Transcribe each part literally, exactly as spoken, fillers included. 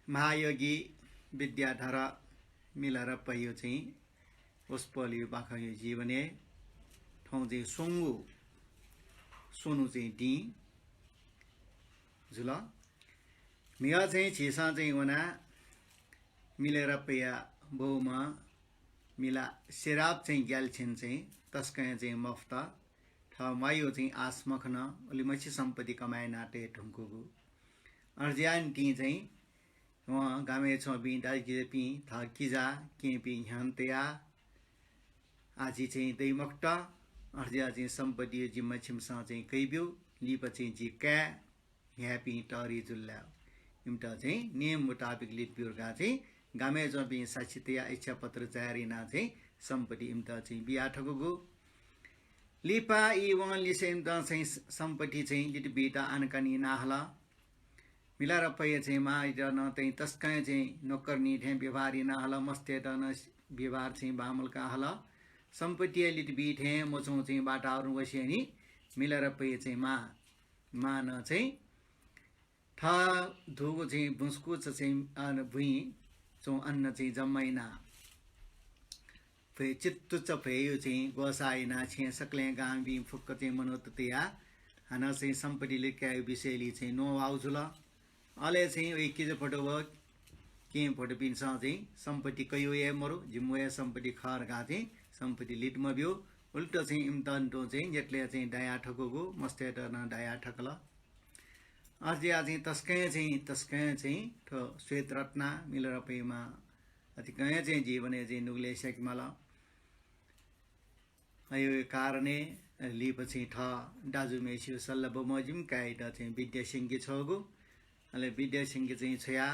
महायोगी विद्याधर मिलारेपाया चाहिँ वसपोलया बाखंया जीवनय् थौं चाहिँ स्वंगू स्वन्हु चाहिँ दिं जुल। म्हिगः चाहिँ झीसं चाहिँ वना मिलारेपाया बौम्ह मिला सेराप चाहिँ ग्याल्छेन चाहिँ तसकं चाहिँ मफुत। थः म्वाःया चाहिँ आश मखन, उलिमछि सम्पत्ति कमाय् याना तये धुंकूगु। अय् जुयाः निंतिं चाहिँ वं गामय् च्वंपिं दाजुकिजापिं, थः किजा, केहेँपिं न्ह्यःने तयाः आः जि चाहिँ दइ मखुत, अय् जुयाः चाहिँ सम्पत्तिया जिम्मा छिमिसं चाहिँ कयाब्यु, लिपा चाहिँ जि काय् न्ह्याःपिं तःधि जुल ला। इमित चाहिँ नियम मुताबिक लित ब्यु धकाः चाहिँ गामय् च्वंपिं साक्षी तयाः इच्छा पत्र जारी यानाः चाहिँ सम्पत्ति इमित चाहिँ बिया थकूगु। लिपा ई वंलिसे इमित चाहिँ सम्पत्ति चाहिँ लित बीत आनाकानी याना हल। मिलारेपाया चाहिँ मांयात नं चाहिँ तसकं चाहिँ नोकरनी थें व्यवहार याना हल, मस्तय्त नं व्यवहार चाहिँ बांमलाका हल। सम्पत्तिया लित बी थें मच्वं चाहिँ वातावरण वसेंलि मिलारेपाया चाहिँ मां, मां नं चाहिँ थः दुगु चाहिँ बुँसकुच चाहिँ अन बुँइ च्वं अन्न चाहिँ जम्मा याना भ्वय् चित्तुच्च भ्वय्‌या चाहिँ ग्वसाः यानाः छेँ सकलें गांबिं फुक्क चाहिँ मनूत तयाः हानं चाहिँ सम्पत्ति लित कायेगु विषयलय् चाहिँ न्ववाः जुल। अले चाहिँ वय् किजा भट्टो व केहेँ भट्टोपिन्सं चाहिँ सम्पत्ति कयाः हे मरु, जिमिगु हे सम्पत्ति खः धकाः चाहिँ सम्पत्ति लित मब्यू। उल्टा चाहिँ इमित तुं चाहिँ न्यतले चाहिँ दाया थकूगु, मस्तय्त नं दाया थकल। अथे जुयाः चाहिँ तसकं चाहिँ, तसकं चाहिँ थ्व श्वेतरत्ना मिलारेपाया मां अतिकं चाहिँ जीवनय् चाहिँ नुगलय् स्याके माल। अय् कारणय् लिपा चाहिँ थः दाजुम्हेसिगु सल्लाह बमोजिम काय्‌यात चाहिँ विद्यासिंके छ्वःगु। अले विद्यासिंके चाहिँ छ्वयाः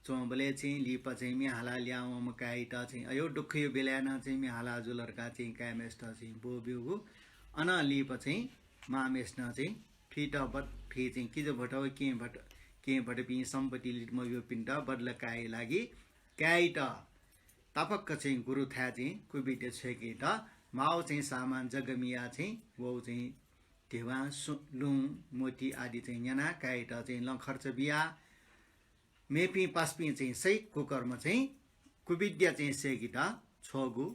च्वंबलय् चाहिँ लिपा चाहिँ म्ये हालाः ल्याहां वंम्ह काय्‌यात चाहिँ अय् दुःखया बेलाय् नं चाहिँ म्ये हालाः जुल धकाः चाहिँ काय्‌म्हेसित चाहिँ ब्वः ब्यूगु। अनं लिपा चाहिँ मांम्हेसिनं चाहिँ थुइत बद-, थुइ चाहिँ किजा भट्टो व केहेँ भट्टो, केहेँ भट्टोपिं सम्पत्ति लित मब्यूपिन्त बदला कायेया लागि काय्‌यात तापाक्क चाहिँ गुरुथाय् चाहिँ कुविद्या छ्वय्‌केत माःगु चाहिँ सामान जग्गा मियाः चाहिँ वःगु चाहिँ धिबा, सु-, लुँ, मोती आदि चाहिँ न्यानाः काय्‌यात चाहिँ लँ खर्च बियाः मेपिं पासापिं चाहिँ सहित कुकर्म चाहिँ कुविद्या चाहिँ सय्‌केत छ्वःगु,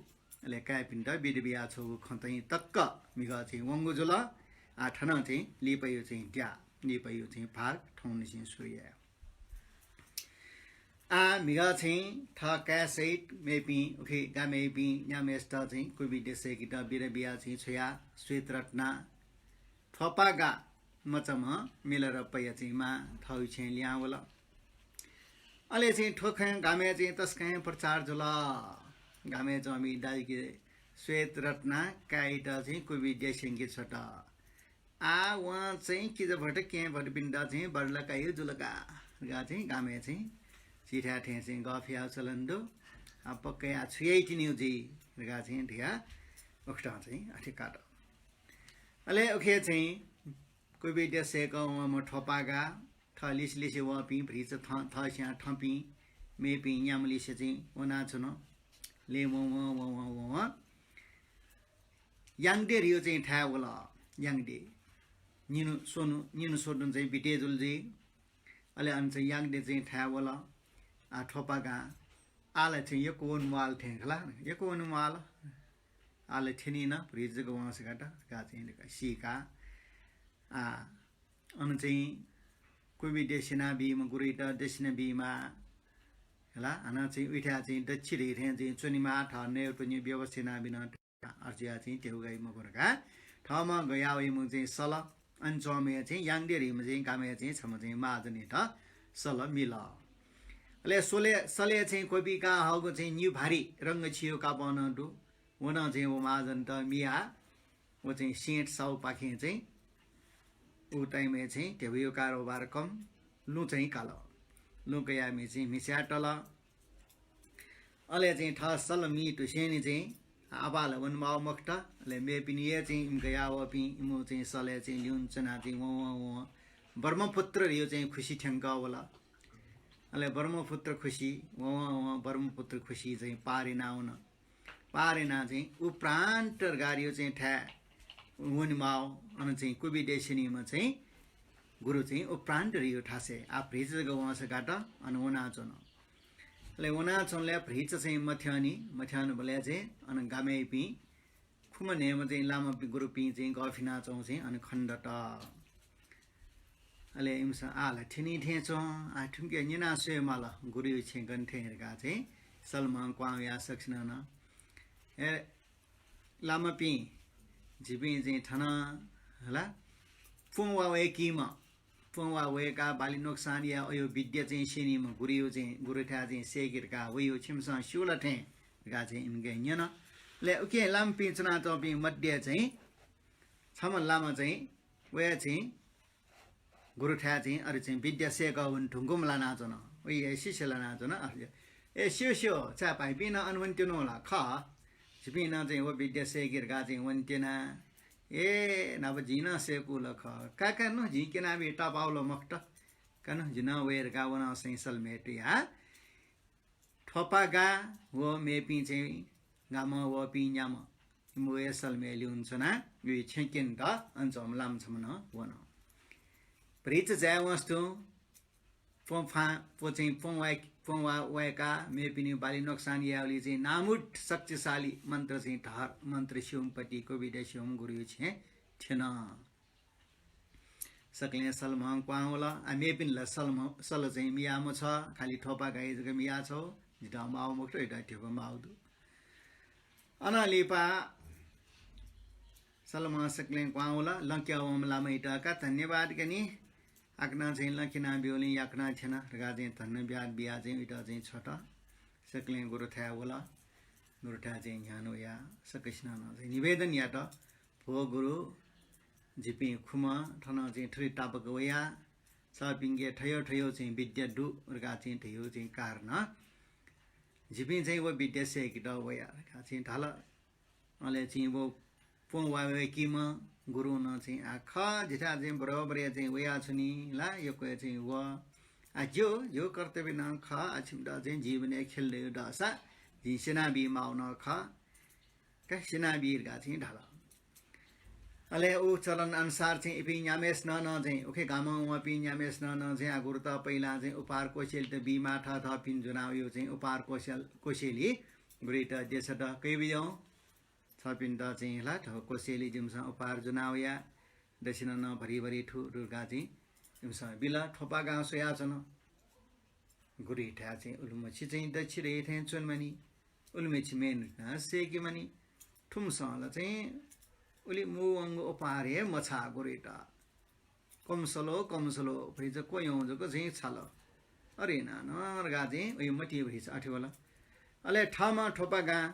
अले काय्‌पिन्त बिदा बिया छ्वःगु खँ चाहिँ तक्क म्हिगः चाहिँ वंगु जुल। आः थनं चाहिँ लिपाया चाहिँ द्या, लिपाया चाहिँ भाग थौंनिसें सुरु याये। आः म्हिगः चाहिँ थः काय् सहित मेपिं उखे गामय्‌पिं न्याम्हेसित चाहिँ कुविद्या सय्‌केत बिदा बिया चाहिँ छ्वयाः श्वेतरत्ना थ्वपागा मचाम्ह मिलारेपाया चाहिँ मां थःगु छेँय् लिहां वल। अले चाहिँ थ्व खँ गामय् चाहिँ तसकं प्रचार जुल। गामय् च्वंपिं दाजुकिजा श्वेतरत्ना काय्‌यात चाहिँ कुविद्या स्यंके छ्वत। आः वं चाहिँ किजा भट्टो केहेँ भट्टोपिन्त चाहिँ बदला कायेगु जुल का धकाः चाहिँ गामय् चाहिँ झीथाय् थें चाहिँ गफ यायेगु चलन दु। आः पक्का आः छु याइ तिनि जुइ धकाः चाहिँ धयाः उकथं चाहिँ अथे कात। अले उखे चाहिँ कुविद्या सय्‌कं वंम्ह थ्वपागा, थः लिसे लिसे वःपिं भतिचा थँ-, थःस्यां थःपिं मेपिं न्याम्ह लिसे चाहिँ वनाच्वन। ले वं वं वं वं वं याङ्दे धइगु चाहिँ थाय् वल। याङ्दे निन्हु स्वन्हु, निन्हु स्वन्हु चाहिँ बिते जुल जुइ। अले अन चाहिँ याङ्दे चाहिँ थाय् वल। आः थ्वपागां आः ला चाहिँ यक्व वने म्वाःल थें खला, यक्व वने म्वाःल। आः ला थ्यनी नं, भतिचा जक वंसे का त धकाः चाहिँ सीकाः आः अन चाहिँ कुविद्या स्यनाबीम्ह गुरुइत दक्षिणा बीमाः खला। हानं चाहिँ उइथाय् चाहिँ दच्छि धइ थें चाहिँ च्वनेमाः, थः नयेत्वनेगु व्यवस्था यानाबिन। अथे जुयाः चाहिँ ध्यबा गाइ मखु धकाः थःम्हं गया वइम्ह चाहिँ सल, अन च्वंम्ह चाहिँ याङ्दे धइम्ह चाहिँ गामय् चाहिँ छम्ह चाहिँ महाजनयात सल मिल। अले सलय्, सलय् चाहिँ क्वबिका हःगु चाहिँ निभारी रंग छिगु कापः नं दु। व नं चाहिँ व महाजनयात मियाः व चाहिँ सेठ साहुपाखें चाहिँ उ time-य् चाहिँ ध्यबाया कारोबार कम, लुँ चाहिँ काल। लुँ कयाः म्हि चाहिँ म्हिस्याये तल। अले चाहिँ थः सल मी धुसेंलि चाहिँ आपालं वने माःगु मखुत। अले मेपिनि हे चाहिँ इमिगु याः वःपिं इमिगु चाहिँ सलय् चाहिँ ल्यूने च्वनाः चाहिँ वं वं वं ब्रह्मपुत्र धइगु चाहिँ खुसि थ्यंकः वल। अले ब्रह्मपुत्र खुसि वं वं वं ब्रह्मपुत्र खुसि चाहिँ पार याना वन। पार यानाः चाहिँ उ प्रान्त गारियो चाहिँ थाय् वने माःगु, अन चाहिँ कुविद्या स्यनीम्ह चाहिँ गुरु चाहिँ व प्रान्तरीय थासय् आः भ्रिचा जक वंसा गात, अन वनाच्वन। अले वनाच्वनले भ्रिचा चाहिँ मथ्यंनि, मथ्यंबलय् चाहिँ अन गामय्‌पिं खुम्ह न्हय्‌म्ह चाहिँ लामा गुरुपिं चाहिँ गःफिनाच्वंगु चाहिँ अन खनेदत। अले इमिसं आः ला थ्यनी थें च्वं, आः थुमिके न्यना स्वये माल, गुरुया छेँ गन थें धकाः चाहिँ सलमं क्वहां वयाः सकसिनं नं, हे लामापिं, जिपिं चाहिँ थन हला प्वँ वा वय्‌कीम्ह, प्वँ वा वय्‌काः बाली नोक्सान याये अयो विद्या चाहिँ स्यनीम्ह गुरुयो चाहिँ, गुरुथाय् चाहिँ सय्‌के धकाः वयो, छिमिसं स्यू ला थें धकाः चाहिँ इमिके न्यन। अले उकिं लामापिं च्वनाच्वंपिं मध्ये चाहिँ छम्ह लामा चाहिँ वया चाहिँ गुरुथाय् चाहिँ अले चाहिँ विद्या सय्‌कः वने धुंकूम्ह लानाच्वन। वया हे शिष्य लानाच्वन। अले, "ए स्यू स्यू, छाय् भाइपिं नं अन वनेत्यनागु ला?" "खः, जिपिं नं चाहिँ व विद्या सय्‌के धकाः चाहिँ वनेत्यना।" "ए, न्हापा जिं नं सय्‌कू ला?" "खः।" "का का, नु जिं क्यनाबी, तापाः ला मखुत। का नु, जि नं वये धकाः वन।" सलमय् तुयाः थ्वपागां व मेपिं चाहिँ गामं वःपिं न्याम्ह इमिगु हे सलमय् लिउने च्वनाः वया छेँ क्यनेत अन च्वंम्ह लामा छम्ह नं वन। भ्रिचा जाय् वंसा तुं प्वँ फां, प्वँ चाहिँ प्वँ वाय्, प्वँ वा, वाय्‌काः मेपिनि बाली नोक्सान यायेगुली चाहिँ नामुत शक्तिशाली मन्त्र चाहिँ धर, मन्त्र स्यूम्ह पति, कुविद्या स्यूम्ह गुरुयो छेँ थ्यन। सकलें सलमं क्वहां वल। आ, मेपिन्त ला सलम, सल चाहिँ मियामछ्वः, खालि थ्वपागां जक मियाछ्वः। जितः माःगु मखुत, इतः धिबा माःगु दु। अनं लिपा सलमं सकलें क्वहां वल। लँ क्यं वंम्ह लामायात का धन्यवाद क्यनी। आकनं चाहिँ लँ क्यनाब्यूगुलिं याकनं थ्यन धकाः चाहिँ धन्यवाद बियाः चाहिँ इतः चाहिँ छ्वत। सकलें गुरुथाय् वल। गुरुथाय् चाहिँ न्ह्यःने वयाः सकसिनं नं चाहिँ निवेदन यात, भो गुरु, जिपिं खुम्ह थन चाहिँ थुलि तापाक वया, छपिंके थय् थय् चाहिँ विद्या दु धकाः चाहिँ धयागु चाहिँ कारणं जिपिं चाहिँ व विद्या सय्‌केत वया धकाः चाहिँ धाल। अले चाहिँ व प्वँ वा वय्‌कीम्ह गुरुं नं चाहिँ, आ, खः, जिथाय् चाहिँ बरोबर हे चाहिँ वयाच्वनी ला, यक्व हे चाहिँ व। आ, ज्यू, ज्यू, कर्तव्य नं खः, आ, छिमित चाहिँ जीवनय् ख्यले दय् दःसा जिं स्यनाबी माःगु नं खः। का स्यनाबी धकाः चाहिँ धाल। अले उ चलन अनुसार चाहिँ इपिं न्याम्हय्‌सिनं नं चाहिँ, उखे गामं वःपिं न्याम्हय्‌सिनं नं चाहिँ आ गुरुत पहिलां चाहिँ उपहार कोसेलीत बीमाः, थःथःपिं ज्वनावयागु चाहिँ उपहार कोसेल, कोसेली गुरुइत देछात, कयाबिज्याहुँ। छपिन्त चाहिँ ला थ्व कोसेली जिमिसं उपहार ज्वनावया, दक्षिणा नं भरिभरि थु धकाः चाहिँ इमिसं बिल। थ्वपागां स्वयाच्वन। गुरुथाय् चाहिँ उलिमछि चाहिँ दच्छि दइ थें च्वनेमानि, उलिमछि मेहनत यानाः सय्‌केमानि। थुमिसं ला चाहिँ उलि मू वंगु उपहार हे मछाः गुरुइत। कमसलो, कमसलो, भ्रिचा क्वह्यंगु जक चाहिँ छाल। अरे नानं धकाः चाहिँ उइ मतिइ भ्रिचा अथे वल। अले थःम्हं थ्वपागां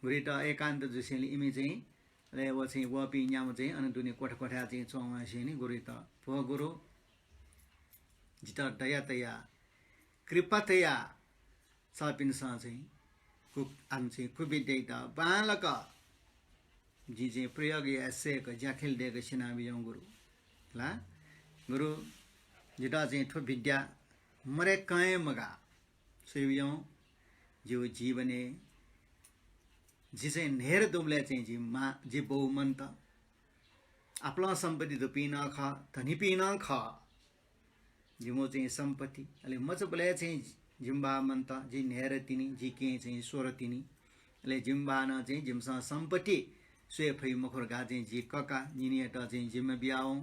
गुरुइत एकान्त जुसेंलि इमि चाहिँ, अले व चाहिँ वःपिं न्याम्ह चाहिँ अन दुने क्वथा क्वथाय् चाहिँ च्वंवंसेंलि गुरुइत, भो गुरु, जितः दया तयाः, कृपा तयाः छपिन्सं चाहिँ कु, आम चाहिँ कुविद्यायात बांलाक जिं चाहिँ प्रयोग याये सय्‌क, ज्याखँय् दय्‌क स्यनाबिज्याहुँ गुरु। ला गुरु, जितः चाहिँ थ्व विद्या मदय्‌कं हे मगाः। स्वयाबिज्याहुँ, जिगु जीवनय् जि चाहिँ न्हय्‌दँ दुबलय् चाहिँ जि मां, जि बौ मन्त। आपालं सम्पत्ति दुपिं नं खः, धनीपिं नं खः। जिमिगु चाहिँ सम्पत्ति, अले मचाबलय् चाहिँ जिमि बाः मन्त, जि न्हय्‌दँ तिनि, जि केहेँ चाहिँ स्वदँ तिनि। अले जिमि बाःनं चाहिँ जिमिसं सम्पत्ति स्वये फइ मखु धकाः चाहिँ जि कका निनियात चाहिँ जिम्मा बियावं।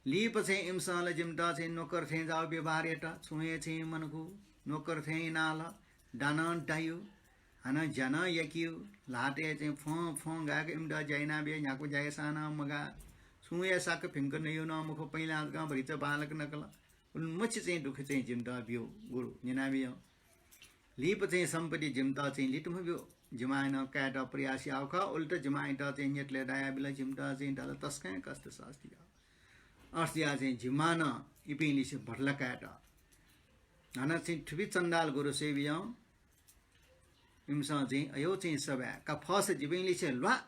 लिपा चाहिँ इमिसं ला जिमित चाहिँ नोकर थें जाःगु व्यवहार यात, छुं हे चाहिँ मनकू, नोकर थें यानाः ला दानं दाइगु, हानं ज्या नं याकीगु, ल्हातय् चाहिँ फ्वं फ्वं गाय्‌क इमित ज्या यानाबिया, न्ह्याक्व ज्या याःसां नं मगाः। छुं हे साक्क भिंक नइगु नं मखु, पहिलां जकं भतिचा बांलाक नकल। उलिमछि चाहिँ दुःख चाहिँ जिमित ब्यू गुरु, न्यनाबिज्याहुँ। लिपा चाहिँ सम्पत्ति जिमित चाहिँ लित मब्यू। जिमां नं कायेत प्रयास याःगु खः, उल्टा जिमांयात चाहिँ न्यतले दायाबिल, जिमित चाहिँ दला तसकं कष्ट सास्ती याः। अथे जुयाः चाहिँ जिमां नं इपिंलिसे बदला कायेत। हानं चाहिँ थुपि चण्डाल गुरु स्वयाबिज्याहुँ। इमिसं चाहिँ अय् चाहिँ सभाय् का फःसा जिपिंलिसे ल्वाः,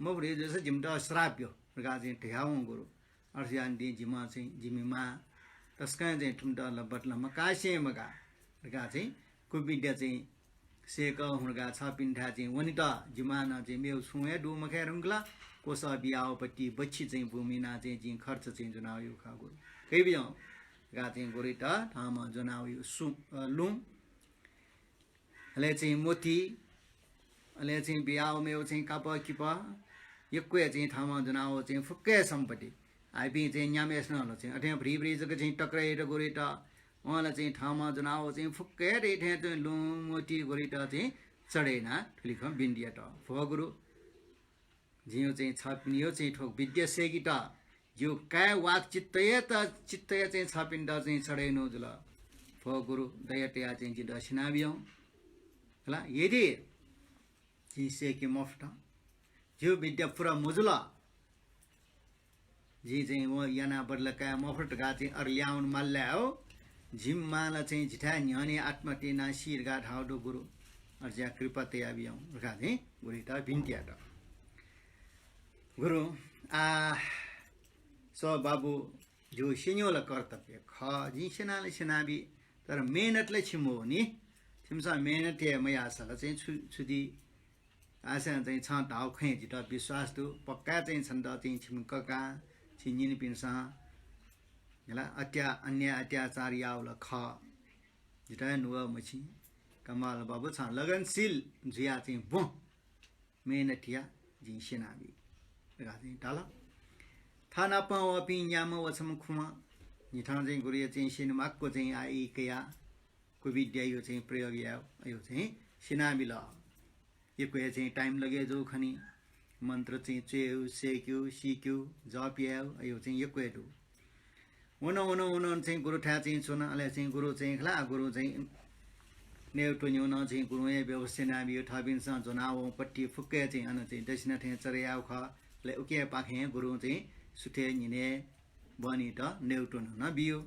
मफुत जूसा जिमित श्राप ब्यु धकाः चाहिँ धयावं गुरु। अथे जुयाः निंतिं जिमं चाहिँ जिमि मां तसकं चाहिँ थुमित ला बदला मकासें मगाः धकाः चाहिँ कुविद्या चाहिँ सय्कः हुँ धकाः छःपिन्थाय् चाहिँ वनेत जिमां नं चाहिँ मेगु छुं हे दु मखये धुंकल। क्वसः बियावःपट्टि बच्छि चाहिँ बुमिना चाहिँ जिं खर्च चाहिँ ज्वनावयागु खः गुरु। कयाबिज्याहुँ धकाः चाहिँ गुरुइत थःम्हं ज्वनावयागु सु-, अ, लुँ। अले चाहिँ मोती, अले चाहिँ बियावःम्ह चाहिँ कापः किपः, यक्व हे चाहिँ थःम्हं ज्वनावःगु चाहिँ फुक्क हे सम्पत्ति। आः इपिं चाहिँ न्याम्हय्सिनं ला चाहिँ अथें भ्रिभ्रि जक चाहिँ टक्र्याइत गुरुइत, वं ला चाहिँ थःम्हं ज्वनावःगु चाहिँ फुक्क हे दइथें चाहिँ लुँ मोती गुरुइत चाहिँ चढे यानाः थुलि खँ बिन्ति यात। भो गुरु, जिं चाहिँ छःपिनिगु चाहिँ थ्व विद्या सय्केत, जिगु काय वाक् चित्तयात, चित्तया चाहिँ छःपिन्त चाहिँ चढे यानागु जुल। भो गुरु, दया तयाः चाहिँ जितः स्यनाबिज्याहुँ। हला, यदि जिं सय्के मफुत, जिगु विद्या पुरा मजुल, जिं चाहिँ व यानाः बदला काये मफुत धकाः चाहिँ अथे ल्याहां वने माल धायेगु। जिमि मां ला चाहिँ जिथाय् न्ह्यःने आत्महत्या यानाः सी धकाः धाःगु दु गुरु। अथे जुयाः कृपा तयाबिज्याहुँ धकाः चाहिँ गुरुइत बिन्ति यात। गुरु, आ, स बाबु, जिगु स्यनेगु ला कर्तव्य खः, जिं स्यना ला स्यनाबी, तर मेहनत ला छिमिगु नि। छिमिसं मेहनत हे मयाःसा ला चाहिँ छु, छु दी? आः चाहिँ छं धाःगु खँय् जितः विश्वास दु, पक्का चाहिँ छन्त चाहिँ छिमि ककां, छिमि निनिपिन्सं हला अत्या-, अन्याय अत्याचार याःगु ला खः। जितः हे नुगः मछिं। कमल बाबु, छं लगनशील जुयाः चाहिँ ब्वँ, मेहनत या, जिं स्यनाबी धकाः चाहिँ धाल। थःनापं वःपिं न्याम्ह व छम्ह खुम्ह न्हिथं चाहिँ गुरुया चाहिँ स्यनेमाक्व चाहिँ आः ई कयाः कुविद्यायागु चाहिँ प्रयोग यायेगु चाहिँ स्यनाबिल। यक्व हे चाहिँ time लगे जू खनी। मन्त्र चाहिँ च्वयेगु, सय्केगु, सीकेगु, जप यायेगु, अय् चाहिँ यक्व हे दु। वन, वन, वन चाहिँ गुरुथाय् चाहिँ च्वन। अले चाहिँ गुरु चाहिँ खला, गुरु चाहिँ नयेत्वनेगु नं चाहिँ गुरुं हे व्यवस्था यानाबियो। थःपिन्सं ज्वनावःगु पट्टि फुक्क हे चाहिँ अन चाहिँ दक्षिणा थें चढे यायेगु खः। अले उकिया पाखें गुरुं चाहिँ सुथय् न्हिनय् बहनीत नयेत्वनेगु नं बियो।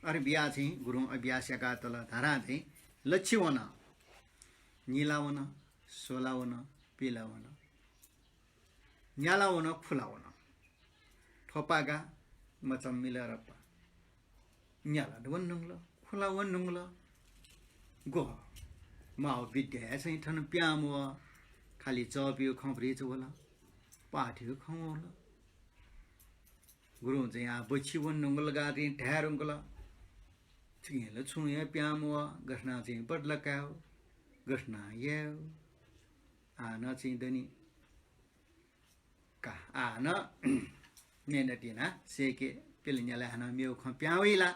अथे बियाः चाहिँ गुरुं अभ्यास याकातल धारां चाहिँ लच्छि वन, निला वन, स्वला वन, पिला वन, न्याला वन, खुला वन। थ्वपागा मचा मिलारेपा। न्याला वन धुंकल, खुला वन धुंकल। ग्वः, माःगु विद्या हे चाहिँ थन प्यां मवः। खालि जपयागु खँ भ्रिच वल, पाठयागु खँ वल। गुरुं चाहिँ आः बच्छि वन धुंकल धकाः चाहिँ धाये धुंकल। छिकपिं ला छुं हे प्यां मवः, गथे यानाः चाहिँ बदला कायेगु, गथे यानाः यायेगु। आः नं चाहिँ दनि। का, आः नं मेहनत यानाः सय्के, पिला न्याला हानं मेगु खँ प्यां वइ ला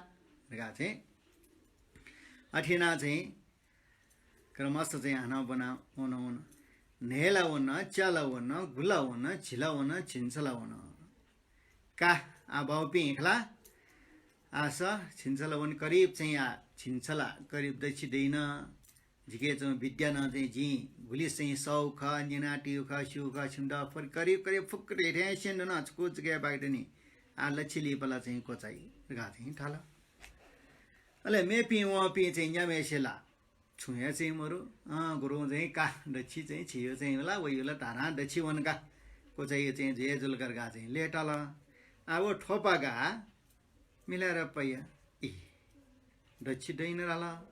धकाः चाहिँ अथे यानाः चाहिँ क्रमशः चाहिँ हानं ब्वना वन वन। न्हय्ला वन, च्याला वन, गुला वन, झिला वन, झिंछला वन। का, आः बाउपिं खला, आः स झिंछला वन करिब चाहिँ आः झिंछला करिब दच्छि दइन। जिके च्वंगु विद्या नं चाहिँ जिं गुलि चाहिँ सःगु खः, न्यनातयागु खः, स्यूगु खः, छिमित फुक्क करिब करिब फुक्क धइथें स्यने धुन, छकू जक हे बाकि दनि। आः लच्छि लिपा ला चाहिँ क्वचाइ धकाः चाहिँ धाल। अले मेपिं वंपिं चाहिँ न्याम्हय्सित ला छुं हे चाहिँ मरु। अँ, गुरुं चाहिँ का दच्छि चाहिँ छियो चाहिँ होला, वयो ला धारां दच्छि वन का। क्वचाइ चाहिँ जुया जुल का धकाः चाहिँ लय्ताल। आः व थ्वपागा मिलारेपाया, इ, दच्छि दइन धाल।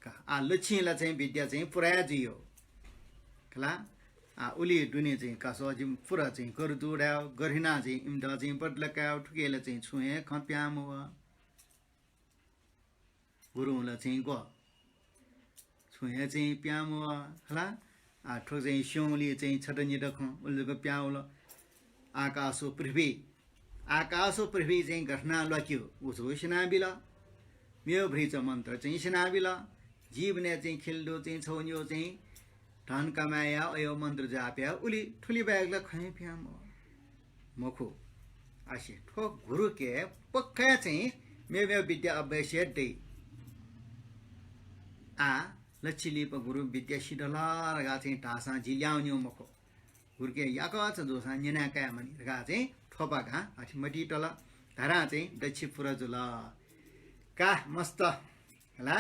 का, आः लच्छि ला चाहिँ विद्या चाहिँ पुरा हे जुइयो। खला, आः उलि दुने चाहिँ का स जिमि पुरा चाहिँ गथे दु धायेगु, गथे यानाः चाहिँ इमित चाहिँ बदला कायेगु, थुकिया ला चाहिँ छुं हे खँ प्यां मवः। गुरुं ला चाहिँ ग्वः, छुं हे चाहिँ प्यां मवः खला। आः थ्व चाहिँ स्यंगुलिं चाहिँ छता निता खँ उलि जक प्यां वल। आकाश व पृथ्वी, आकाश व पृथ्वी चाहिँ गथे यानाः ल्वाकेगु, व छकू स्यनाबिल। मेगु भ्रिच मन्त्र चाहिँ स्यनाबिल। जीवनय् चाहिँ खिल दु चाहिँ छगू निगू चाहिँ धन कमाय् यायेगु, अय् मन्त्र जाप यायेगु, उलि थुलि बाहेक ला खँ हे प्यां मवः। मखु। आसे थ्व गुरुके पक्का चाहिँ मेमेगु विद्या अभ्यास हे दइ। आः लच्छि लिपा गुरु विद्या सिधल धकाः चाहिँ धाःसां जि ल्याहां वनीगु मखु। गुरुके याकःचा जूसां न्यना काये मानि धकाः चाहिँ थ्वपागां अथे मतिइ तल। धारां चाहिँ दच्छि पुरा जुल। का मस्त हला,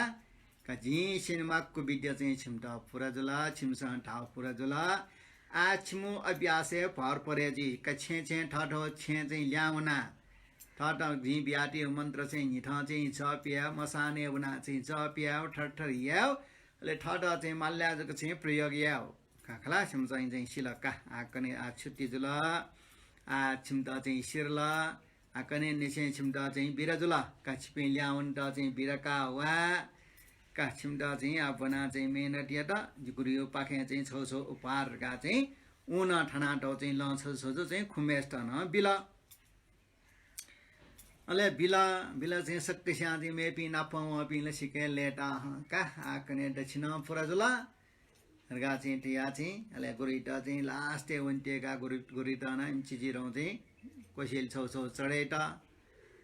का जिं स्यनेमाक्व विद्या चाहिँ छिमित पुरा जुल, छिमिसं धाःगु पुरा जुल। आः छिमिगु अभ्यासय् भर परे जुइ। का छेँ छेँ थःथःगु छेँ चाहिँ ल्याहां वनाः थःथःगु जिं बियातःगु मन्त्र चाहिँ न्हिथं चाहिँ जप यायेगु, मसानय् वनाः चाहिँ जप यायेगु, थरथर यायेगु। अले थःत चाहिँ मालय् जक चाहिँ प्रयोग यायेगु। का खला, छिमिसं चाहिँ सिल का। आ कन्हय् आ छुट्टी जुल। आ छिमित चाहिँ सिरल। आ कन्हय् निसें छिमित चाहिँ बिदा जुल। का छिपिं ल्याहां वनेत चाहिँ बिदा का वा। का छिमित चाहिँ आ ब्वना चाहिँ मेहनत यात। जि गुरुयो पाखें चाहिँ छौ छौ उपहार धकाः चाहिँ ऊनं थानातौ चाहिँ लं छजु छजु चाहिँ खुम्हेसित नं बिल। अले बिल, बिल चाहिँ सकसियां चाहिँ मेपिं नाप वंपिं ला सिक्क लय्ताः हं का। आ कन्हय् दच्छिनं पुरा जुल धकाः चाहिँ धया चाहिँ, अले गुरुइत चाहिँ last-य् वनेत्यंकाः गुरु, गुरुइत नं इमि चिजिरौं चाहिँ कोसेलि छौ छौ चढय्त।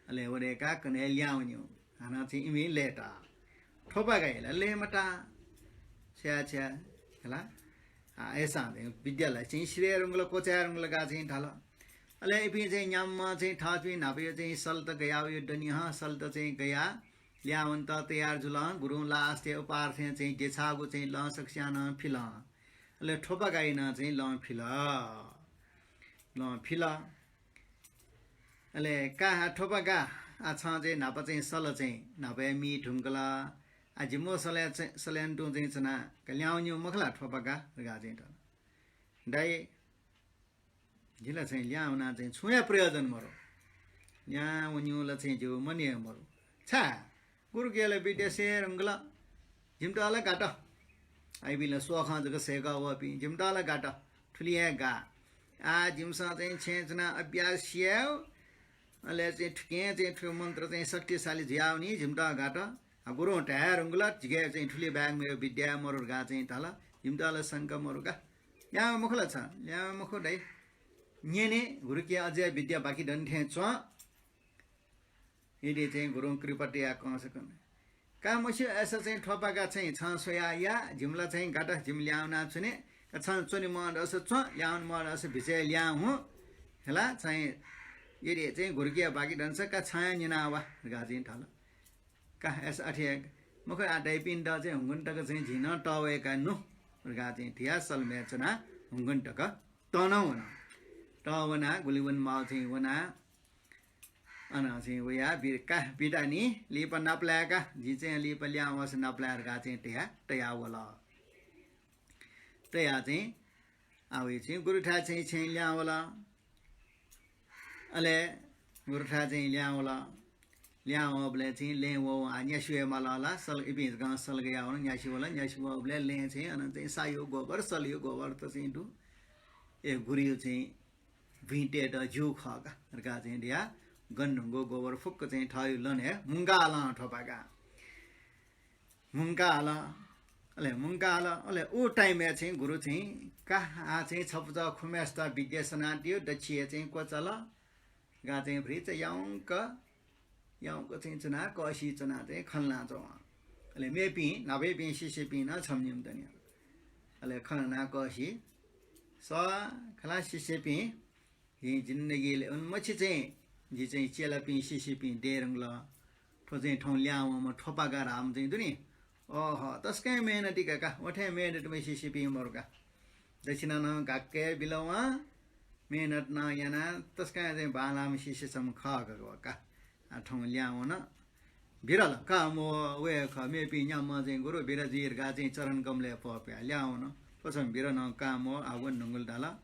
अले वनेकाः कन्हय् ल्याहां वनीगु। हानं चाहिँ इमि लय्ताः। थ्वपागाइ ला लय् मताः। छ्या छ्या, हला। आ, अय्सां चाहिँ विद्या ला चाहिँ सिधये धुंकल, क्वचाये धुंकल धकाः चाहिँ धाल। अले इपिं चाहिँ न्याम्ह चाहिँ थःपिं न्हापाया चाहिँ सलत गयावयो दनि हं, सलत चाहिँ गयाः ल्याहां वनेत तयार जुल हं। गुरुं last-य् उपहार थें चाहिँ देछाःगु चाहिँ लं सकसियां नं फिल हं। अले थ्वपागाइ नं चाहिँ लं फिल। लं फिल। अले का थ्वपागा, आ छं चाहिँ न्हापा चाहिँ सल चाहिँ न्हापाया मी धुंकल। आ जिमिगु सलय् चाहिँ, सलय् तुं चाहिँ च्वनाः का ल्याहां वनीगु मखु ला थ्वपागा धकाः चाहिँ धाल। दाइ, जि ला चाहिँ ल्याहां वनाः चाहिँ छुं हे प्रयोजन मरु। ल्याहां वनीगु ला चाहिँ जिगु मन हे मरु। छाय्? गुरुके ला विद्या सिधये धुंकल। जिमित ला गात। आ इपिं ला स्वखं जक सय्कः वःपिं, जिमित ला गात। थुलि हे गाः। आ जिमिसं चाहिँ छेँय् च्वनाः अभ्यास यायेगु। अले चाहिँ थुकिं चाहिँ थ्व मन्त्र चाहिँ शक्तिशाली जुयावनी, जिमित गात। आ गुरुं धाये धुंकल, जिके चाहिँ थुलि बाहेक मेगु विद्या मरु धकाः चाहिँ धाल। जिमित ला शंका मरु का। ल्याहां वये मखु ला छ? ल्याहां वये मखु दाइ। न्यने, गुरुके अझै विद्या बाकी दनि थें च्वं। यदि चाहिँ गुरुं कृपा तयाः कंस कन। का मस्यू, अय्सा चाहिँ थ्वपागा चाहिँ छं स्वयाः या, जिमि ला चाहिँ गात, जिमि ल्याहां वनाच्वने। का छं च्वने मं दःसा च्वँ, ल्याहां वने मं दःसा भिचय् ल्याहां हुँ। हला, चाहिँ यदि चाहिँ गुरुके बाकी दनिसा का छं हे न्यना वा धकाः चाहिँ धाल। का अय्सा अथे याये मखु, आ दाइपिन्त चाहिँ हुंकन तक चाहिँ झी नं तःवय्काः नु धकाः चाहिँ धयाः सलमय् च्वनाः हुंकन तक तःनं वन। तःवनाः गुलि वने माःगु चाहिँ वनाः अन चाहिँ वयाः बि-, का बिदा नि, लिपा नापलाये का, जिं चाहिँ लिपा ल्याहां वःसा नापलाये धकाः चाहिँ तया, तयाः वल। तयाः चाहिँ आ वयाः चाहिँ गुरुथाय् चाहिँ छेँय् ल्याहां वल। अले गुरुथाय् चाहिँ ल्याहां वल। ल्याहां वःबलय् चाहिँ लँय् वःवं आ न्यासि वये माल ला, सल, इपिं जकं सल गयाः वन, न्यासि वल। न्यासि वःबलय् लँय् चाहिँ अन चाहिँ सायो गोबर, सलयो गोबर त चाहिँ दु। ए गुरुयो चाहिँ भुइँ तयेत ज्यू खः का धकाः चाहिँ धयाः गन धुंगु गोबर फुक्क चाहिँ थःयो लँय् मुंकाः हल थ्वपागा। मुंकाः हल। अले मुंकाः हल। अले उ time-य् चाहिँ गुरु चाहिँ का आ चाहिँ छपुचः खुम्हेसित विद्या सनादियो, दच्छिया चाहिँ क्वचाल। का चाहिँ भ्रिच याउँक, याउँक चाहिँ च्वनाः कःसि च्वनाः चाहिँ खँ ल्हानाच्वं। अले मेपिं न्हापायापिं शिष्यपिं नं छम्ह निम्ह दनि। अले खँ ल्हानाः कःसि स खला शिष्यपिं, जिं जिन्दगीलय् उलिमछि चाहिँ जि चाहिँ चेलापिं शिष्यपिं दये धुंकल। थ्व चाहिँ थौं ल्याहां वंम्ह थ्वपागा धाःम्ह चाहिँ दु नि। अह, तसकं मेहनती का का, व थें मेहनतीम्ह शिष्यपिं मरु का। दक्षिणा नं गाक्क हे बिल वं, मेहनत नं यानाः तसकं चाहिँ बांलाःम्ह शिष्य छम्ह खः का का। आ, थौं ल्याहां वन। बिरल काः मवः, वय् खः, मेपिं न्याम्ह चाहिँ गुरु बिर जुइ धकाः चाहिँ चरण कमलय् पःपुयाः ल्याहां वन। थ्व छम्ह बिर नं काः मवः, आ वने धुंकल धाल।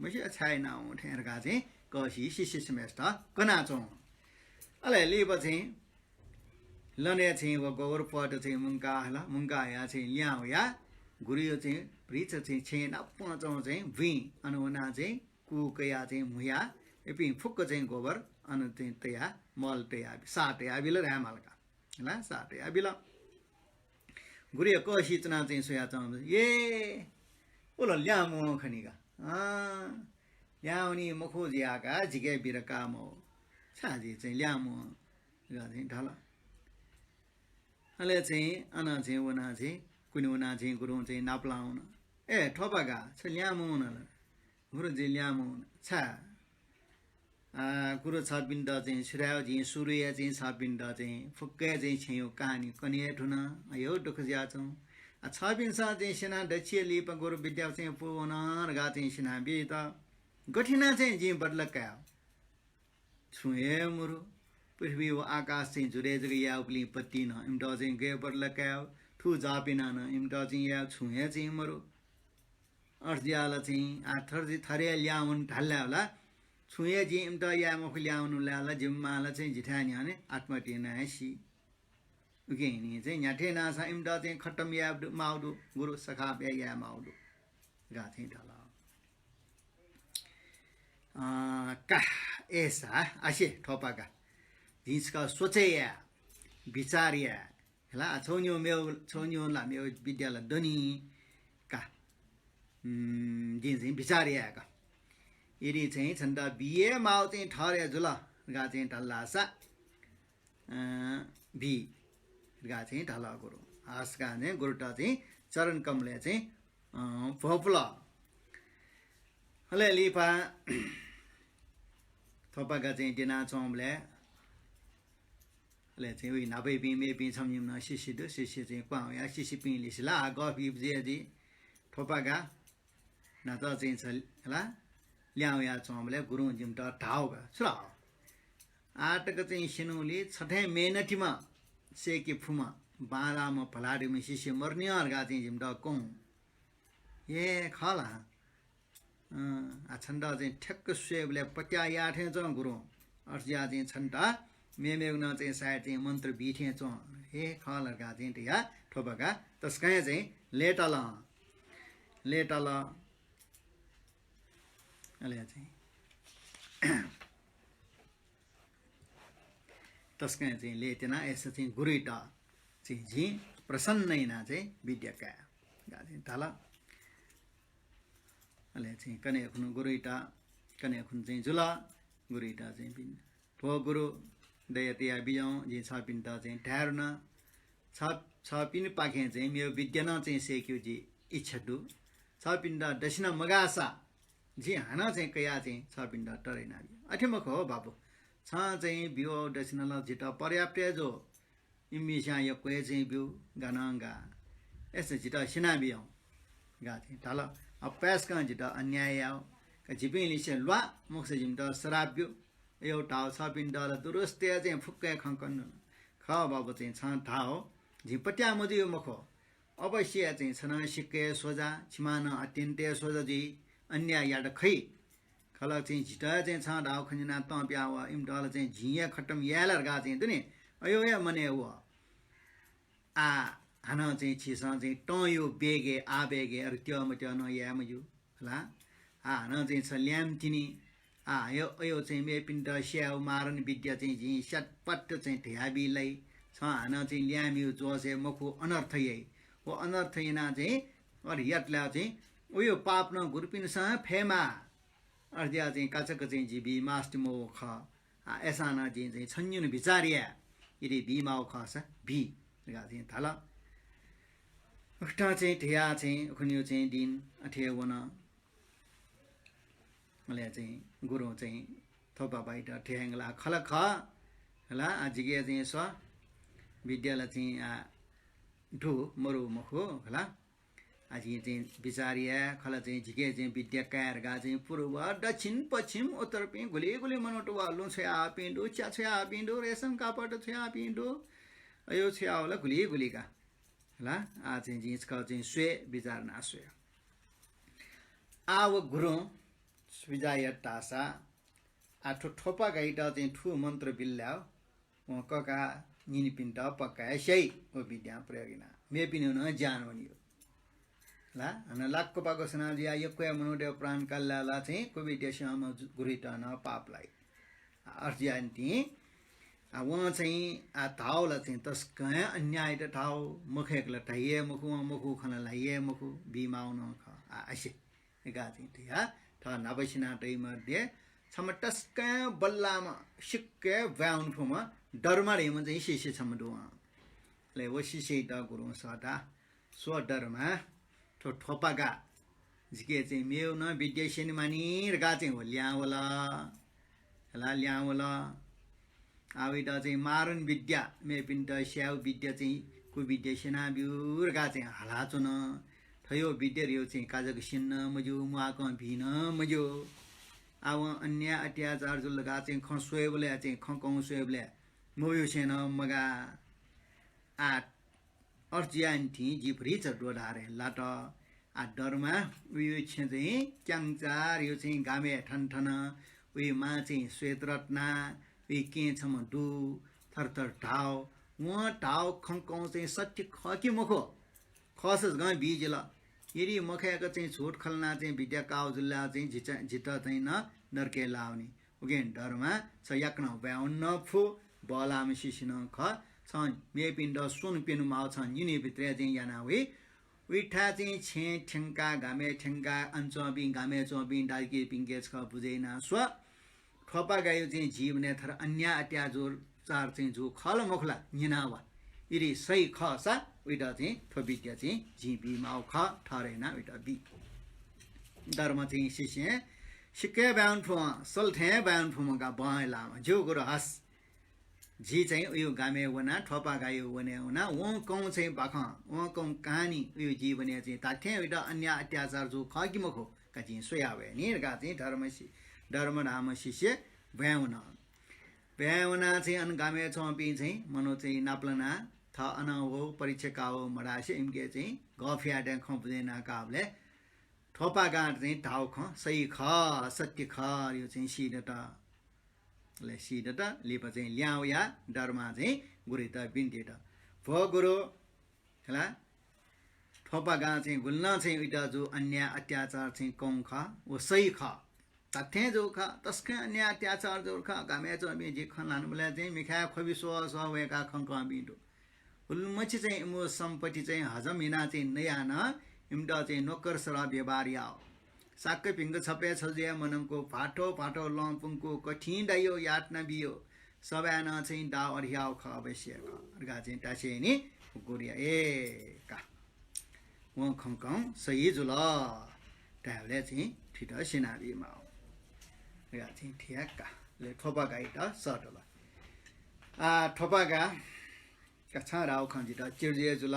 मस्यू छाय् यानाः वं थें धकाः चाहिँ कःसि शिष्य छम्हेसित कनाच्वं। अले लिपा चाहिँ लँय् चाहिँ व गोबर पःत चाहिँ मुंकाः हल, मुंकाः हयाः चाहिँ ल्याहां वयाः गुरुयो चाहिँ भ्रिच चाहिँ छेँय् नापं च्वंगु चाहिँ भुइँ अन वनाः चाहिँ कू कयाः चाहिँ म्हुयाः इपिं फुक्क चाहिँ गोबर अन चाहिँ तयाः मल तयाः, साः तयाः बिल धायेमाल का। हला, साः तयाः बिल। गुरुयो कःसि च्वनाः चाहिँ स्वयाच्वं, ए, उ ला ल्याहां मवं खनि का। अँ, ल्याहां वनी मखु जुयाः का जिके बिर काः मवः। छाय् जि चाहिँ ल्याहां मवं धकाः चाहिँ धाल। अले चाहिँ अन चाहिँ वनाः चाहिँ कुने वनाः चाहिँ गुरुं चाहिँ नापलाः वन। ए, थ्वपागा, छ ल्याहां मवन ला? गुरु, जि ल्याहां मवन। छाय्? आ, गुरु, छपिन्त चाहिँ छु धायेगु, जिं सुरुया चाहिँ छपिन्त चाहिँ फुक्कया चाहिँ छेँयो कहानी कने हे धुन, अय् दुःख जुयाच्वं। आ, छपिन्सं चाहिँ स्यनाः दच्छिया लिपा गुरु विद्या चाहिँ पूवन धकाः चाहिँ स्यनाबी त। गथे यानाः चाहिँ जिं बदला कायेगु? छुं हे मरु। पृथ्वी व आकाश चाहिँ जुरे जक याःगुलिं पतिं नं इमित चाहिँ गय् बदला कायेगु? थ्व जःपिन्त नं इमित चाहिँ याये छुं हे चाहिँ मरु। अथे जुयाः ला चाहिँ आ थर थरे ल्याहां वने धाल धाःसा ला छुं हे जिं इमित याये मखु, ल्याहां वने धाःसा ला जिमि मां ला चाहिँ जिथाय् न्ह्यःने आत्महत्या यानाः हे सी। उकिं चाहिँ न्ह्याथे यानाः सा इमित चाहिँ खतम याये दु, माउ दु, गुरु सखाप याये, याये माउ दु धकाः चाहिँ धाल। अँ, का, अय्सा आसे थोपागा, जिं छकः सोचे याये, बिचार याये, हला, छौ न्यू मेव, छौ न्यू ला मेव विद्या ला दनि का। उम्, जिं चाहिँ बिचार याये का। यदि चाहिँ छन्त बी हे माउ चाहिँ ठहर हे जुल धकाः चाहिँ धाल धाःसा, अँ, बी धकाः चाहिँ धाल गुरु। हस् धकाः चाहिँ गुरुत चाहिँ चरण कमलय् चाहिँ, अँ, भ्वपुल। अले लिपा थोपागा चाहिँ द्यनाच्वंबलय् अले चाहिँ उइ न्हापायापिं मेपिं छम्ह निम्ह नं शिष्य दु, शिष्य चाहिँ क्वहां वयाः शिष्यपिं लिसे ला, आ, गः फि जुइ जुइ, थोपागा न्हाचः चाहिँ छ ला, ल्याहां वयाच्वंबलय् गुरुं जिमित धाःगु छु ला, आः तक चाहिँ स्यनागुलिं छथें मेहनतिम्ह, सय्के फुम्ह, बांलाःम्ह, भलादीम्ह शिष्य मरुनि हं धकाः चाहिँ जिमित कं। ए खः ला? अँ, आ, छन्त चाहिँ ठ्याक्क स्वयेबलय् पत्याः याः थें च्वं गुरुं। अथे जुयाः चाहिँ छन्त मेमेगु नं चाहिँ सायद चाहिँ मन्त्र बी थें च्वं। हे खः ला धकाः चाहिँ धयाः थोपागा तसकं हे चाहिँ लय्ताल। लय्ताल। अले चाहिँ तसकं चाहिँ लय्त्यना, अय्सा चाहिँ गुरुइत चाहिँ जिं प्रसन्न यानाः चाहिँ विद्या काये धकाः चाहिँ धाल। अले चाहिँ कन्हय् खुन्हु गुरुइत, कन्हय् खुन्हु चाहिँ जुल। गुरुइत चाहिँ पिन, भो गुरु, दया तयाः बिज्याहुँ, जिं छपिन्त चाहिँ धाये धुन। छ, छपिनिपाखें चाहिँ मेगु विद्या नं चाहिँ सय्केगु जि इच्छा दु। छपिन्त दक्षिणा मगाःसा जिं हानं चाहिँ कयाः चाहिँ छपिन्त तरे यानाबी। अथे मखु हो बाबु, छं चाहिँ ब्यूगु दक्षिणा ला जितः पर्याप्त हे जू। इमिसं यक्व हे चाहिँ ब्यू, गानं गा। अय्सा जितः स्यनाबिज्याहुँ धकाः चाहिँ धाल। अपाय्सकं जितः अन्याय याः। का जिपिं लिसे ल्वाः, मखुसा जिमित श्राप ब्यु। अय् धाःगु छपिन्त ला दुरुस्त हे चाहिँ फुक्क हे खँ कने धुन। खः बाबु, चाहिँ छं धाःगु जिं पत्याः मजुइगु मखु। अवश्य चाहिँ छ नं सिक्क हे सोझा, छिमां नं अत्यन्त हे सोझा जुइ, अन्याय यात खइ। खः ला चाहिँ जितः चाहिँ छं धाःगु खँ न्यनाः तं पिहां वः, इमित ला चाहिँ जिं हे खतम याये ला धकाः चाहिँ दु नि, अय् हे मनय् वः। आः हानं चाहिँ छिसं चाहिँ तंयागु वेगय्, आवेगय् अथे त्यः मत्यः नं याये मज्यू हला। आः हानं चाहिँ छ ल्याय्म्ह तिनि। आः अय्, अय् चाहिँ मेपिन्त स्यायेगु मारण विद्या चाहिँ जिं स्यातपात चाहिँ धयाबी लाइ। छं हानं चाहिँ ल्याय्म्हया जोशय् मखु अनर्थ याइ। व अनर्थ यानाः चाहिँ अथे यात ला चाहिँ वया पाप नं गुरुपिन्सं हे फयेमाः। अथे जुयाः चाहिँ काचाक्क चाहिँ जि बी मास्ति मवः खः। आः, अय्सां नं जिं चाहिँ छन्यु नं बिचाः याये, यदि बी माःगु खःसा बी धकाः चाहिँ धाल। उकथं चाहिँ धयाः चाहिँ उखुन्हु चाहिँ दिं अथे हे वन। अले चाहिँ गुरुं चाहिँ थोपागायात थथे हंगला, खः ला खः हला, आ, जिके चाहिँ स्व, विद्या ला चाहिँ, आ, दु, मरु मखु हला। आ, जिं चाहिँ बिचाः याये, खः ला चाहिँ जिके चाहिँ विद्या काये धकाः चाहिँ पूर्व, दक्षिण, पश्चिम, उत्तरपिं गुलि गुलि मनूत वः, लुँ छ्वयापिं दु, च्या छ्वयापिं दु, रेशम कापड छ्वयापिं दु, अय् छ्वयाः वल गुलि गुलि का। हला, आ, चाहिँ जिं छकः चाहिँ स्वये, बिचाः यानाः स्वये। आ, व गुरुं सुविधा यात धाःसा, आ, थ्व थोपागायात चाहिँ थ्व मन्त्र बिल धाःसा, वं ककाः न्हिनिपिन्त पक्का हे स्याइ, व विद्यां प्रयोग यानाः। मेपिनिगु नं ज्यान वनीगु। ला, हानं लाक्क पाक्क स्यना जुयाः यक्व हे मनूतय् प्राण काल धाःसा ला चाहिँ कुविद्या स्यंम्ह जु-, गुरुइत नं पाप लाइ। आ, अथे जुयाः निंतिं, आ, वं चाहिँ, आ, धाःगु ला चाहिँ तसकं हे अन्यायत धाःगु, मखय्क ला धाइ हे मखु, वं मखु खँ ला ल्हाइ हे मखु, बी माःगु नं खः। आ, असे। धकाः चाहिँ धयाः थः न्हापा स्यनातःगु मध्ये छम्ह तसकं बल्लाःम्ह, सिक्क हे ब्वाँय् वने फुम्ह डर्मा धइम्ह चाहिँ शिष्य छम्ह दु वं। अले व शिष्ययात गुरुं सःताः, स्व डर्मा, थ्व थोपागा, जिके चाहिँ मेगु नं विद्या स्यने मानि धकाः चाहिँ व ल्याहां वल। हला, ल्याहां वल। आ, वयात चाहिँ मारण विद्या, मेपिन्त स्यायेगु विद्या चाहिँ कुविद्या स्यनाब्यु धकाः चाहिँ हालाच्वन। थज्याःगु विद्या धयागु चाहिँ काचाक्क स्यने नं मज्यू, म्वाकं बी नं मज्यू। आ, वं अन्याय अत्याचार जुल धकाः चाहिँ खँ स्वयेबलय्, चाहिँ खँ कं स्वयेबलय् मब्यूसें नं मगाः। आ, अर्जुयान्तिं जि भरिचा द्वधारे लात। आ दर्मा उयो छेँ चाहिँ क्यांचार यो चाहिँ गामे थन थन उयो मां चाहिँ श्वेतरत्ना उयो कें छम्ह दु थर थर धाव वं धाव खंकं चाहिँ सत्य खः कि मखु खस गं बीजिल। यदि मखय्क चाहिँ झुठ खलना चाहिँ विद्या काव जुल्ला चाहिँ जित चाहिँ न नरके लावनी। उगें दर्मा छ याकनं ब्वाउन्न फु बलाम शिष्य नं खः। छं मेपिन्त स्वन्हु प्यन्हु माव छं निने भित्रय् चाहिँ याना वइ। उइथा चाहिँ छेँ थ्यंका गामे थ्यंका अन च्वंपिं गामे च्वंपिं दाजुकिजापिंके छकः बुझे याना स्व। थोपागायु चाहिँ जीवनय् थर अन्याय अत्याचार चाहिँ जू खः ला मखु ला न्यना वा। यदि सही खःसा उइत चाहिँ थ्व विद्या चाहिँ जिं बी माव खः थर याना उइत बी। दर्मा चाहिँ शिष्य सिक्क ब्वाउन फुम्ह सल्थें ब्वाउन फुम्ह का बं लामा ज्यू गुरु हस। जि चाहिँ उयो गामे वना थोपागायु वने वना वं कं चाहिँ बाखं वं कं कहानी उयो जीवनय् चाहिँ ताथें उइत अन्याय अत्याचार जू खः कि मखु का जिं स्वया वये नि का चाहिँ धर्म धर्म धाम शिष्य ब्वाउन ब्वाउना चाहिँ अन गामे च्वंपिं चाहिँ मनू चाहिँ नापलना थ अन हो परीक्षा काव मधासे इमिके चाहिँ गफियादे खँ बुझे याना काबले थोपागां चाहिँ धाव खँ सही खः सत्य खः यो चाहिँ सीदत। ले सीदत लिपा चाहिँ ल्यावया दर्मा चाहिँ गुरुइत बिन्ति यात। भो गुरु हला थोपागां चाहिँ गुल्नं चाहिँ उइत जू अन्याय अत्याचार चाहिँ कं खः व सही खः। तथ्यं जू खः तस्कं अन्याय अत्याचार जू खः गामे च्वंपिं जि खँ ल्हानाबलय् चाहिँ मिखाय् ख्वबि स्व स्व वय्काः खंकं बिं दु। उलिमछि चाहिँ इमिगु सम्पत्ति चाहिँ हजम हिना चाहिँ नयाः नं इमित चाहिँ नोकर सरह व्यवहार याव। साक्क भिंक छपय् छजुया मनंकु भाथो भाथो लं पुंकु कठिन दायो यातना बियो। सभाय् नं चाहिँ दाव अरिह्याव खः अवश्य खः। अर्गा चाहिँ तासे नि गुरुया ए का। वं खंकं सही जुल। ताय्‌बलय् चाहिँ थित सिनाबी माव। अर्गा चाहिँ थिया का। ले थोपागाइत सटल। आ थोपागा का छां राव खं जित चिर्जे जुल।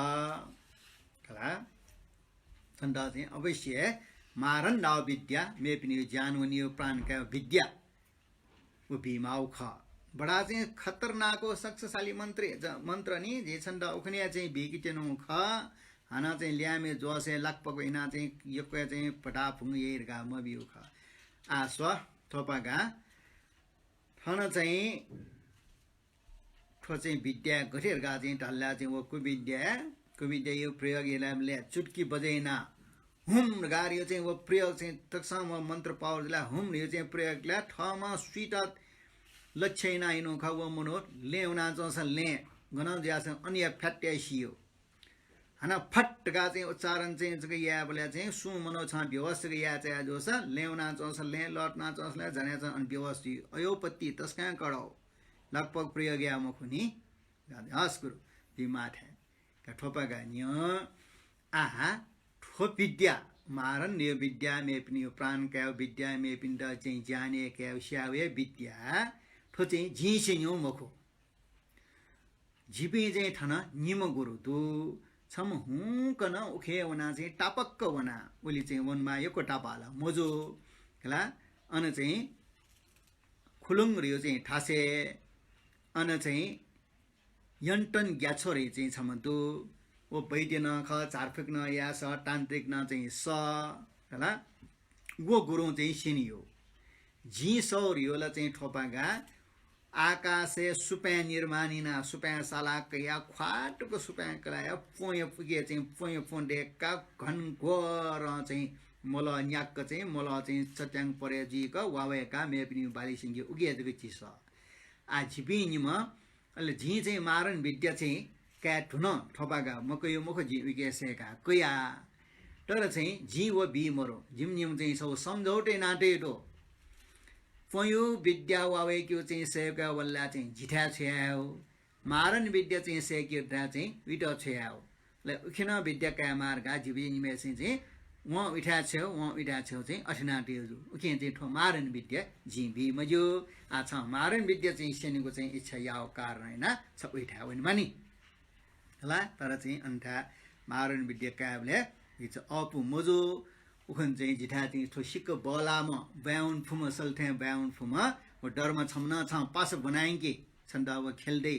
कला छन्त चाहिँ अवश्य मारण दाव विद्या मेपिनियो ज्यान वनियो प्राण कायो विद्या व बीमाव खः। बडा चाहिँ खतरनाक व शक्तिशाली मन्त्र मन्त्र नि जे छन्त उखनिया चाहिँ बीकि त्यनु खः। हानं चाहिँ ल्यामे जोसे लाकपक इना चाहिँ यक्व चाहिँ पटा फुङ येर गा मबिउ खः। आ स्व थोपागा थन चाहिँ थ्व चाहिँ विद्या गथे धकाः चाहिँ धल्ला चाहिँ व कुविद्या कुविद्यायो प्रयोग यानाबलय् चुट्की बजय् याना हुम धकाः यो चाहिँ व प्रयोग चाहिँ तकसं व मन्त्र पावर जुला हुम यो चाहिँ प्रयोग ला थःम्हं स्वीत लक्ष्य याना हिनु खः। व मनू लें वना च्वंसा लें गनं जुयाः अनिया फ्याट्टया सियो। हानं फट्ट धकाः चाहिँ उच्चारण चाहिँ जक यायेबलय् चाहिँ सुं मनू छं बेहोस जक याये चाहे जूसा लें वना च्वंसा लें लतुना च्वंसा लें झने चाहिँ अन बेहोस जुइ। अयोपत्ति तसकं कडौ लगभग प्रयोग याये मखु नि। हस् गुरु, दिमाथ्यां का थोपागा न्यँ। आः थ्व विद्या, मारण यो विद्या, मेपिनियो प्राण कायो विद्या, मेपिन्त चाहिँ ज्यान कायो स्यावया विद्या, थ्व चाहिँ जिं स्यनियो मखु। जिपिं चाहिँ थन निम्ह गुरु दु। छम्ह हुंकन उखे वना चाहिँ तापक्क वना, उलि चाहिँ वनमा यक्व तापाला मजू। हला अन चाहिँ खुलुङ ह्रियो चाहिँ थासे, अन चाहिँ यन्टन ग्याछोरे चाहिँ छम्ह दु। व वैद्य नं खः, झारफुक नं याःस, तान्त्रिक नं चाहिँ स। हला व गुरुं चाहिँ स्यनियो। जिं सौ ह्रियोला चाहिँ थोपागा आकाशय् सुपाँय् निर्माण याना, सुपाँय् साला कया, ख्वातुक सुपाँय् कलाया, प्वँया पुगे चाहिँ प्वँया प्वँ दय्का, घनघोरं चाहिँ मलः न्याक्क चाहिँ मलः चाहिँ चत्याङ परे जुइक वावय्का मेपिनि बाली सिंगे उगे जक चिस। आ झिपिं निम्ह अले जिं चाहिँ मारण विद्या चाहिँ काये धुन, थोपागा मकयो मखु, जिं उइके सय्का कया। तर चाहिँ जिं व बी मरु, जिमि निम्ह चाहिँ छौ सम्झौते नाते दु। प्वँयु विद्या वावय्क्यु चाहिँ सय्का वल्ला चाहिँ जिथाय् छ्वयायो। मारण विद्या चाहिँ सय्क्यु धा चाहिँ उइत छ्वयायो। ले उखेनं विद्या काये मार्गा जिपिं निम्हय्सिं चाहिँ वं उइथाय् छ्वयु, वं उइथाय् छ्वयु चाहिँ अथे नाते जु। उखें चाहिँ थ्व मारण विद्या जिं बी मज्यू। आ छं मारण विद्या चाहिँ स्यनेगु चाहिँ इच्छा याव कारण याना छ उइथाय् वनेमानि। हला, तर चाहिँ अन्था मारण विद्या कायेबलय् इच्छा अःपु मजू। उखन चाहिँ जिथाय् चाहिँ थ्व सिक्क बलाम ब्वाँय् वन फुम्ह सल्थें ब्वाँय् वन फुम्ह व दर्मा छम्ह नं छं पासा ब्वनायंके, छन्त व खेल दइ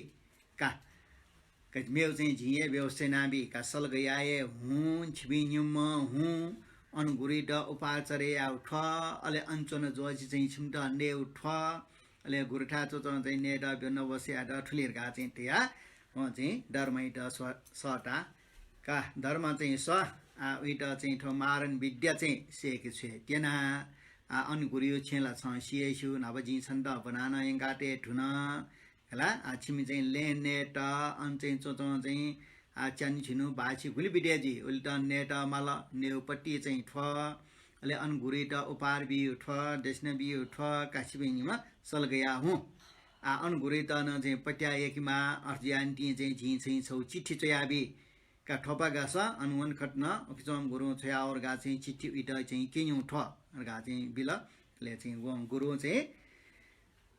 का। का मेव चाहिँ झिं हे व्यवस्था यानाबी का। सलगया हे हुँ, छिपिं निम्ह हुँ, अन गुरुइत उपाचार्य याउ थ्व, अले अन च्वन ज्वःछि चाहिँ छिमित नयेउ थ्व, अले गुरुथाय् च्वच्वं चाहिँ नयेत ब्यन वसयात थुलि धकाः चाहिँ धया, वं चाहिँ धर्मइत स्व-, सःता का। धर्म चाहिँ स, आ, उइत चाहिँ थ्व मारण विद्या चाहिँ सय्के छ्वये त्यना। आ, अन गुरुयो छेँ ला छं सि हे स्यू, न्हापा जिं छन्त ब्वना नं यंका तये धुन। हला, आ, छिमि चाहिँ लँय् नयेत, अन चाहिँ च्वच्वं चाहिँ, आ, च्यान्हु झिन्हु बाछि गुलि बिद्या जुइ, उलित नयेत माल, नयेउ पति चाहिँ थ्व, अले अन गुरुइत उपहार बिउ थ्व, दक्षिणा बिउ थ्व, का छिपिं निम्ह सलगया हुँ। आ, अन गुरुइत नं चाहिँ पत्याः यय्केमाः, अथे जुया निंतिं चाहिँ जिं चाहिँ छौ चिठी च्वयाबी। का थ्वपागा स, अन वने खत नं, उखे च्वंम्ह गुरुं छ्वयावल धकाः चाहिँ चिठी उइत चाहिँ क्यनेउ थ्व धकाः चाहिँ बिल। अले चाहिँ वं गुरुं चाहिँ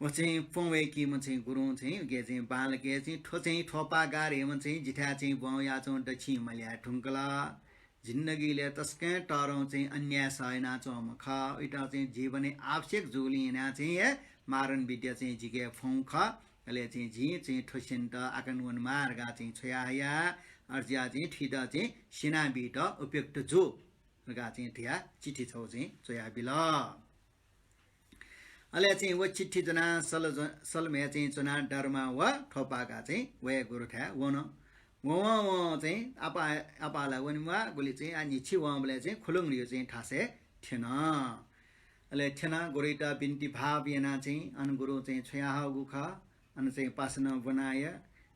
व चाहिँ प्वँ वय्कीम्ह चाहिँ गुरुं चाहिँ उके चाहिँ बांलाक चाहिँ थ्व चाहिँ थ्वपागा धयाम्ह चाहिँ जिथाय् चाहिँ ब्वं वयाच्वं दच्छि मल्याये धुंकल। जिन्दगीलय् तसकं तःधं चाहिँ अन्याय सह यानाच्वंम्ह खः। उइत चाहिँ जीवनय् आवश्यक जूगुलिं यानाः चाहिँ हे मारण विद्या चाहिँ जिके फ्वं खः। अले चाहिँ जिं चाहिँ थ्व स्यनेत आकान वनेमाः धकाः चाहिँ छ्वया हया। अथे जुया चाहिँ थुइत चाहिँ स्यनाबीत उपयुक्त जू धकाः चाहिँ धया चिठी छौ चाहिँ च्वया बिल। अले चाहिँ व चिठी ज्वनाः सल ज्व-, सलम्हय् चाहिँ च्वनाः धर्म व थ्वपागा चाहिँ वया गुरुथाय् वन। वं, वं, वं चाहिँ आपा, आपाः ला वनेमाः, गुलि चाहिँ आ न्हिच्छि वंबलय् चाहिँ खुलुङ ल्ह्यो चाहिँ थासय् थ्यन। अले थ्यनाः गुरुइत बिन्ति भाव यानाः चाहिँ अन गुरुं चाहिँ छ्वयाहःगु खः। अन चाहिँ पासा नं ब्वनाया,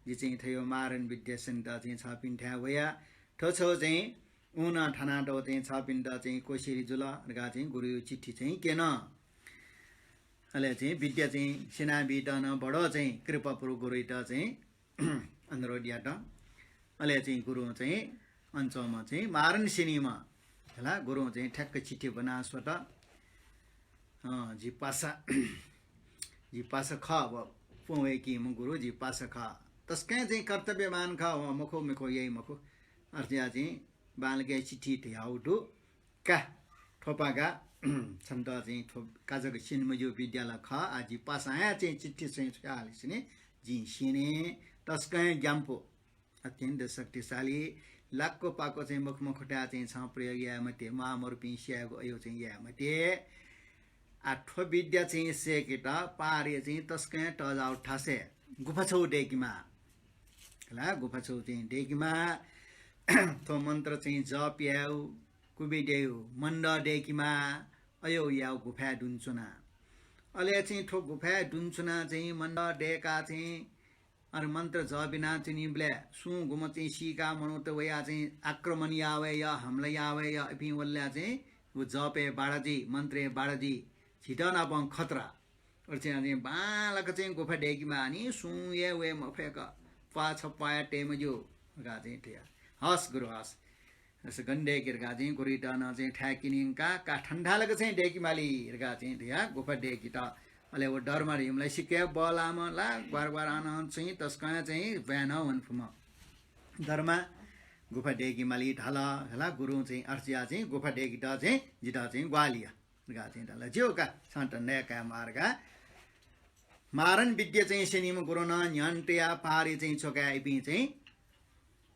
जि चाहिँ थ्व मारण विद्या स्यनेत चाहिँ छपिन्थाय् वया। थ्व छौ चाहिँ उं नं थानातःगु चाहिँ छपिन्त चाहिँ कोसेली जुल धकाः चाहिँ गुरुयो चिठी चाहिँ क्यन। अले चाहिँ विद्या चाहिँ स्यनाबीत नं बडो चाहिँ कृपापूर्वक गुरुइत चाहिँ अनुरोध यात। अले चाहिँ गुरुं चाहिँ अन च्वंम्ह चाहिँ मारण स्यनीम्ह हला गुरुं चाहिँ ठ्याक्क चिठी ब्वना स्वत। अँ, जि पासा, जि पासा खः, व प्वँ वय्कीम्ह गुरु जि पासा खः। तसकं चाहिँ कर्तव्यवान खः, व मखु, मखु, यइ मखु। अथे जुया चाहिँ बांलाक चिठी धयाउ दु। का, थ्वपागा, छन्त चाहिँ थ्व का जक स्यने मज्यू विद्या ला खः, आ जि पासां हे चाहिँ चिठी चाहिँ छ्वयाहल सिने, जिं स्यने, तसकं ग्याम्पु। अत्यन्त शक्तिशाली, लाक्क पाक्क चाहिँ मखु मखुथाय् चाहिँ छं प्रयोग याये मते, म्वाःमरुपिं स्यायेगु अय् चाहिँ याये मते। आ थ्व विद्या चाहिँ सय्केत पहाडय् चाहिँ तसकं तःजाःगु थासय् गुफा छौ दय्केमाः। हला, गुफा छौ चाहिँ दय्केमाः। थ्व मन्त्र चाहिँ जप यायेउ, कुविद्यायु मण्डः दय्केमाः, अय् यायेउ गुफाय् दुने च्वना। अले चाहिँ थ्व गुफाय् दुने च्वना चाहिँ मण्डः दय्काः चाहिँ अन मन्त्र जप यानाच्वनीबलय् सुं गुम्ह चाहिँ सीका मनूत वयाः चाहिँ आक्रमण याः वये या, हमला याः वये या, इपिं वल्लाय् चाहिँ व जपय् बाधा जुइ, मन्त्रय् बाधा जुइ, झीत नापं खतरा। अथे जुया चाहिँ बांलाक चाहिँ गुफा दय्केमाः नि, सुं हे वये मफय्क, प्वाः छप्वाया तये मज्यू धकाः चाहिँ धया। हस् गुरु हस्। अले गन दय्के धकाः चाहिँ गुरुइत नं चाहिँ थाय् क्यने यंकाः का थन्थाय् लाक चाहिँ दय्के माली धकाः चाहिँ धया गुफा दय्केत। अले व धर्म धइम्ह ला सिक्क बल्लाःम्ह ला ग्वार ग्वार अन चाहिँ तसकं चाहिँ ब्वाँय् नं वने फुम्ह। धर्म गुफा दय्के माली धाल। हला गुरुं चाहिँ अथे जुया चाहिँ गुफा दय्केत चाहिँ जितः चाहिँ ग्वाहालि या धकाः चाहिँ धाल। ज्यू का, छन्त नये कायेमाः धकाः मारण विद्या चाहिँ स्यनीम्ह गुरुं नं न्ह्यःने तयाः पहाडय् चाहिँ च्वकाः इपिं चाहिँ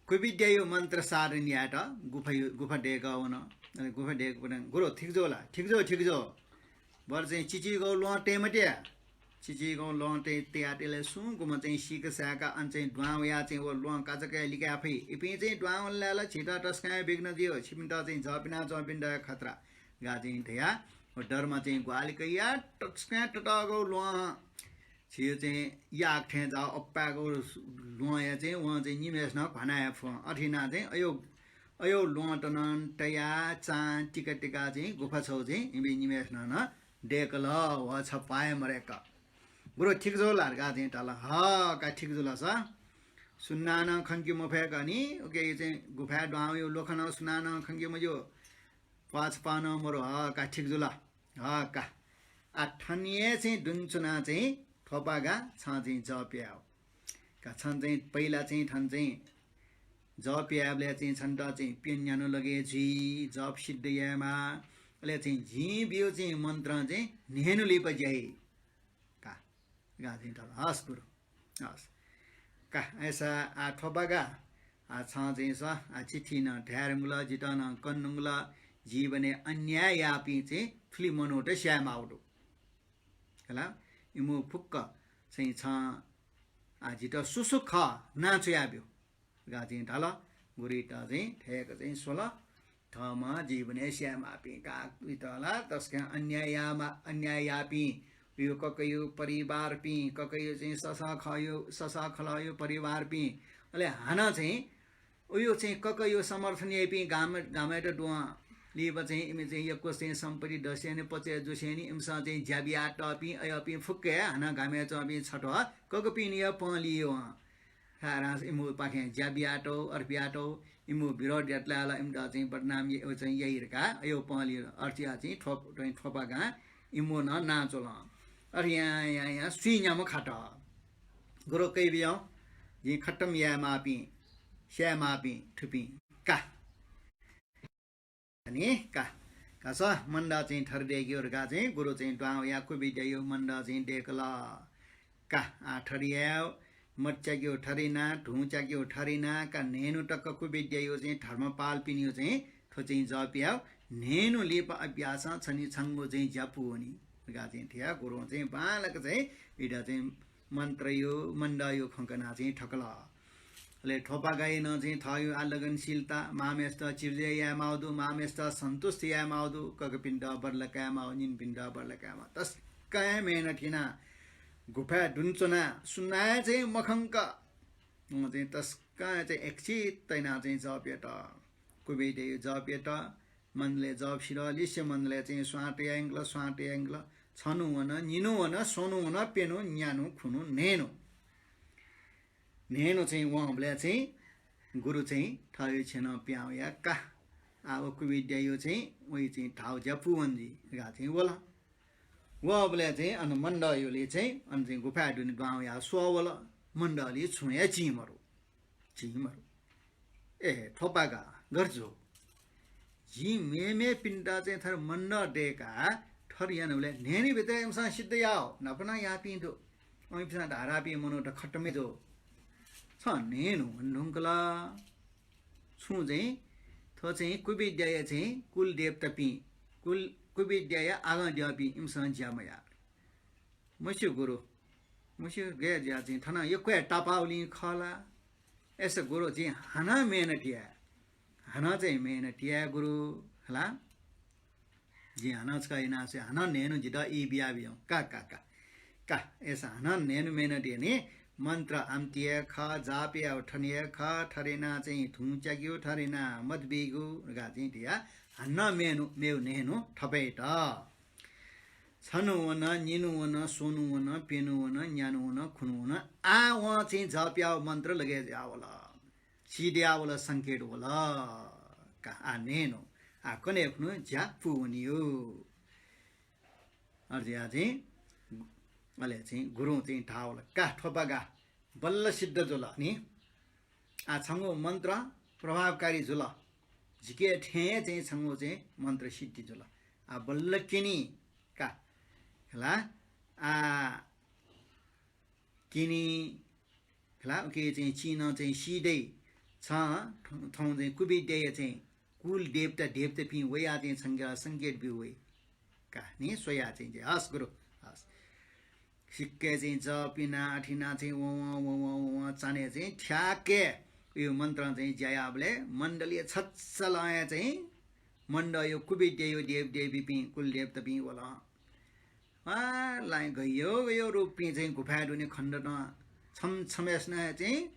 कुविद्यायु मन्त्र साधन यायेत गुफा, गुफा दय्कः वन। अले गुफा दय्कः वन, गुरु, ठीक जू ला? ठीक जू, ठीक जू। बरु चाहिँ चिचिगु ल्वहं तये मते। चिचिगु ल्वहं तये, तयातले सुं गुम्ह चाहिँ सीक साय्काः अन चाहिँ दुहां वयाः चाहिँ व ल्वहं का जक लिकाये फइ। इपिं चाहिँ दुहां वल्लाय् ला झीत तसकं विघ्न जुइ, छिपिन्त चाहिँ जप यानाच्वंपिन्त खतरा धकाः चाहिँ धया। व धर्म चाहिँ ग्वाहालि कयाः तसकं ततःगु ल्वहं झीयो चाहिँ याक थें जाः अप्पाय्कू ल्वहंया चाहिँ वं चाहिँ निम्हेसिनं घ्वाना हे फ्वं। अथे यानाः चाहिँ अय्, अय् ल्वहं तनं तयाः चां तिका तिका चाहिँ गुफा छौ चाहिँ इमि निम्हेसिनं नं दय्कल। व छप्वाः हे मदय्क। गुरु, ठीक जू ला धकाः चाहिँ धाल। हः का, ठीक जुल स। सुनानं खंके मफय्क नि, उके चाहिँ गुफाय् दुहां वयु ल्वखनं सुनानं खंके मज्यू। प्वाः छप्वाः नं मरु। हः का, ठीक जुल। हः का। आ थन हे चाहिँ दुने च्वनाः चाहिँ थ्वपागा छं चाहिँ जप यायेउ का। छं चाहिँ पहिला चाहिँ थन चाहिँ जप यायेबलय् चाहिँ छन्त चाहिँ प्यन्हु न्यान्हु लगे जुइ, जप सिद्ध यायेमाः। अले चाहिँ जिं बियु चाहिँ मन्त्रं चाहिँ न्हय्न्हु लिपा ज्या याइ का। का चाहिँ धाल। हस् गुरु। हस्। का, अय्सा आ थ्वपागा, आ छं चाहिँ स, आ चिठी नं धाये धुंकल, जितः नं कने धुंकल, जीवनय् अन्याय याःपिं चाहिँ थुलि मनूत स्याये माःगु दु। हला, इमु फुक्क चाहिँ छं आ जितः सु सु खः नां च्वयाब्यु धकाः चाहिँ धाल। गुरुइत चाहिँ थय्क चाहिँ स्वल। थःम्हं जीवनय् स्याये माःपिं काय्‌पिन्त ला तसकं अन्याय याःमा, अन्याय याःपिं, उयो ककयु परिवारपिं, ककयु चाहिँ ससःखःयु, ससःखलःयु परिवारपिं, अले हानं चाहिँ उयो चाहिँ ककयु समर्थन याइपिं गाम, गामय्‌त दुहां लिपा चाहिँ इमि चाहिँ यक्व चाहिँ सम्पत्ति दसेंनि पचय् जुसेंनि इमिसं चाहिँ ज्या बियातःपिं अय्‌पिं फुक्क हे हानं गामय् च्वंपिं छथ्वः ककपिनिया पँ लियु हं। थाय्‌रां इमिपाखें ज्या बियातौ, अर्पियातौ, इमि विरोध यात ला ला इमित चाहिँ बदनाम या, चाहिँ याइ धकाः अय् पँ लियु। अथे याः चाहिँ थ्व, चाहिँ थ्वपागां इमि नं नां च्वल। अथे यां, यां, यां सुइन्याम्ह खात। गुरु कयाबियं जिं खतम याये माःपिं, स्याये माःपिं थुपिं का। नि का, का स, मण्ड चाहिँ थरि दय्‌क्यु धकाः चाहिँ गुरु चाहिँ दुहां वयाः कुविद्यायु मण्ड चाहिँ दय्‌कल। का, आ थरि याये, मत च्याक्यु थरि ना, धुं च्याक्यु थरि ना, का न्हय्‌न्हु तक कुविद्यायु चाहिँ धर्मपालपिनियु चाहिँ थ्व चाहिँ जप याये, न्हय्‌न्हु लिपा अभ्यासं छनि छंगु चाहिँ ज्या पूवनी धकाः चाहिँ थ्व गुरुं चाहिँ बांलाक चाहिँ इमित चाहिँ मन्त्रयु, मण्डयु खँ कनाः चाहिँ थकल। अले थ्वपागां नं चाहिँ थःयु आ लगनशीलता, मामय्‌सित चिर्जय याये माःगु दु, मामय्‌सित सन्तुष्ट याये माःगु दु, ककपिन्त बदला काये माःगु, निन्हुपिन्त बदला काये माःगु। तसकं हे मेहनत यानाः गुफाय् दुने च्वनाः सुनां हे चाहिँ मखंक, वं चाहिँ तसकं हे चाहिँ एकचित्त यानाः चाहिँ जप यात। कुविद्यायु जप यात। मण्डलय् जप सिधः लिसे मण्डलय् चाहिँ स्वां तयाः यंकल, स्वां तयाः यंकल। छन्हु वन, निन्हु वन, स्वन्हु वन, प्यन्हु, न्यान्हु, खुन्हु, न्हय्‌न्हु। न्हय्‌न्हु चाहिँ वंबलय् चाहिँ गुरु चाहिँ थःयु छेँनं पिहां वयाः का, आ व कुविद्यायु चाहिँ वइ चाहिँ धाःगु ज्या पूवन जुइ धकाः चाहिँ वल। वःबलय् चाहिँ अन मण्डलय् चाहिँ अन चाहिँ गुफाय् दुने दुहां वयाः स्वः वल। मण्डलय् छुं हे चिं मरु। चिं मरु। ए, थ्वपागा, गथे जू? जिं मेमेपिन्त चाहिँ थथे मण्ड दय्‌काः थथे यानाबलय् न्हय्‌न्हुपिन्त इमिसं सिद्ध याः, न्हापा नं याःपिं दु। वइपिन्सं धारापिं मनूत खतम हे जू। छ न्हय्‌न्हु वने धुंकल। छुं चाहिँ थ्व चाहिँ कुविद्याया चाहिँ कुलदेवतापिं, कुल, कुविद्याया आगं द्यःपिं इमिसं ज्या मयाः। मस्यू गुरु, मस्यू गय् ज्या चाहिँ थन यक्व हे तापाःगुलिं खः ला? अय्‌सा गुरु, जिं हानं मेहनत याये, हानं चाहिँ मेहनत याये गुरु, हला? जिं हानं छकः याना स्वये, हानं न्हय्‌न्हु जितः ई बियाबियं। का, का, का। का, अय्‌सा हानं न्हय्‌न्हु मेहनत याये नि। मन्त्र आमति हे खः, जाप यायेगु थन हे खः, थथे यानाः चाहिँ धुं च्याकेगु, थथे यानाः मत बीगु धकाः चाहिँ धयाः हानं मेन्हु, मेगु न्हय्‌न्हु थपय्‌त। छन्हु वन, निन्हु वन, स्वन्हु वन, प्यन्हु वन, न्यान्हु वन, खुन्हु वन। आः वं चाहिँ जप याःगु मन्त्र लगे जुयावल। सिद्ध यावल, संकेत वल। का, आः न्हय्‌न्हु, आः कन्हय् खुन्हु ज्या पूवनीयो। अथे जुयाः चाहिँ, अले चाहिँ गुरुं चाहिँ धावल, का थ्वपागा, बल्ल सिद्ध जुल नि। आः छंगु मन्त्र प्रभावकारी जुल। जिके थें हे चाहिँ छंगु चाहिँ मन्त्र सिद्धि जुल। आः बल्ल क्यनी का। हला, आः क्यनी खला, उके चाहिँ चिं नं चाहिँ सी दइ। छं थौं, थौं चाहिँ कुविद्याया चाहिँ कुल देवता, देवतापिं वयाः चाहिँ छंके संकेत ब्यू वइ। का नि स्वयाः चाहिँ, चाहिँ हस् गुरु, हस्। सिक्क चाहिँ जप यानाः अथे यानाः चाहिँ वं, वं, वं, वं, वं, वं चान्हय् चाहिँ थ्याक्क उयो मन्त्रं चाहिँ ज्या याःबलय् मण्डलया छच्छलंया चाहिँ मण्डलया कुविद्याया देवदेवीपिं, कुल देवतापिं वल। आ, लाइ गयो गयो रूपपिं चाहिँ गुफाय् दुने खनेदत। छम्ह छम्हय्‌सिनं चाहिँ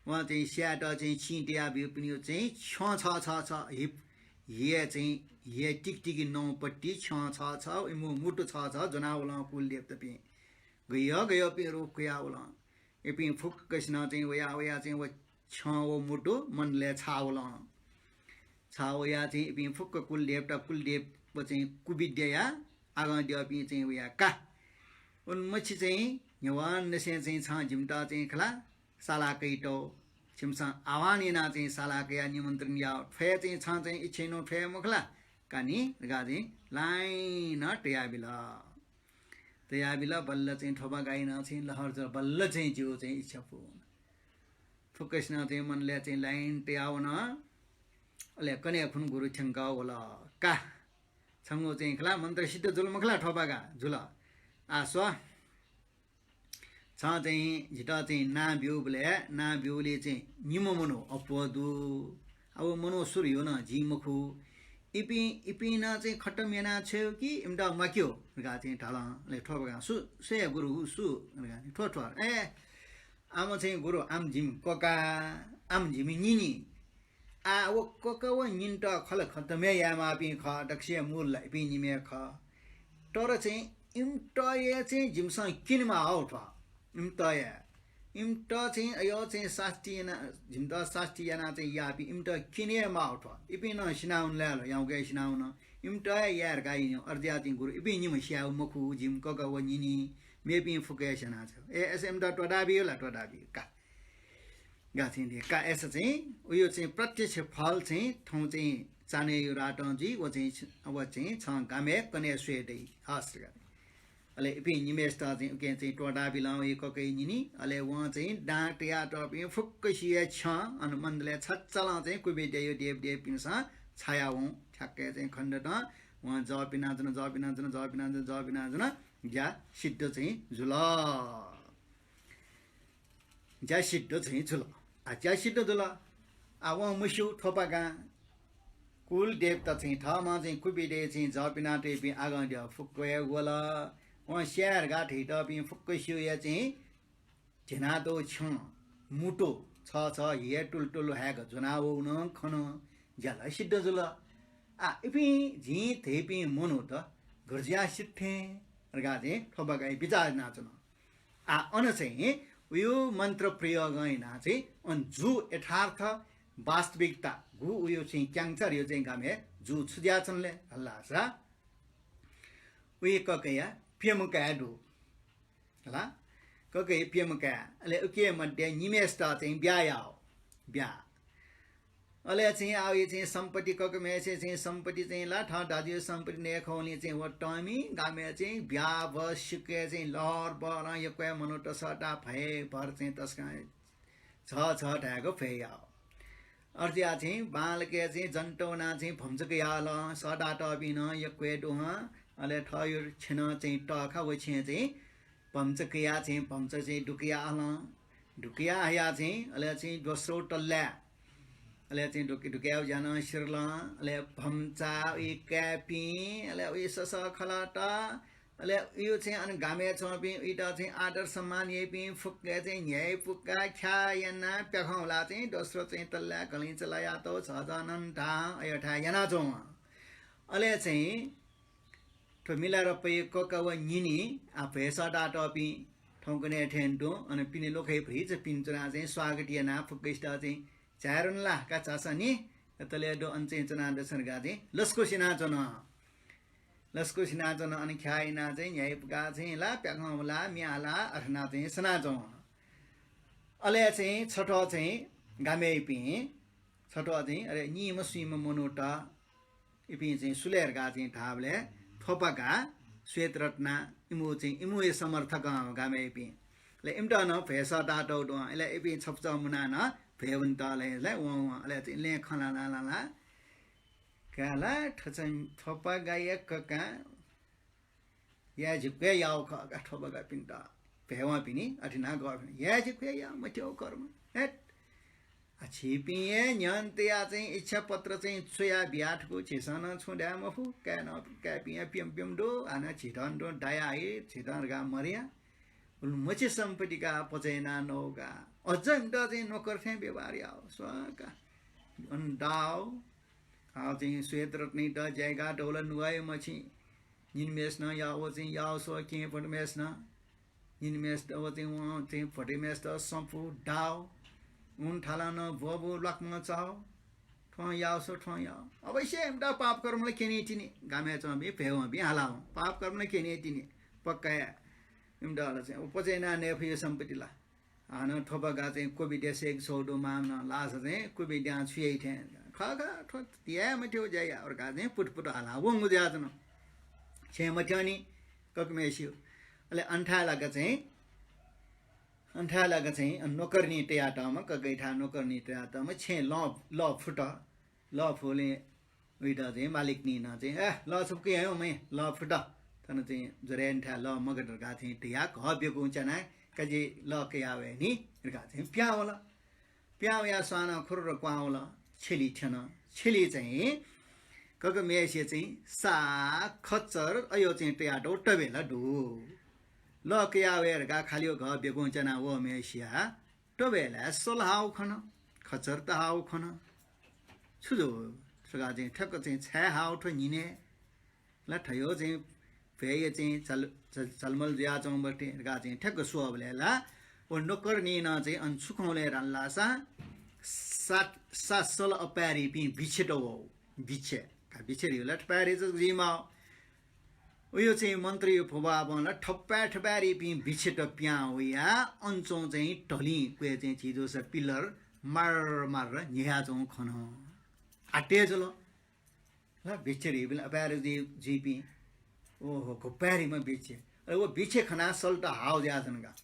वं चाहिँ स्यायेत चाहिँ चिं तया ब्यूपिनिगु चाहिँ छ्यं छ छ छ हिप, हिया चाहिँ हिया टिकटिकि नौ पट्टि छ्यं छ छ, इमिगु मुटु छ छ ज्वनावल कुल देवतापिं। गयो गयोपिं रूप कयावल। इपिं फुक्कसिनं चाहिँ वया वया चाहिँ व छ्यं व मुटु मण्डलय् छावल। छावया चाहिँ इपिं फुक्क कुलदेवता, कुलदेव व चाहिँ कुविद्याया आगं द्यःपिं चाहिँ वया का। उलिमछि चाहिँ न्ह्यवंनिसें चाहिँ छं जिमित चाहिँ खला साला कयातौ। छिमिसं आह्वान यानाः चाहिँ साला कयाः निमन्त्रण याः। थ्वया चाहिँ छं चाहिँ इच्छा यानाः थ्वया मखु ला? का नि धकाः चाहिँ लाइन तयाबिल। तयाबिल, बल्ल चाहिँ थ्वपागां नं चाहिँ लहर जुल, बल्ल चाहिँ जिगु चाहिँ इच्छा पूवन। फुक्कसिनं चाहिँ मनले चाहिँ लाइन तयावन। अले कन्हय् खुन्हु गुरु थ्यंकः वल। का, छंगु चाहिँ खला मन्त्र सिद्ध जुल मखला, थ्वपागा जुल। आ स्व, छं चाहिँ जितः चाहिँ नां ब्यूबलय्, नां ब्यूबलय् चाहिँ निम्ह मनू अप्वः दु। अब मनू सुरु ह्यू नं जिं मखु। इपिं, इपिं नं चाहिँ खतम याना छ्वयेगु कि इमित म्वाकेगु धकाः चाहिँ धाल। अले थ्वपागां सु, सु हे गुरु, सु धकाः थ्व, थ्व। ए, आम चाहिँ गुरु, आम जिमि कका, आम जिमि निनि। आ, व कका व निनित खला खतम हे यायेमाःपिं खः, दक्वसिया मूल ला इपिं निम्ह हे खः। तर चाहिँ इमित हे चाहिँ जिमिसं क्यनेमाः हौ थ्व। इमित हे, इमित चाहिँ अय् चाहिँ सास्ती याना, जिमित सास्ती याना चाहिँ याःपिं इमित क्यने हे माः हौ थ्व। इपिं नं सिनावन ला, ह्याउँक हे सिनावन। इमित हे याये धकाः यनी। अय् जुयाः चाहिँ गुरु, इपिं निम्ह स्यायेगु मखु, जिमि कका व निनि, मेपिं फुक्क हे स्यानाछ्वये। ए, अय्‌सा इमित त्वःताबी ला, त्वःताबी का। गाछिं दे का, अय्‌सा चाहिँ उयो चाहिँ प्रत्यक्ष फल चाहिँ थौं चाहिँ चान्हय् रातं जुइ, व चाहिँ छ-, व चाहिँ छं गामय् कन्हय् स्वये दइ। हस् का। अले इपिं निम्हेसित चाहिँ उकिं चाहिँ त्वःताबिल, वय् ककय् निनि। अले वं चाहिँ दां तयातःपिं फुक्कसिया छ्यं अन मण्डलय् छचालं चाहिँ कुबेद्याया देवदेवीपिन्सं छाया वं। ठ्याक्कै चाहिँ खण्डतं वं जप यानाच्वन, जप यानाच्वन, जप यानाच्वन, जप यानाच्वन। ज्या सिद्ध चाहिँ जुल। ज्या सिद्ध चाहिँ जुल। आ, ज्या सिद्ध जुल। आ, वं मस्यू थ्वपागां कुल देवता चाहिँ थःम्हं चाहिँ कुबेद्याया चाहिँ जप यानातःपिं आगंद्यः फुक्क हे वल। वं स्याये धकाः धइतःपिं फुक्क स्यूया चाहिँ झेनातःगु छ्यं मुटु छ छ हिया तुलतुल हाय्‌क ज्वनावःगु नं खन। ज्या ला सिद्ध जुल। आ, इपिं जिं धइपिं मनूत गज्याः सित थें धकाः चाहिँ थ्वपागां बिचाः यानाच्वन। आ, अन चाहिँ उयो मन्त्र प्रयोग यानाः चाहिँ अन जू यथार्थ वास्तविकता गु उयो चाहिँ क्याङ्चार यो चाहिँ गामय् जू छु जुयाच्वन ले हल्लासा। उयो ककया प्यम्ह काय् दु। हला? ककया प्यम्ह काय्। अले उके मध्ये निम्हेसित चाहिँ ब्याहा याः। ब्याहा। अले चाहिँ आः यो चाहिँ सम्पत्ति ककम्हेसे चाहिँ सम्पत्ति चाहिँ ला थः दाजुया सम्पत्ति नये खंगुलिं चाहिँ व तःमि गामय् चाहिँ ब्याहा व सिक्कय् चाहिँ लहर बहरं यक्व हे मनूत सःताः भयभर चाहिँ तसकं झःझः धायेगु भ्वय् याः। अथे जुयाः चाहिँ बांलाक चाहिँ जन्त वनाः चाहिँ भम्चा कयाः लं सःतातःपिं नं यक्व हे दु हं। अले थःयो छेँ नं चाहिँ तःखा, व छेँय् चाहिँ भम्चा कयाः चाहिँ भम्चा चाहिँ दुकयाः हलं। दुकयाः हयाः चाहिँ अले चाहिँ दोस्रो तल्लाय् अले चाहिँ दुक-, दुकयाः ज्या नं सिधल। अले भम्चा, उइ काय्‌पिं, अले उइ ससः खलःत, अले उयो चाहिँ अन गामय् च्वंपिं उइत चाहिँ आदर सम्मान याइपिं फुक्क चाहिँ न्ह्याइपुक्का ख्याः यानाः प्याखं हुलाः चाहिँ दोस्रो चाहिँ तल्लाय् गलिंचा लायातःगु झःझः नन्तां अय्‌थाय् यानाच्वं। अले चाहिँ थ्व मिलारेपाया कका व निनि आः भ्वय् सःतातःपिं थौंकन्हय् थें तुं अन पिने लोकय् भतिचापिं च्वनाः चाहिँ स्वागत यानाः फुक्कसित चाहिँ झाये धुन ला का, झासँ नि, तले दु अन चाहिँ च्वनाः दसँ धकाः चाहिँ लसकुस यानाच्वन। लसकुस यानाच्वन, अन ख्याः यानाः चाहिँ न्ह्याइपुकाः चाहिँ ला प्याखं हुलाः म्ये हालाः अथे यानाः चाहिँ सनाच्वन। अले चाहिँ छथः चाहिँ गामय्‌पिं छथः चाहिँ अले नीम्ह स्वीम्ह मनूत इपिं चाहिँ सुले धकाः चाहिँ धाःबलय् थ्वपागा, श्वेतरत्ना, इमु चाहिँ इमु हे समर्थक गामय्‌पिं। अले इमित नं भ्वय् सःतातःगु दु। अले इपिं छपचः मुनाः नं भ्वय् वनेत अले, अले वं, वं, अले चाहिँ लँय् खँ ल्हां ल्हां ल्हां ल्हां का ला, थ्व चाहिँ थ्वपागाया ककां याये ज्याकु हे याःगु खः का थ्वपागापिन्त। भ्वय् वंपिनि अथे यानाः गःपिनि याये ज्याकु हे याः, मथ्यंगु कर्म। हेत्। आ, छिपिं हे न्ह्यःने तयाः चाहिँ इच्छा पत्र चाहिँ च्वयाः बिया थुकु, झीसं नं छुं धाये मफु। काय् नं, काय्‌पिं हे प्यम्ह प्यम्ह दु, हानं झीत नं दाया हे, झीत नं धकाः मदया। उलि मछि सम्पत्ति का पचय् यानाः नव का। अझ इमित चाहिँ नोकर थें व्यवहार याः, स्व का। अन दाः। आः चाहिँ श्वेतरत्नयात ज्याइका दौला नुगः हे मछि। निनिम्हेसिनं याः, व चाहिँ याः स्व, केहेँ भतिम्हेसिनं। निनिम्हेसित व चाहिँ वं चाहिँ भतिम्हेसित सफू, दाः। उन थालं नं ब्वःबू, ल्वाकमं चाः। थ्वं याः स्व, थ्वं याः। अवश्य इमित पाप कर्म ला क्यनी तिनि। गामय् च्वंपिं भ्वय् वंपिं हाला वं। पाप कर्म ला क्यनी तिनि। पक्का हे। इमित ला चाहिँ व पचय् यानाः नये फइगु सम्पत्ति ला। हानं थ्वपागा चाहिँ कुबेद्या सय्‌के छ्वःगु दु, मांम्हं नं लाःसा चाहिँ कुबेद्यां छु याइ थें। खः खः, थ्व याये मथ्यंगु ज्या याः धकाः चाहिँ पुटपुट हालाः वंगु जुयाच्वन। छेँ मथ्यंनि, ककम्हेसिगु। अले अन थाय् लाक चाहिँ अन थाय् लाक चाहिँ अन नोकरनी तयातःम्ह, ककैथाय् नोकरनी तयातःम्ह छेँ लः, लः फुत। लः फुलें उइत चाहिँ मालिकनी नं चाहिँ, "ए, लः छपु कयाय् मया, लः फुत। थन चाहिँ ज्वरय् थाय् लः मगात" धकाः चाहिँ धयाः घः ब्यकुं च्यानाः, "का जि लः कयावये नि" धकाः चाहिँ पिहां वल। पिहां वयाः स्वानं खुर्र क्वहां वल, छेली थ्यन। छेली चाहिँ ककम्हेसिया चाहिँ सा, खच्चर अयो चाहिँ तयातःगु तबेला दु। लः कयावये धकाः खालि घः ब्यकुं च्यानाः वःम्हेसिया तबेलाय् सल हाःगु खन, खच्चर त हाःगु खन। छु जू धकाः चाहिँ ठ्याक्क चाहिँ छाय् हाःगु थ्व न्हिनय् ला थयो चाहिँ भ्वय् चाहिँ झल-, झल-, झलमल जुयाच्वंगु मते धकाः चाहिँ ठ्याक्क स्वःबलय् ला व नोकरनी नं चाहिँ अन छु खँ वल धाल धाःसा सा, सा सल अपाय्‌धइपिं बिच्छेत वःगु। बिच्छे, का बिच्छे धइगु ला थपाय्‌धइ जक जुइमाः। उयो चाहिँ मन्त्रया प्रभावं ला थपाय् थपाय्‌धइपिं बिच्छेत पिहां वयाः अन च्वंगु चाहिँ धलिं क्वय् चाहिँ झीजूसा pillar मार्र मार्र न्ह्याच्वंगु खन। आत्ते जुल। ला बिच्छे धइपिं अपाय्‌धइ जुइपिं। ओहो, घपाय्‌धइम्ह बिच्छे। अले व बिच्छे खनाः सल त हाःगु जुयाच्वन का।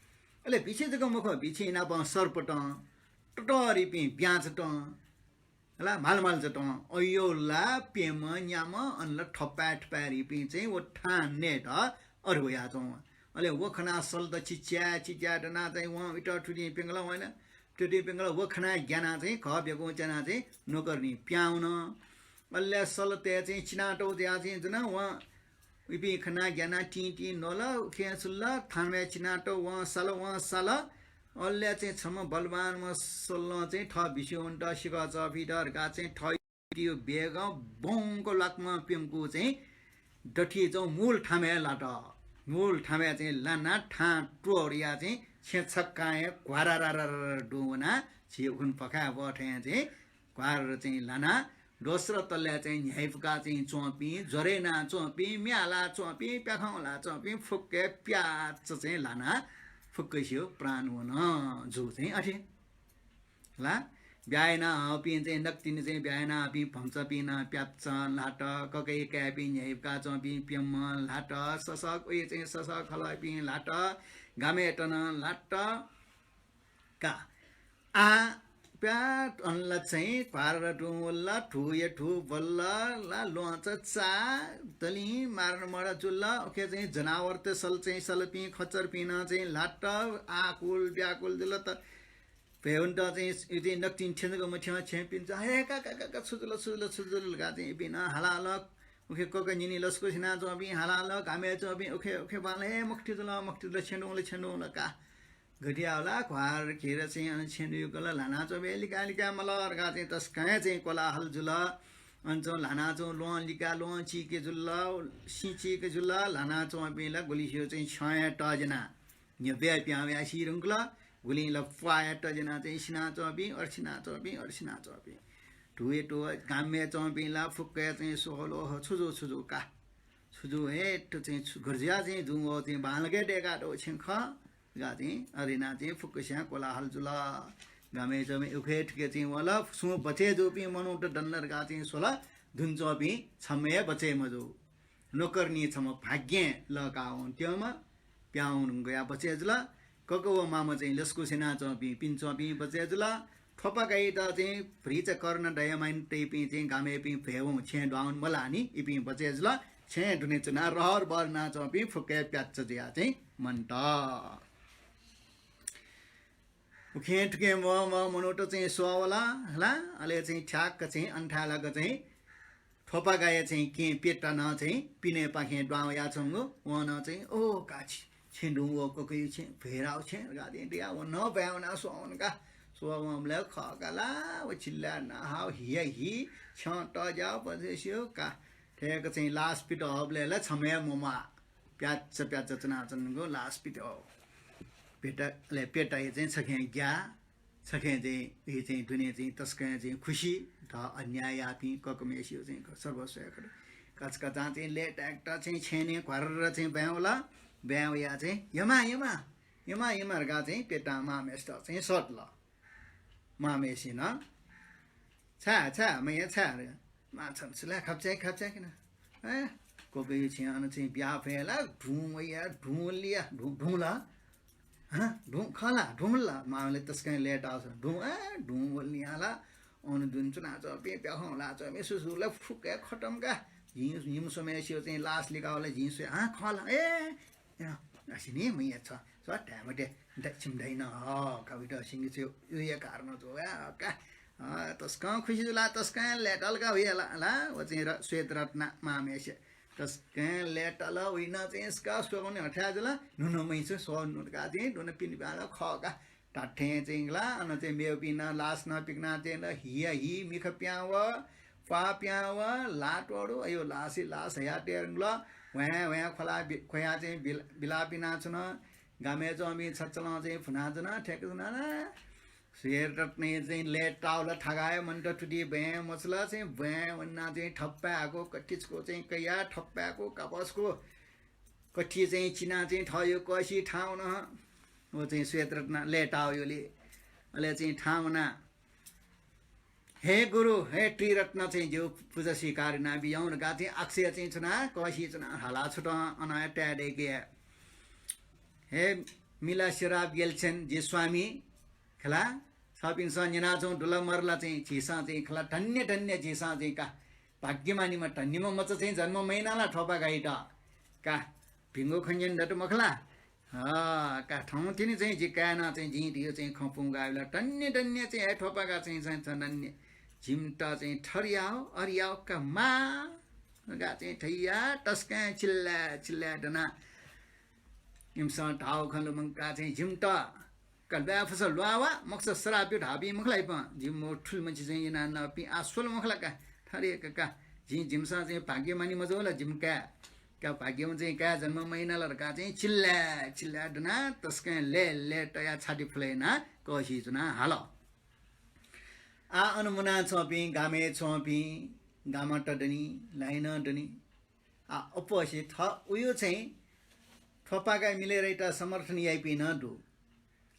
अले बिच्छे जक मखु, बिच्छे नाप सर्पतं, ततःधइपिं ब्याँचतं, ला म्हालम्हालचतं, अयो ला प्यम्ह न्याम्ह, अन ला थपाय् थपाय्‌धइपिं चाहिँ व थां नयेत अथे वयाच्वंगु। अले व खनाः सल त चिच्याय् चिच्याय् दनाः चाहिँ वं इतः थुतिं प्यंगलं वइन। थुतिं प्यंगलं व खनाः ग्यानाः चाहिँ घः ब्यकुं च्यानाः चाहिँ नोकरनी पिहां वन। अले सलतय् चाहिँ चिनातःगु जुयाः चाहिँ जुन वं इपिं खनाः ग्यानाः तिं तिं न्वल, उखें सुल, थानय् चिनातःगु वं साल, वं साल। अले चाहिँ छम्ह बलवानम्ह सलं चाहिँ थः बिस्युं वनेत, सिखः चःपिन्त धकाः चाहिँ थःगु वेगं बौंक ल्वाकमं प्यंकू चाहिँ दथुइ च्वंगु मूल थामय् लात। मूल थामय् चाहिँ लानाः थां त्वःरिया चाहिँ छेँ छक्कां हे घ्वारारारारा दुं वनाः झी उखुन्हु पखाय् वः थें चाहिँ घ्वार चाहिँ लानाः दोस्रो तलय् चाहिँ न्ह्याइपुका चाहिँ च्वंपिं, ज्वरय् याना च्वंपिं, म्ये हाला च्वंपिं, प्याखं हाला च्वंपिं फुक्क प्याच्च चाहिँ लानाः फुक्कसियो प्राण वन। जू चाहिँ अथे। ला ब्याहा याना हःपिं चाहिँ नकतिनि चाहिँ ब्याहा याना हःपिं भम्चापिं नं प्याच्च ल्हात, ककय् काय्‌पिं न्ह्याइपुका च्वंपिं प्यम्ह ल्हात, ससः उइ चाहिँ ससः खलःपिं ल्हात, गामय् तनं ल्हात। का आ प्यात अनला चाहिँ घ्वारारा दुं वल, धुया धु बल्ल, ला ल्वहंचा चा, दलिं मारमर जुल। उखे चाहिँ जनावरत सल चाहिँ सलपिं खच्चरपिं नं चाहिँ ल्हात, आकुल ब्याकुल जुल। त भ्वय् वनेत चाहिँ इति नकतिनि थ्यंक मथ्यं छेँपिन्त, "हे का, का, का, का, छु जुल, छु जुल, छु जुल?" धकाः चाहिँ इपिं नं हाला हल। उखे कक न्हिनय् लसकुस याना च्वंपिं हाला हल, गामय् च्वंपिं उखे, उखे बांलाः, "हे मखुति जुल, मखुति जुल, छेँ दुं वल, छेँ दुं वल का।" गथे याः ला, घ्वार घिर चाहिँ अन छेँ दुइकल, ल्हाना च्वंपिं लिका लिका मल धकाः चाहिँ तसकं हे चाहिँ कोलाहल जुल। अन च्वं ल्हाना च्वं ल्वहं लिका ल्वहं चीके जुल, सिं चीके जुल, ल्हाना च्वंपिं ला गुलिसियो चाहिँ छ्यं हे तज्याना न्ह्यब्वय् पिहां वयाः सी धुंकल, गुलिं ला प्वाः हे तज्याना चाहिँ सिना च्वंपिं, अथे सिना च्वंपिं, अथे सिना च्वंपिं। धुया धु गामय् च्वंपिं ला फुक्क हे चाहिँ स्वल, ओहो, छु जू, छु जू का, छु जू, हे त चाहिँ छु, गथे जुयाः चाहिँ दुं वः चाहिँ बांलाक हे दय्कातःगु छेँ खः। धकाः चाहिँ अथे यानाः चाहिँ फुक्कसियां कोलाहल जुल। गामय् च्वंपिं उखे थुखे चाहिँ वल, सुं बचय् जूपिं मनूत दन धकाः चाहिँ स्वल, दुने च्वंपिं छम्ह हे बचय् मजू। नोकरनी छम्ह भाग्यं लःकाः वंत्यंम्ह पिहां वंगु धुंकूया बचय् जुल। कक व मामा चाहिँ लसकुस याना च्वंपिं पिने च्वंपिं बचय् जुल। थ्वपागायात चाहिँ भतिचा कर्ण दयामानि तइपिं चाहिँ गामय्‌पिं भ्वय् वं छेँ दुहां वने मलाःनि, इपिं बचय् जुल। छेँ दुने च्वनाः रहर बहर याना च्वंपिं फुक्क हे प्याच्च जुयाः चाहिँ वंत। उखें थुखें म्वः म्वः मनूत चाहिँ स्वः वल ला। अले चाहिँ ठ्याक्क चाहिँ अन थाय् लाक चाहिँ थ्वपागाया चाहिँ केहेँ पेटा नं चाहिँ पिनेपाखें दुहां वयाच्वंगु। वं नं चाहिँ, "ओ का, छेँ दुं वः ककय् छेँ, भैराव छेँ" धकाः चाहिँ धयाः व नं बाय् वनाः स्वः वन का। स्वः वंबलय् खः का ला, व चिल्लाय् नाहाः हिया हि छ्यं तज्याः बचय् सियो का। थय्क चाहिँ लास पित हःबलय् ला छम्ह हे मम्वाः। प्याच्च प्याच्च च्वनाच्वंगु लास पित हः। पेटा, अले पेटाया चाहिँ छखें ग्याः, छखें चाहिँ, इ चाहिँ दुने चाहिँ तसकं चाहिँ खुसी, थः अन्याय याःपिं ककम्हेसियो चाहिँ सर्वस्व हे खः। कचाकचां चाहिँ लय्ताय्केत चाहिँ छेँय् घ्वार्र चाहिँ बाय् वल। बाय् वयाः चाहिँ, "यमा, यमा, यमा, यमा" धकाः चाहिँ पेटां मांम्हेसित चाहिँ सःतल। मांम्हेसिनं, "छाय्, छाय्, मया छाय्?" "मां छन्त छु ला खप्चाय्, खप्चाय् किन?" "ए, ककय् छेँय् अन चाहिँ ब्याहा फय् ला, धुं वया, धुं लिया, धुं, धुं ला।" हँ, धुँ खः ला, धुँ ला? मांले तसकं लय्ताः। धुँ, ए, धुँ वल नि ला। अन दुने च्वनाच्वंपिं प्याखं लाःच्वंपिं सुसुला फुक्क खतम का। जिं निम्हस्वम्हसियो चाहिँ लास लिकावल, जिं स्वया, हँ, खः ला? ए, असिनि मैया छ, स धाये मते, द-, छिं धाइन, हः, का उइत सिंगि छु, उया कारण छु, आ, का, अ, तसकं खुसी जुल, तसकं लय्ताल का उया ला, ला, व चाहिँ र-, श्वेत रत्न मांम्हेसे। तसकं लय्ताल, उइन चाहिँ स्का स्वगुने हथाय् जुल, नुन मैछु, स्व नुन का चाहिँ, नुन पिने प्याल खः का। धात्थें चाहिँ ला, अन चाहिँ मेपिं नं लास नं पिकना चाहिँ ल, हिया हि मिखा प्यां व, प्वाः प्यां व, ला त्वःदु, अयो लासि लास हया तेरंगल, ह्वाँय् ह्वाँय् ख्वला बि-, ख्वया चाहिँ बिल-, बिलापिना च्वन, गामय् च्वंपिं छचलं चाहिँ फुना च्वन, ठ्याक च्वन ला। श्वेत रत्नया चाहिँ लय्तावल थागाय मन्त तुति बँय् मचल चाहिँ बँय् वन्ना चाहिँ ठप्पाय्‌को कथिचको चाहिँ कया ठप्पाय्‌को कापसको कथि चाहिँ चिना चाहिँ थःयो कःसि थाहां वन। व चाहिँ श्वेत रत्न लय्तावयोले। अले चाहिँ थाहां वना, हे गुरु, हे त्रिरत्न चाहिँ ज्यू पुजा स्वीकार यानाबियौं धकाः चाहिँ आकाशय् चाहिँ च्वना, कःसि च्वना हाला छुतं अन ताये दय्के। हे मिला सेराप येल्छेन जि स्वामी, खला, छपिन्सं न्यनाच्वं दुल मरला चाहिँ झीसं चाहिँ खला धन्य धन्य झीसं चाहिँ का भाग्यमानीम्ह धन्यम्ह मचा चाहिँ जन्म मयाना ला थ्वपागाइत का भिंगु खँ न्यने दत मखला। हँ, का थौं तिनि चाहिँ जि काय्‌नं चाहिँ जिं धियो चाहिँ खँ पुंगाबिल। धन्य धन्य चाहिँ हे थ्वपागा चाहिँ, चाहिँ, चाहिँ धन्य। जिमित चाहिँ थरियाव, अरियाव का मां, का चाहिँ थैया तसकं चिल्लाय्, चिल्लाय् दना। इमिसं धाव खँ लुमंका चाहिँ जिमित का ल्वाये फुसा ल्वावा, मखुसा सराप ब्यु धाःपिं मखु ला इपिं। जिमि थुलिमछि चाहिँ यानानपिं आः स्वल मखु ला का। थरे का, का। जिं जिमिसं चाहिँ भाग्यमानी मजू ला जिमि काय्। का भाग्यमानी चाहिँ काय् जन्म मयाना ला धकाः चाहिँ चिल्लाय्, चिल्लाय् दना तसकं लय्, लय् तया छाति फुलय् याना कःसि च्वना हाल। आः अन मुना च्वंपिं, गामय् च्वंपिं, गामत दनि, लाइन दनि। आः अप्वःसि थः उयो चाहिँ थ्वपागा मिले राइत समर्थन याइपिं नं दु।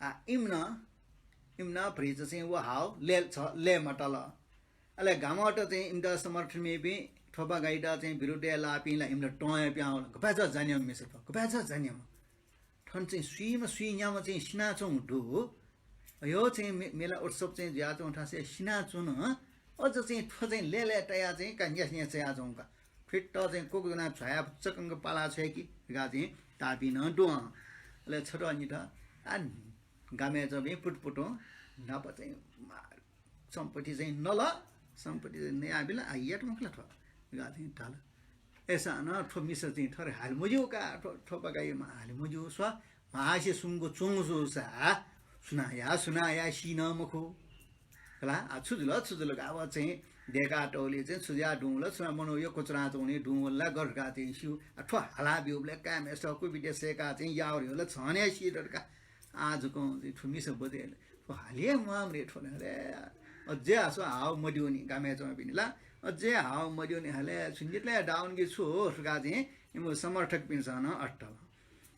आः इमिनं, इमिनं भ्रिच चाहिँ व हाव लय् छ, लय् मतल। अले गामत चाहिँ इमित समर्थन मेपिं थ्वपागाइत चाहिँ विरुद्धय् लाःपिं ला इमित तं यापिं हाव ला। गपाय् छ जान्यम मिसा थ्व, गपाय् छ जान्यम। थन चाहिँ सुइम्ह सुइन्याम्ह चाहिँ सिनाच्वंगु दु। अयो चाहिँ मे-, मेला उत्सव चाहिँ जुयाच्वंगु थासय् सिनाच्वन। अझ चाहिँ थ्व चाहिँ लय् लय् तया चाहिँ का न्यास न्यास चयाच्वंगु का। फिट्ट चाहिँ कोक ज्वनाः झ्वाया चकंक पाला छ्वय्‌कि धकाः चाहिँ ताःपिं नं दु। अले छथः निथः आ गामय् च्वंपिं पुटपुटुं न्हापा चाहिँ मा-, सम्पत्ति चाहिँ नल, सम्पत्ति चाहिँ नयाबिल, आ यात मखु ला थ्व धकाः चाहिँ धाल। अय्‌सां नं थ्व मिसा चाहिँ थथे हाले मज्यू का, थ्व, थ्वपागायाम्ह हाले मज्यू स्व, म्हासे सुंक च्वंगु जूसा सुनाया, सुनाया सी नं मखु। खला, आ छु जुल, छु जुल का, अब चाहिँ देका तौलि चाहिँ छु जुया दुं वल, छु मनू यक्व च्वना च्वंगुलिं दुं वल ला गथे धकाः चाहिँ स्यू। आ थ्व हाला ब्यूबलय् काय्‌म्हेसित कुबिद्या सय्‌काः चाहिँ याः रे वल, झन हे सी दत का। आः जुकं चाहिँ थ्व मिसा बजे थ्व हाले म्वाःम्ह रे थ्व रे। अझै हासो हाव मद्यूनि गामय् च्वंपिनि ला। अझै हाव मद्यूनि हाले सुन्जितले डाउन कि छु धकाः चाहिँ इमिगु समर्थकपिन्सं नं अथल।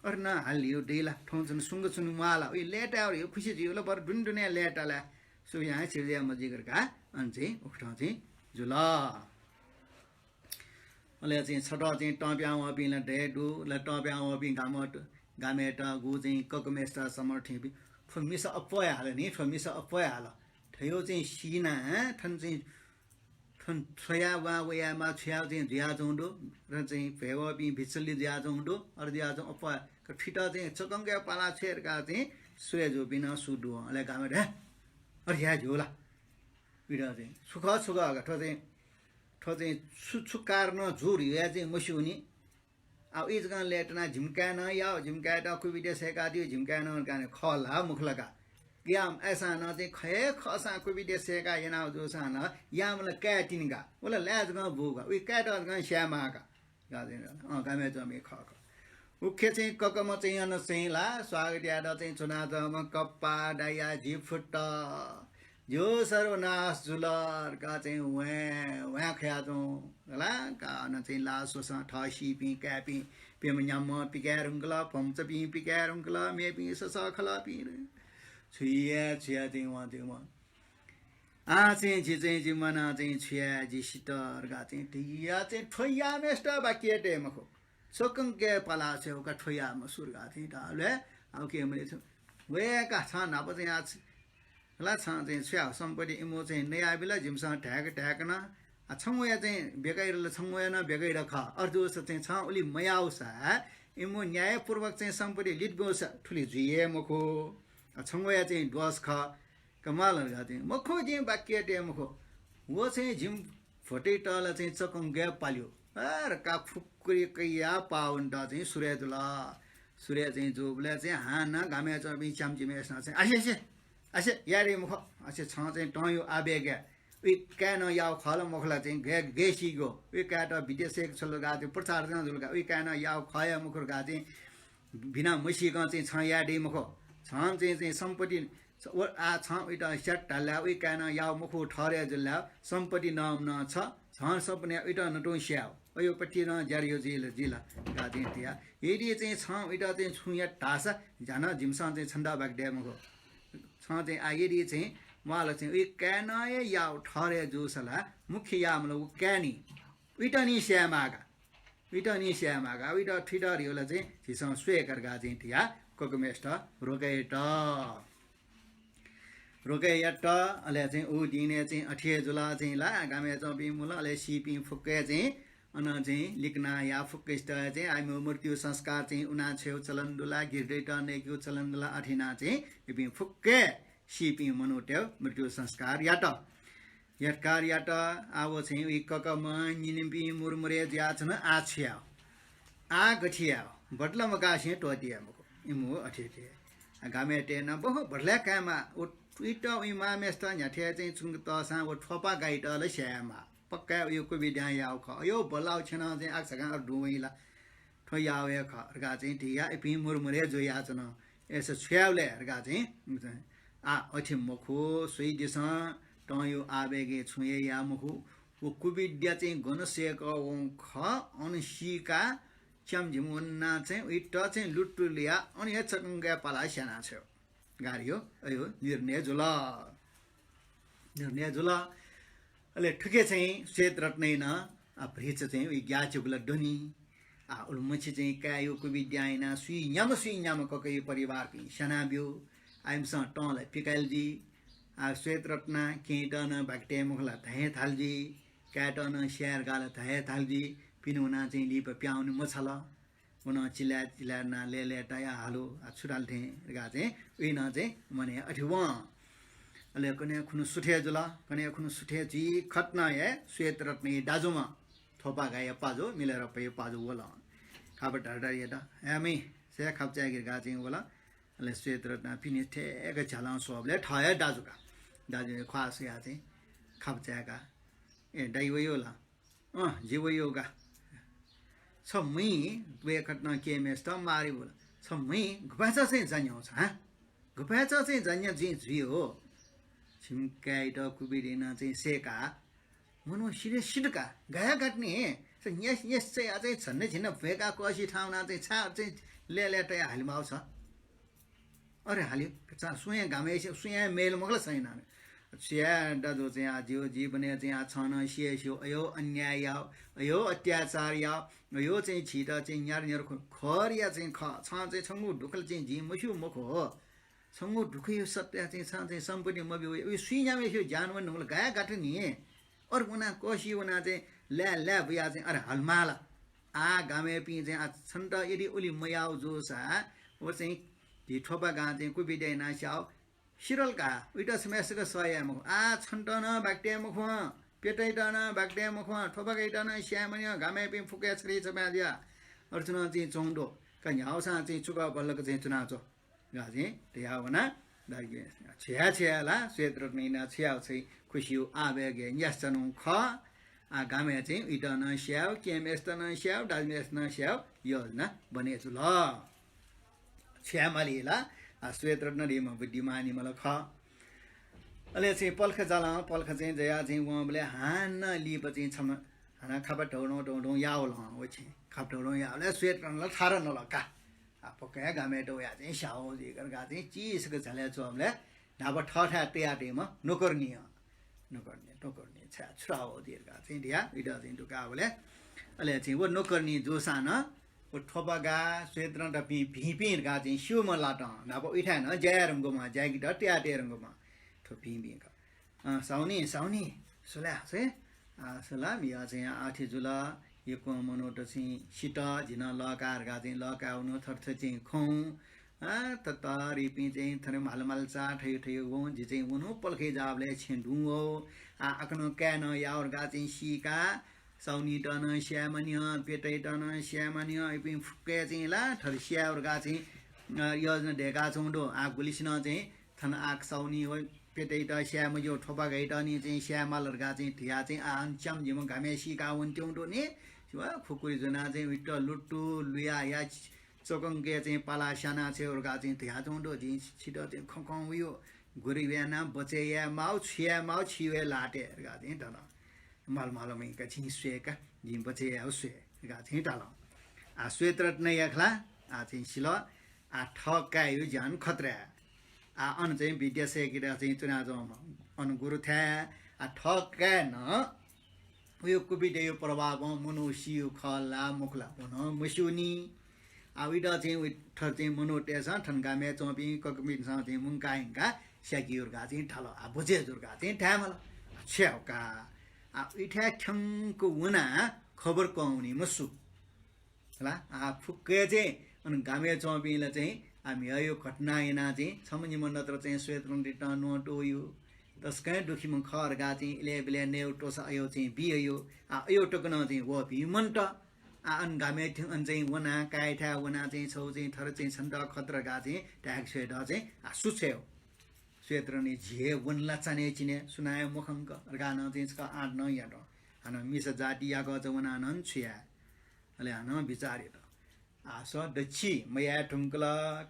अथे नं हाले ल्ह्यू दइ ला, थौं च्वने सुंक च्वने म्वाः ला, उइ लय्‌ताय् रे खुसी जुइ ला, बरु दुने दुने लय्‌ता ला, सुयां छिर्जया मजिगर का, अन चाहिँ उकथं चाहिँ जुल। अले चाहिँ छथः चाहिँ तं प्यां वःपिं ला दये दु, ला तं प्यां वःपिं गामत, गामय्‌त गु चाहिँ ककम्हेसित समर्थन याइपिं। थ्व मिसा अप्वः हाल नि, थ्व मिसा अप्वः हाल। थयो चाहिँ सिना, थन चाहिँ थन छ्वया वा वयामा छ्वया चाहिँ जुयाच्वं दु, र चाहिँ भ्वय्‌वःपिं भिचल्ली जुयाच्वं दु, अर जुयाच्वं अप्वः का फिट चाहिँ चकंक पाला छ्वये धकाः चाहिँ स्वये जूपिं नं सु दु। अले गामय् हे, अरे ह्या झ्यू ला। पिडा चाहिँ छु खः, छु खः का, थ्व चाहिँ, थ्व चाहिँ छु, छु कारणं जू धया चाहिँ मस्यूनि। आ, उइ जकं लय्‌ताना जिमि काय् नं याः, जिमि काय्‌त कुबिद्या सय्‌कादियो, जिमि काय् नं काने खः ला, मखु ला का। ग्याम, अय्‌सां नं चाहिँ खः हे खःसां कुबिद्या सय्‌का याना जूसां नं याःम्ह ला काय् तिनि का, व ला लाय् जकं बू का, उइ काय्‌त जकं स्याये माः का। गा चाहिँ, अँ, गामय् च्वंपिं खः खः। उखे चाहिँ ककम्ह चाहिँ अन चाहिँ ला, स्वागत यायेत चाहिँ च्वनाच्वंम्ह कप्पा दाइया जि फुट्ट, ज्यू सर्वनाश जुल धकाः चाहिँ ह्वाँय् ह्वाँय् खयाच्वं ला। का अन चाहिँ लाः स्वसं थः सीपिं काय्‌पिं प्यम्ह न्याम्ह पिकाये धुंकल, भम्चापिं पिकाये धुंकल, मेपिं ससःखलःपिं छु याये छु याये चाहिँ वं चाहिँ वं। आः चाहिँ जि चाहिँ जि म्वाना चाहिँ छु याये, जि सित धकाः चाहिँ धया चाहिँ थ्व याःम्हेसित बाकि तये मखु। चकंक पाला छ्वये का थ्व याःम्ह सु धकाः चाहिँ धाःबलय् आः उखे मले छु वय्‌कः छं न्हापा चाहिँ आ छ-, ला छं चाहिँ छु याः, सम्पत्ति इमिगु चाहिँ नयाबिल, जिमिसं धाय्‌क धाय्‌क नं, आ, छंगुया चाहिँ बेकाइदल, छंगुया नं बेकाइदल खः। अथे जूसा चाहिँ छं उलि मयाःसा इमिगु न्यायपूर्वक चाहिँ सम्पत्ति लित ब्यूसा थुलि जुइ हे मखु। आ, छंगुया चाहिँ दोष खः। का माल धकाः चाहिँ मखु, जिं वाक्य तये मखु। व चाहिँ जिमि भतिचा ला चाहिँ चकंके पाल्यो। अ, धकाः फुक्क कयाः पाः वनेत चाहिँ सुरु जुल। सुरु चाहिँ जूबलय् चाहिँ हानं गामय् च्वंपिं च्याम्हय्‌सिनं चाहिँ, आसे, आसे, आसे, याये दइ मखु। आसे, छं चाहिँ तंयागु आवेगय् उइ काय्‌नं याःगु खः ला मखु ला चाहिँ गय्, गय् सीगु। उइ काय्‌त विदेशय् छ्वल धकाः चाहिँ प्रचार जुल धकाः, उइ काय्‌नं याःगु खः या मखु धकाः चाहिँ बिना मसीकं चाहिँ छं याये दइ मखु। छं चाहिँ, चाहिँ सम्पत्ति छ-, व, आ, छं उइत स्यात धाल ला, उइ काय्‌नं याःगु मखु ठहरय् जुल ला, सम्पत्ति नःम्ह नं छ, छं सम्पत्ति उइत नतुं स्यायेगु। अयो पति नं ज्यारयो जुइ ला, जुइ ला धकाः चाहिँ धया। यदि चाहिँ छं उइत चाहिँ छुं यात धाःसा, जा नं जिमिसं चाहिँ छन्त बाकि दये मखु। छं चाहिँ आ यदि चाहिँ म्वाःल चाहिँ उइ काय्‌नं हे याःगु ठहरय् जूसा ला, मुख्य याःम्ह ला व काय् नि। उइत नि स्याये माः का। उइत नि स्याये माः का। उइत थुइत ह्रियो ला चाहिँ झीसं स्वये का धकाः चाहिँ धया ककम्हेसित रोकय् यात। रोकय् यात। अले चाहिँ उ दिनय् चाहिँ अथे जुल चाहिँ ला, गामय् च्वंपिं मुल, अले सीपिं फुक्कय् चाहिँ अन चाहिँ लिकना या फुक्कसित चाहिँ आइमिगु मृत्यु संस्कार चाहिँ उना छ्वयेगु चलन दु ला, गिर दइत नयेकेगु चलन दु ला, अथे याना चाहिँ इपिं फुक्कय् सीपिं मनूतय् मृत्यु संस्कार यात। यात का यात। आ व चाहिँ उइ ककम्ह निनिपिं मुरमुरे जुयाच्वन, आ छु यायेगु? आ गथे यायेगु? बदला मकासें त्वःते याये मखु। इमिगु अथे अथे। आ गामय्‌तय्‌नं बहु बदला कायेमाः। व उइत उइ मांम्हेसित न्ह्याथे चाहिँ च्वंक तःसां व थ्वपा गाइत ला स्यायेमाः। पक्का उइ कुविद्यां याःगु खः। अयो बल्लाःगु छेँनं चाहिँ आकाझाकां अथे दुं वइ ला। थ्व याःगु हे खः धकाः चाहिँ धया इपिं मुरमुरे जुयाच्वन। अय्‌सा छु यायेगु ले धकाः चाहिँ, आ, अथे मखु, स्वइदिसँ, तंयागु आवेगय् छुं हे याये मखु। व कुविद्या चाहिँ गन सय्‌कः वंगु खः, अन सीकाः च्याम्ह झिम्ह वनाः चाहिँ उइत चाहिँ लुतुल याः, अन हे चकंके पालाः स्यानाछ्वये धकाः अयो निर्णय जुल। निर्णय जुल। अले थुके चाहिँ श्वेतरत्नयानं, आ, भतिचा चाहिँ उइ ग्याःचिगु ला दनि। आ, उलिमछि चाहिँ काय्‌यागु कुविद्यां यानाः सुइन्याम्ह सुइन्याम्ह ककया परिवारपिं स्यानाब्यू। आ, इमिसं तं ला पिकाल जुइ। आ, श्वेतरत्नां केहेँत नं बाकि तये मखु ला धाये थाल जुइ। काय्‌त नं स्याये धकाः ला धाये थाल जुइ। पिने वनाः चाहिँ लिपा पिहां वने मछाल। व नं चिल्लाय् चिल्लाय् यानाः लय्‌लय् तयाः हाल, आ, छु धाल थें धकाः चाहिँ उइ नं चाहिँ मनय् अथे वं। अले कन्हय् खुन्हु सुथय् जुल, कन्हय् खुन्हु सुथय् जुइ खतनं हे श्वेतरत्नया दाजुम्ह थ्वपा गाःया पाजु, मिलारेपाया पाजु वल। खापा धारधार यात, हे मि, सय् खापा चाय्‌के धकाः चाहिँ वल। अले श्वेतरत्नां पिने थय्‌क झ्यालं स्वःबलय् थः हे दाजु का। दाजुया ख्वाः स्वयाः चाहिँ खापा चाय्‌काः, ए, दाइ वयो ला? अँ, जि वयो का। छ म्हुइ, वय्‌कलं केहेँम्हेसित मारे वल। छ म्हुइ गपाय्‌चा चाहिँ जान्यं छ, हँ? गपाय्‌चा चाहिँ जान्यं जिं जुइ हो? छिमि काय्‌यात कुविद्यां चाहिँ सय्‌काः मनू सिधे सिधुका, गाया गात नि। स न्यास न्यास चाहिँ आ चाहिँ झन्डै झिन्ना भ्वय्‌काः कःसि थाहां वनाः चाहिँ छाय् चाहिँ लय्‌लय् तयाः हालेमाःगु छ। अरे हाल्यो, चा सुयां गामय् सुयां मेल मखु ला सैना। सुया दाजु चाहिँ आ जियो जीवनय् चाहिँ आ छं नं सिया स्यू, अयो अन्याय याः, अयो अत्याचार याः, अयो चाहिँ झीत चाहिँ न्यार न्यार खो-, खर या चाहिँ खः। छं चाहिँ छंगु दुःखल चाहिँ जिं मस्यू मखु हो। छंगु दुःखया सत्ता चाहिँ छं चाहिँ सम्पत्ति मब्यू, अयो सुइन्याम्ह स्यू ज्यान वन नुगल गाया गात नि। अरे वनाः कःसि वनाः चाहिँ ल्याः ल्याः बुयाः चाहिँ अरे हालेमाल। आ गामय्‌पिं चाहिँ आ छन्त यदि उलि मयाउ जूसा व चाहिँ धिथ्वपा गां चाहिँ कुविद्या यानाः स्याउ सिधल का। उइत छम्हय्‌सिके सह याये मखु। आ छन्त नं बाकि तये मखु, प्यतय्‌त नं बाकि तये मखु, थ्वपागाइत नं स्याये मनि, गामय्‌पिं फुक्कया छरी छपाय् जुया। अथे नं चाहिँ च्वं दु। का न्ह्याउसां चाहिँ चुकः बल्लक चाहिँ च्वनाच्वँ। गा चाहिँ तया वना। छु याये छु याये ला, श्वेतरत्नयानं छु याये, चाहिँ खुसिया आवेगय् न्यासि च्वनागु खः। आ गामय् चाहिँ उइत नं स्याउ, केहेँम्हेसित नं स्याउ, दाजुम्हेसित नं स्याउ, योजना बने जुल। छु याये माली ला, आ श्वेतरत्न धइम्ह बुद्धिमानी मल खः। अले चाहिँ पलख जालं, पलख चाहिँ जया चाहिँ वंबलय् हानं लिपा चाहिँ छम्ह हानं खापा धौधौं धौधौं यावल। व चाहिँ खापा धौधौं यावलय् श्वेतरत्न ला थारा नल का। आ, पक्का हे गामय् दौया चाहिँ स्याउ जुइक धकाः चाहिँ चिसक झ्यालय् च्वंबलय् न्हापा थःथाय् तयातइम्ह नोकरनी, नोकरनी, नोकरनी छाय् छु धाउ जुइक धकाः चाहिँ धया, उइत चाहिँ दुकाबलय् अले चाहिँ व नोकरनी जूसां नं व थ्वपागा, श्वेतरत्न, थपिं भिंपिं धकाः चाहिँ स्यूम्ह लातं न्हापा उइथाय् नं ज्या यायेधुंकूम्ह, ज्याय्‌केत तयातयेधुंकूम्ह थ्व भिंपिं खः। अँ, साहुनी, साहुनी, सु ला, सु हे? आ, सु ला, म्हिगः चाहिँ अथे जुल, यक्व मनूत चाहिँ सित, जि नं लःका धकाः चाहिँ लःकाये वनु, थथे चाहिँ खँ। आ, ततःधिपिं चाहिँ थथे म्हालम्हालचा थयो थयो वं, जि चाहिँ वनु पलखय् जाःबलय् छेँ दुं वः। आ, आकनं काय् नं याः धकाः चाहिँ सीका, साहुनीत नं स्याये मानियं, प्यतय्‌त नं स्याये मानियं, इपिं फुक्कय् चाहिँ ला थथे स्याये धकाः चाहिँ, अ, योजना दय्‌काच्वंगु दु। आ, गुलिसिनं चाहिँ थन आ साहुनी व प्यतय्‌त स्याये मज्यू, थ्वपागायात नि चाहिँ स्याये माल धकाः चाहिँ धया चाहिँ आ अन च्याम्ह जिम्ह गामय् सीका वनेत्यंगु दु नि। व खुकुरी ज्वनाः चाहिँ उइत लुतु लुया या चकंके चाहिँ पाला स्याना छ्वये धकाः चाहिँ धयाच्वंगु दु। जिं छित चाहिँ खँ खँ वयो, गुरु याना बचय् याये माउ, छु याये माउ, छि वये लाते धकाः चाहिँ धन। म्हाल म्हाल वंका, छिं स्वयेका, जिं बचय् याये स्वये धकाः चाहिँ धाल। आ, श्वेतरत्नया खला, आ, चाहिँ सिल, आ, थः काय्‌या ज्यान खतरा। आ, अन चाहिँ विद्या सय्‌केत चाहिँ च्वनाच्वंम्ह अन गुरुथाय्, आ, थः काय् नं उयो कुविद्याया प्रभावं मनू सियो खः ला मखु ला, व नं मस्यूनि। आ, उइत चाहिँ उ थर चाहिँ मनूतय्‌सं थन गामय् च्वंपिं ककपिन्सं चाहिँ मुंका हिंका स्याकियो धकाः चाहिँ धाल। आ, बचय् जु धकाः चाहिँ धाये माल। आ, छु याये का? आ, उइथाय् थ्यंक वनाः खबर कं वनी मसु। हला, आ, फुक्कय् चाहिँ अन गामय् च्वंपिं ला चाहिँ आ म्हिगःया घटना यानाः चाहिँ छम्ह निम्ह नत्र चाहिँ श्वेतरत्नयात न्वं त्वःयो। तसकं दुःखीम्ह खः धकाः चाहिँ इलय् बिलय् नयेगु त्वःसा अयो चाहिँ बियो। आ, अयो तक नं चाहिँ वःपिं मन्त। आ, अन गामय् थ्यं अन चाहिँ वनाः, काय्‌थाय् वनाः चाहिँ छौ चाहिँ थर चाहिँ छन्त खतरा धकाः चाहिँ धायेक छ्वयेत चाहिँ आ सु छ्वये हो? श्वेतरत्नया झी हे वन ला चान्हय् चिन्हय्, सुनां हे मखंक धकाः नं चाहिँ छकः आँट नं यात। हानं मिसा जाति याकःचा वनाः नं छु याये? अले हानं बिचाः यात। आ, स दच्छि मयाये धुंकल,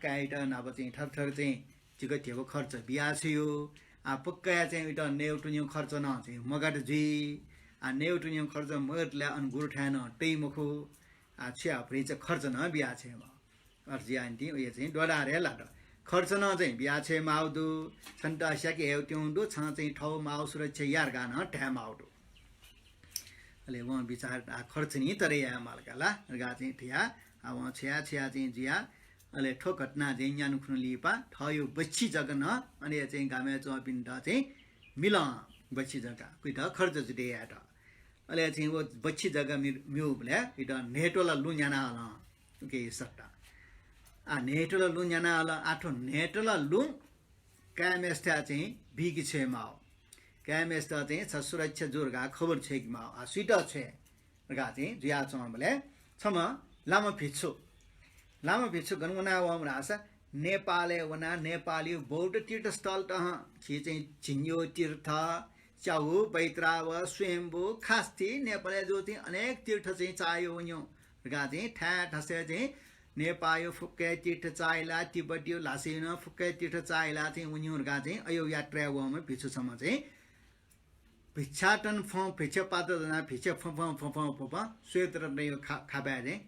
काय्‌यात न्हापा चाहिँ थर थर चाहिँ जिगः ध्यबा खर्च बिया छ्वयो। आ, पक्काया चाहिँ उइत नयेगु त्वनेगु खर्च नं चाहिँ मगात जुइ। आ, नयेगु त्वनेगु खर्च मगातले अन गुरुथाय् नं तइ मखु। आ, छु याये, भतिचा खर्च नं बिया छ्वये माः। अथे जुयाः निंतिं उया चाहिँ द्वदार हे लात। खर्च नं चाहिँ बिया छ्वये माःगु दु, छन्त स्याके हयेत्यंगु दु, छं चाहिँ थःगु माःगु सुरक्षा या धकाः नं धाये माःगु दु। अले वं बिचाः यात, आ, खर्च नि तरे याये माल का ला धकाः चाहिँ धयाः, आ, वं छ्वया छ्वया चाहिँ जुयाः, अले थ्व घटना चाहिँ न्यन खुन्हु लिपा थःगु बच्छि जक नं अन हे चाहिँ गामय् च्वंपिन्त चाहिँ मिलं बच्छि जक कुइत खर्च जुइ यात। अले चाहिँ व बच्छि जक मि-, म्यूबलय् उइत न्हय्‌तोला लुँ न्याना हलं। उकिया सट्टा। आ, न्हय्‌तोला लुँ न्याना हलं, आ, थ्व न्हय्‌तोला लुँ काय्‌म्हय्‌सित चाहिँ बीके छ्वये माः। काय्‌म्हय्‌सित चाहिँ छ सुरक्षा जु धकाः खबर छ्वयेके माः। आ, सुइत छ्वये धकाः चाहिँ जुयाच्वंबलय् छम्ह लामा भिक्षु, लामा भिक्षु गन वना वःम्ह धाःसा नेपालय् वनाः नेपालया बौद्ध तीर्थस्थलत हं, झी चाहिँ झिंन्यू तीर्थ, च्यागू, बैतराव, स्वयम्भू, खास्ती, नेपालय् जू चाहिँ अनेक तीर्थ चाहिँ चाःह्यू वन्यू धकाः चाहिँ थाय् थासय् चाहिँ नेपालया फुक्क हे तीर्थ चाःहिला, तिब्बतया ल्हासाया नं फुक्क हे तीर्थ चाःहिला चाहिँ वन्यू धकाः चाहिँ अयो यात्राय् वःम्ह भिक्षु छम्ह चाहिँ भिक्षाटन फं भिक्षा पात्र दनाः भिक्षा फफं फफं फफं श्वेतरत्नया खा-, खापाय् चाहिँ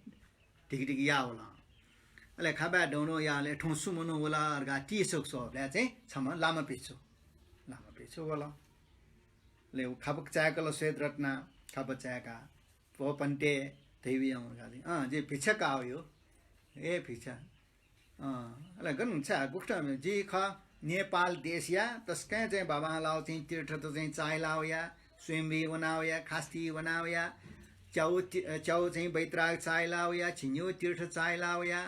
धिक धिक याः वल। अले खापाय् दौं दौं याः वल, थौं सु मनू वल धकाः तिसक स्वःबलय् चाहिँ छम्ह लामा भिक्षु, लामा भिक्षु वल। अले व खापा चाय्‌कल श्वेतरत्न, खापा चाय्‌काः, "भो भन्ते" धयाबिज्याहुँ धकाः चाहिँ, "अँ, जि भिक्षा काःगु यो।" "ए भिक्षा, अँ, अले गन छ गुकथं?" "जि खः नेपाल देशया तसकं चाहिँ बाबांलाःगु चाहिँ तीर्थत चाहिँ चाःहिला वया, स्वयम्भू वना वया, खास्ती वना वया, च्यागू ति-, च्यागू चाहिँ बैतराग चाःहिला वया, झिंन्यू तीर्थ चाःहिला वया,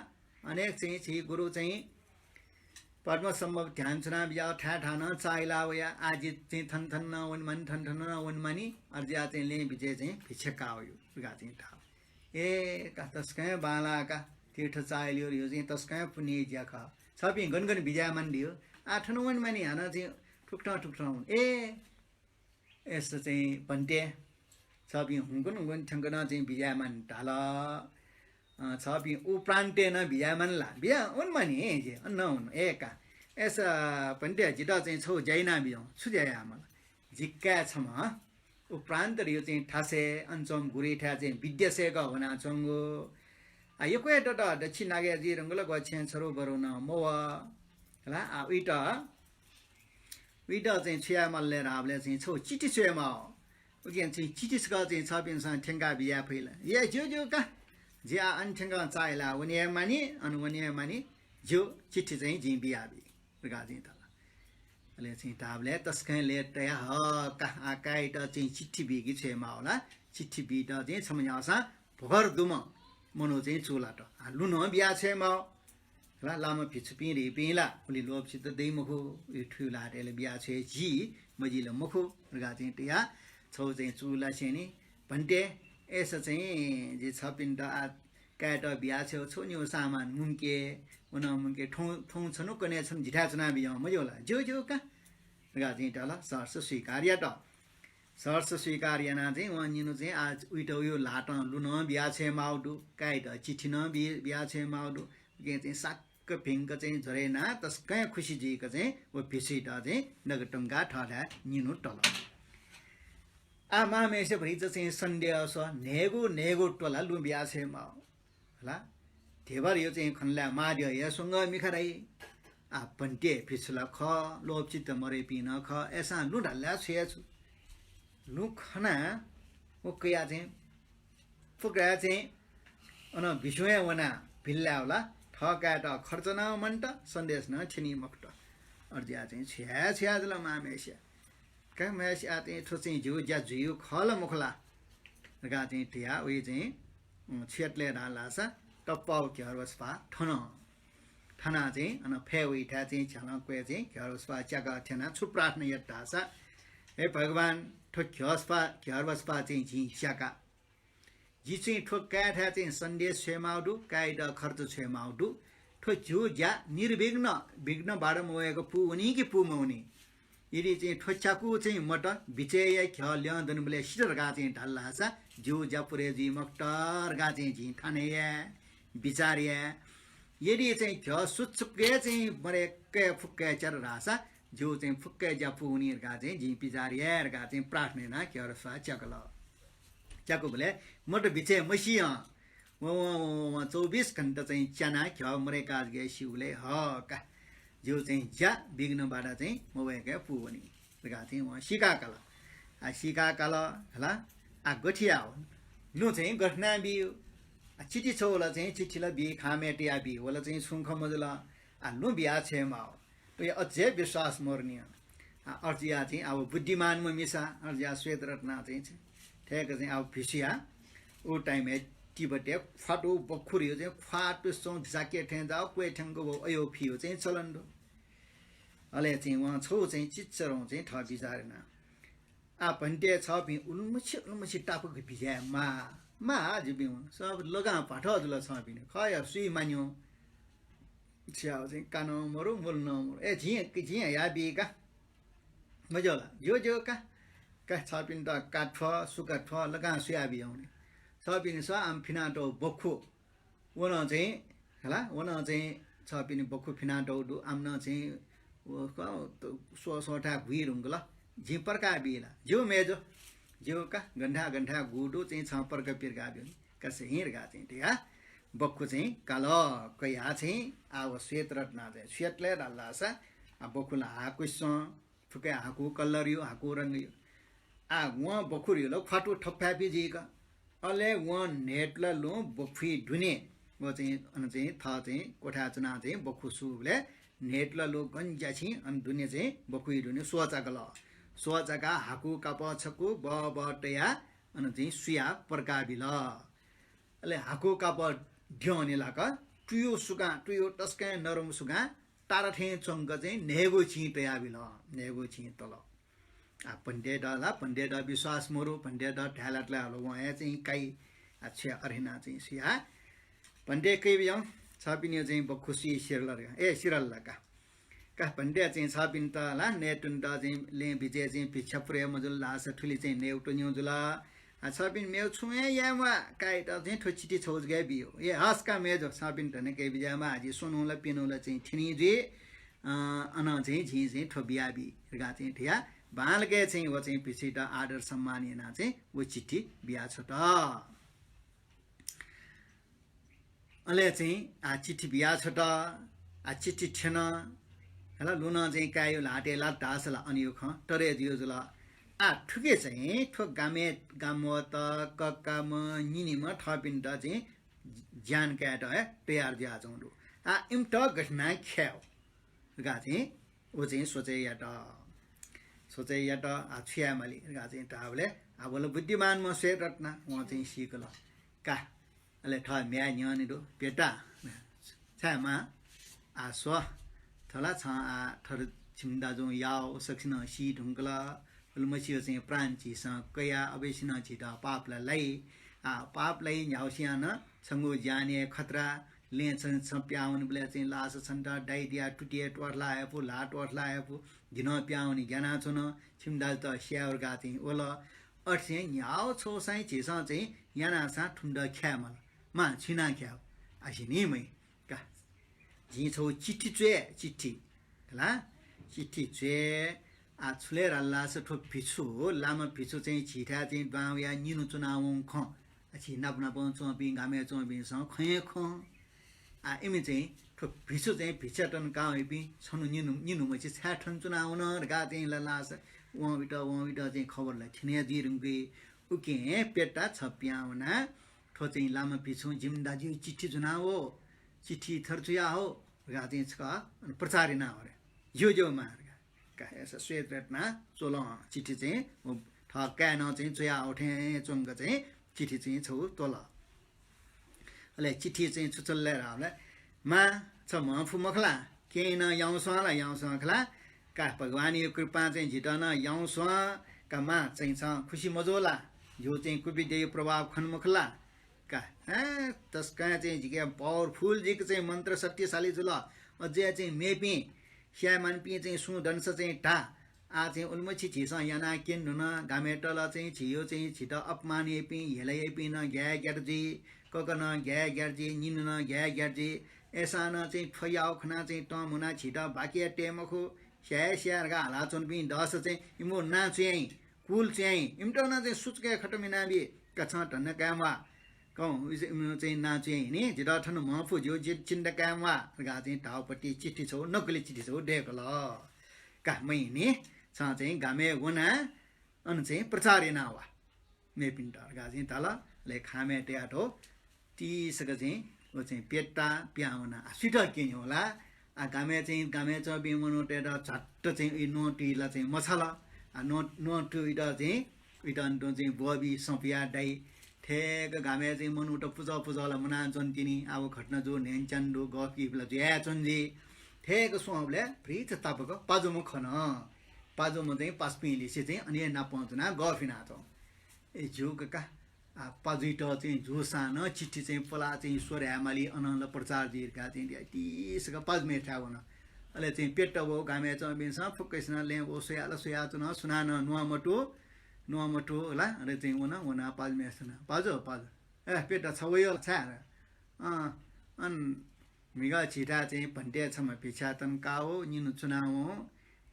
अनेक चाहिँ झी गुरु चाहिँ पद्मसम्भव ध्यान च्वना बिज्याःगु थाय् थाय् नं चाःहिला वया। आः जि चाहिँ थन थन नं वनेमानि, थन थन नं वनेमानि, अथे जुयाः चाहिँ लँय् बिचय् चाहिँ भिक्षा काःगु यो" धकाः चाहिँ धाल। "ए का, तसकं बांलाः का, तीर्थ चाःहिल यो, यो चाहिँ तसकं पुण्य ज्या खः। छपिं गन गन बिज्यायेमानि धयो? आः थन वनेमानि, हानं चाहिँ थुकथं थुकथं वन।" "ए, अय्‌सा चाहिँ भन्ते, छपिं हुंकन हुंकन थ्यंकनं चाहिँ बिज्यायेमानि धाल। अँ, छपिं उ प्रान्तय् नं बिज्यायेमानि ला?" "बिज्याये वनेमानि, जि अन नं वने।" "ए का, अय्‌सा भन्ते, जितः चाहिँ छगू ज्या यानाबिज्याहुँ।" "छु ज्या यायेमाल?" "जि काय् छम्ह उ प्रान्त धयो चाहिँ थासय् अन च्वंम्ह गुरुयाथाय् चाहिँ विद्या सय्‌कः वनाच्वंगु। आ, यक्व हे दत, दच्छि नागय् जुइधुंकल, ग्वःछेँ छरु बरु नं मवः। हला, आ, उइत, उइत चाहिँ छु यायेमाल ले धाःबलय् चाहिँ छगू चिठी छ्वये माः। उकिं चाहिँ चिठी छकः चाहिँ छपिन्सं थ्यंकाः बिज्याये फइ ला?" "ए ज्यू ज्यू का, जि आः अन थ्यंकं चाःहिलाः वने हे मानि, अन वने हे मानि, ज्यू, चिठी चाहिँ जिं बियाबी धकाः चाहिँ धाल। अले चाहिँ धाःबलय् तसकं लय् तयाः, ह, का, आ, काय्‌यात चाहिँ चिठी बीके छ्वयेमाः ला, चिठी बीत चाहिँ छम्ह न्ह्याःसां भर दुम्ह मनू चाहिँ चूलात। आ, लुँ नं बिया छ्वयेमाः। ला, लामा भिक्षुपिं धिपिं ला उलि लोभचित्त दइ मखु, उलि थुइ ल्हातय् ला बिया छ्वये जी, मजी ला मखु धकाः चाहिँ तयाः छगू चाहिँ चूला स्यनी। भन्ते, अय्‌सा चाहिँ जि छपिन्त आ काय्‌यात बिया छ्वये, छगू निगू सामान मुंके, व नं मुंके, थौं, थौं छन्हु कन्हय् छन्हु जिथाय् च्वना बिज्याहुँ, मज्यू ला? ज्यू, ज्यू का धकाः चाहिँ धाल, सहर्ष स्वीकार यात। सहर्ष स्वीकार यानाः चाहिँ वं निन्हु चाहिँ आ उइत उयो ल्हातं लुँ नं बिया छ्वयेमाःगु दु, काय्‌यात चिठी नं बि-, बिया छ्वयेमाःगु दु। उकिं चाहिँ साक्क भिंक चाहिँ झ्वरय् यानाः तसकं खुसी जुइक चाहिँ व भिक्षुइत चाहिँ नगतुंकाः थःथाय् निन्हु तल। आ मांम्हेसित भतिचा चाहिँ सन्देह स्व, न्हय्‌गू न्हय्‌गू तोला लुँ बिया छ्वयेमाः। हला, ध्यबा ध्यबा चाहिँ खँ ल्हाये माःद्यः हे स्वंगः मिखा धाइ। आ, भन्ते भिक्षु ला खः, लोभचित्त मदय्‌पिं नं खः, अय्‌सां लुँ धाल ला छु याये छु? लुँ खनाः व कयाः चाहिँ फुक्क हे चाहिँ अन बिस्युं हे वनाः बिल लायेगु ला, थः काय्‌यात खर्च नं मन्त, सन्देश नं थ्यनी मखुत। अथे जुयाः चाहिँ छु याये छु याये जुल मांम्हेसिया। का मांम्हेसिया चाहिँ थ्व चाहिँ ज्यू ज्या जुइगु खः ला मखु ला धकाः चाहिँ धयाः उइ चाहिँ, अँ, छु यात लय् धाल धाःसा तप्पाःगु घ्यःरोसफा थन। थनाः चाहिँ अन फय् वइथाय् चाहिँ झ्यालं क्वय् चाहिँ घ्यःरोसफा च्याकाः थ्यनाः छु प्रार्थना यात धाःसा, हे भगवान, थ्व घ्यःरोसफा, घ्यःरोसफा चाहिँ जिं च्याका। जि चाहिँ थ्व काय्‌थाय् चाहिँ सन्देश छ्वयेमाःगु दु, काय्‌यात खर्च छ्वयेमाःगु दु। थ्व ज्यू ज्या निर्विघ्न, विघ्न बाधा मवय्‌क पूवनी कि पूमवनी? यदि चाहिँ थ्व च्याकू चाहिँ मत, बिचय्‌या घ्यः ल्यं दनिबलय् सित धकाः चाहिँ धाल धाःसा ज्यू ज्या पुरे जुइ मखुत धकाः चाहिँ जिं ठाने याये, बिचार याये। यदि चाहिँ घ्यः सुचुक्क हे चाहिँ मदय्‌क फुक्क हे च्यात धाःसा ज्यू चाहिँ फुक्क हे ज्या पूवनी धकाः चाहिँ जिं बिचार याये धकाः चाहिँ प्रार्थना यानाः घ्यःरोसफा च्याकल। च्याकूबलय् मत बिचय् मसिं हं। वं, वं, वं, वं, वं चौबिस घण्टा चाहिँ च्यानाः घ्यः मदय्‌का जक हे स्यूबलय्, ह, का, ज्यू चाहिँ ज्या विघ्न बाधा चाहिँ मवय्‌क हे पूवनी धकाः चाहिँ वं सीका काल। आ, सीका काल, हला, आ, गथे याये? लुँ चाहिँ गथे यानाः बियु? आ, चिठी छगू ला चाहिँ, चिठी ला बी, खामय् तयाः बी, व ला चाहिँ छुं खँ मजुल। आ, लुँ बिया छ्वयेमाः। उया अझै विश्वास मरुनि। आ, अथे जुयाः चाहिँ अब बुद्धिमानम्ह मिसा, अथे जुयाः श्वेतरत्ना चाहिँ छ-, थय्‌क चाहिँ अब भिक्षुया उ time-य् तिब्बतय् ख्वातु बखुरियो चाहिँ ख्वातु सं जाके थें जाः क्वय् थ्यंक व अयो फियो चाहिँ चलन दु। अले चाहिँ वं छगू चाहिँ चिच्चरं चाहिँ थः बिचार याना। आ, भन्ते, छपिं उलिमछि उलिमछि तापाक बिज्याये माः, माः जुपिं, सब लगां भाथः जुल छपिं, खया सुइ मान्यु। छ्याव चाहिँ कानं मरु, मुल नं मरु। ए, जिं, जिं हया बी का। मज्यू ला? ज्यू, ज्यू का। का छपिन्त का थ्व, सुका थ्व, लगां सुया बियाउने। छपिं स आम फिनातःगु बखु। व नं चाहिँ, हला, व नं चाहिँ छपिनि बखु फिनातःगु दु, आम नं चाहिँ व क-, त-, स्व-, स्वथाय् गुइ धुंकल। जिं पर्का बी ला? ज्यू मेजु। ज्यू का, गन्था गन्था गु दु चाहिँ छं पर्का पिर्का ब्यु। का सही धकाः चाहिँ धया बखु चाहिँ काल। कयाः चाहिँ आ व श्वेतरत्ना चाहिँ श्वेतले धाल धाःसा आ बखु ला हाकुसं फुक्क हाकु colour यु, हाकु रंग यु। आ वं बखुरियो ला ख्वातु थप्पाय् पिजिक। अले वं न्हय्‌तुला लुँ बखुइ दुने। व चाहिँ अन चाहिँ थः चाहिँ कोठाय् च्वनाः चाहिँ बखु सूबलय् न्हय्‌तुला लुँ गन ज्याछिं अन दुने चाहिँ बखुइ दुने स्वचाकल। स्वचाकाः हाकु कापः छकू बः बः तयाः अन चाहिँ सुयाः पर्का बिल। अले हाकु कापः द्यःने लाक तुयु सुकां, तुयु तसकं नरम सुकां तारा थें च्वंक चाहिँ न्हय्‌गू चिं तया बिल, न्हय्‌गू चिं तल। आ, भन्ते द ला, भन्ते द विश्वास मरु, भन्ते द धाय्‌लात ला हलो वं हे चाहिँ काइ, आ, छ्या अरिना चाहिँ सुया। भन्ते कइ बियं, छपिनियो चाहिँ बखु सुइ सिरल रे, ए, सिरल ला का। का भन्ते चाहिँ छपिन्त ला, नयेतुन्त चाहिँ लँय् बिचय् चाहिँ भिक्षा पुरे मजुल धाःसा थुलि चाहिँ नयेतुन्यु जुल। आ, छपिं मेगु छुं हे याये म्वाः, काय्‌यात चाहिँ थ्व चिठी छगू जक हे बियु। ए, हस् का मेजु, छपिं धन्दा कयाबिज्यायेमाः, जि स्वन्हु ला प्यन्हु ला चाहिँ थ्यनी जुइ। अ, अन चाहिँ जिं चाहिँ थ्व बियाबी धकाः चाहिँ धया, बांलाक चाहिँ व चाहिँ भिक्षुत आदर सम्मान यानाः चाहिँ व चिठी बिया छ्वत। अले चाहिँ आ चिठी बिया छ्वत, आ चिठी थ्यन, हला लुँ नं चाहिँ काय्‌यु ल्हातय् लात धाःसा ला अन यु खँ तरे जुयु जुल। आ थुके चाहिँ थ्व गामय् गामवत, ककाम्ह, निनिम्ह थःपिन्त चाहिँ ज्यान कायेत हे तयार जुयाच्वंगु दु। आ, इमित गथे यानाः ख्याये धकाः चाहिँ व चाहिँ सोचय् यात। सोचय् यात, आ, छु याये माली धकाः चाहिँ धाःबलय्, आ, व ला बुद्धिमानम्ह श्वेतरत्न, वं चाहिँ सीकल। का, अले थः म्ह्याय् न्ह्यःने दु, पेटा, छाय् मां, आ, स्व, थ्व ला छं, आ, थ्व छिमि दाजुं याःगु सकसिनं सी धुंकल। उलिमछि चाहिँ प्राण झीसं कया, अवश्य नं झीत पाप ला लाइ। आ, पाप लाइ न्ह्यावसियां नं छंगु ज्यानय् खतरा, लँय् छं, छं पिहां वनेबलय् चाहिँ लासा छन्त दाइ दियाः तुतिइ त्वःथला हे फु, ल्हाः त्वःथला हे फु, जि नं पिहां वने ग्यानाच्वन, छिमि दाजुत स्याये धकाः चाहिँ वल। अथे चाहिँ न्ह्याव छगू सां झीसं चाहिँ यानाः सां थुमित ख्याये माल। मां, छु यानाः ख्याये? आः, जिं नि मखु का। जिं छगू चिठी च्वये, चिठी। खला? चिठी च्वये। आ, छु ले धाल धाःसा थ्व भिक्षु, लामा भिक्षु चाहिँ झीथाय् चाहिँ दुहां वयाः निन्हु च्वनावंगु खँ। आ, झी नाप नापं च्वंपिं, गामय् च्वंपिन्सं खँ हे खं। आ, इमि चाहिँ थ्व भिक्षु चाहिँ भिक्षा तन काः वइपिं छन्हु निन्हु, निन्हु मछि छाय् थन च्वनावन धकाः चाहिँ ला धाःसा वं वइत, वं वइत चाहिँ खबर ला थ्यने जुइ धुंकी। उकिं पेटा छ पिहां वनाः थ्व चाहिँ लामा भिक्षुं जिमि दाजुया चिठी ज्वनाव, चिठी थथे च्वयाव धकाः चाहिँ छकः प्रचार यानाव रे। ज्यू ज्यू मां धकाः। का, अय्सा श्वेतरत्नां च्वल चिठी चाहिँ, व थः काय्‌नं चाहिँ च्वयाव थें च्वंक चाहिँ चिठी चाहिँ छगू त्वल। अले चिठी चाहिँ छु च्वल ले धाःबलय्, मां, छ म्हं फु मखु ला? केहेँ नं याउँस्वं ला याउँस्वं खला? का, भगवानया कृपां चाहिँ जितः नं याउँस्वं, का मां, चाहिँ छं खुसि मजू ला? जिगु चाहिँ कुविद्याया प्रभाव खन मखु ला? का, अँ, तसकं चाहिँ जिके powerful जिक चाहिँ मन्त्र शक्तिशाली जुल। अझै चाहिँ मेपिं स्याये मानपिं चाहिँ सुं दनस चाहिँ धा। आः चाहिँ उलिमछि झीसं यानाः क्यने धुन, गामय् तल चाहिँ झीयो चाहिँ झीत अपमान याइपिं, हेला याइपिं नं ग्याये ग्यात जुइ, ककः नं ग्याये ग्यात जुइ, निन्हु नं ग्याये ग्यात जुइ। अय्सां नं चाहिँ थ्व याव खनाः चाहिँ तं मुनाः झीत बाकि याये तये मखु, स्याये स्याये धकाः हालाच्वंपिं दःसा चाहिँ इमिगु नां च्वयाइ, कुल च्वयाइ, इमित नं चाहिँ सुचुकय् खतम यानाबी, का छं धन्दा काये म्वाः। कं, इमिगु चाहिँ नां च्वयाइ नि, जितः थन म्हं फु, जिगु जि चिन्ता काये म्वाः धकाः चाहिँ धाःगुपति चिठी छगू, नक्कली चिठी छगू दय्‌कल। का, मखु नि, छं चाहिँ गामय् वनाः अन चाहिँ प्रचार यानाः वा मेपिन्त धकाः चाहिँ धाल। अले खामय् तयाः थ्व तिसक चाहिँ व चाहिँ पेटा पिहां वनाः। आ, सुइत क्यने वल ला? आ, गामय् चाहिँ, गामय् च्वंपिं मनूतय्‌त झट्ट चाहिँ उइ न्वंतुइ ला चाहिँ मछाल। आ, न्वं, न्वंतुइत चाहिँ, उइत अन तुं चाहिँ ब्वःबी, सँ पुयाः दाइ। थेक गामय् चाहिँ मनूत पुचः पुचः ला मुनाच्वन तिनि। आः व घटना जू न्ह्यइन्हय्‌च्यान्हु दु, गःफिप ला जुयाच्वन जुइ। थेक स्वंबलय् भ्रिच तापाक पाजुम्ह खन। पाजुम्ह चाहिँ पासापिं लिसे चाहिँ अन हे नापं च्वनाः गःफिनाच्वन। ए, ज्यू का, आ, पाजुइत चाहिँ जूसां नं चिठी चाहिँ प्वलाः चाहिँ स्वयाः माली, अनं ला प्रचार जुइ धकाः चाहिँ तिसक पाजुम्हय्‌थाय् वन। अले चाहिँ पेटा व गामय् च्वंपिन्सं फुक्कसिनं लँय् व स्वयाः ला स्वयाच्वन, सुनानं न्वं मतू, न्वं मतू ला। अले चाहिँ वन, वनाः पाजुम्हय्‌सित नं, पाजु, पाजु, ए, पेटा छ वयो ला, छाय्? अँ, अन म्हिगः झीथाय् चाहिँ भन्ते छम्ह भिक्षा तन काव, निन्हु च्वनाव,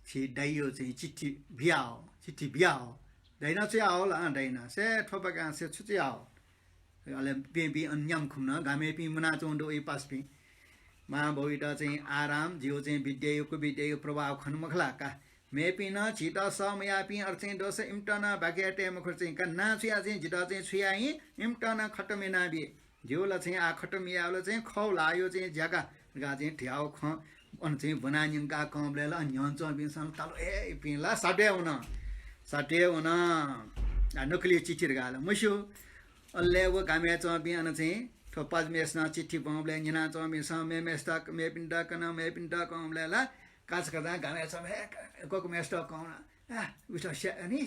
झी दाइयो चाहिँ चिठी बियाव, चिठी बियाव। दाइनं च्वयाव ला? अँ, दाइनं। से थ्वपाकां से छु च्वयाव? अले बेबी अन न्याम्ह खुम्ह नं गामय्‌पिं मुनाच्वंगु दु, उइ पासापिं। मां बौइत चाहिँ आराम, जिगु चाहिँ विद्यायो कुविद्यायो प्रभाव खन मखु ला का। मेपिं नं झीत सह मयाःपिं अथे चाहिँ दःसा इमित नं बाकि याये तये मखु ला चाहिँ का। नां च्वयाः चाहिँ जितः चाहिँ छु याइ, इमित नं खतम यानाबी। जिगु ला चाहिँ आः खतम यायेबलय् चाहिँ खव ला, यो चाहिँ ज्याका धकाः चाहिँ धयाव खँ अन चाहिँ ब्वनाः न्यंकाः कंबलय् ला अन न्ह्यःने च्वंपिन्सं ला ताल, ए, इपिं ला सातय् वन, सातय् वन। आ, नकली चिठी धकाः ला मस्यू। अले व गामय् च्वंपिं अन चाहिँ थ्व पाजुम्हय्‌सिनं चिठी ब्वंबलय् न्यनाच्वंपिन्सं मेम्हय्‌सित, मेपिन्त कन, मेपिन्त कंबलय् ला काचाकाचां गामय् च्वंपिं, हे, ककम्हय्‌सित कं ला, आ, उइत स्या-, नि,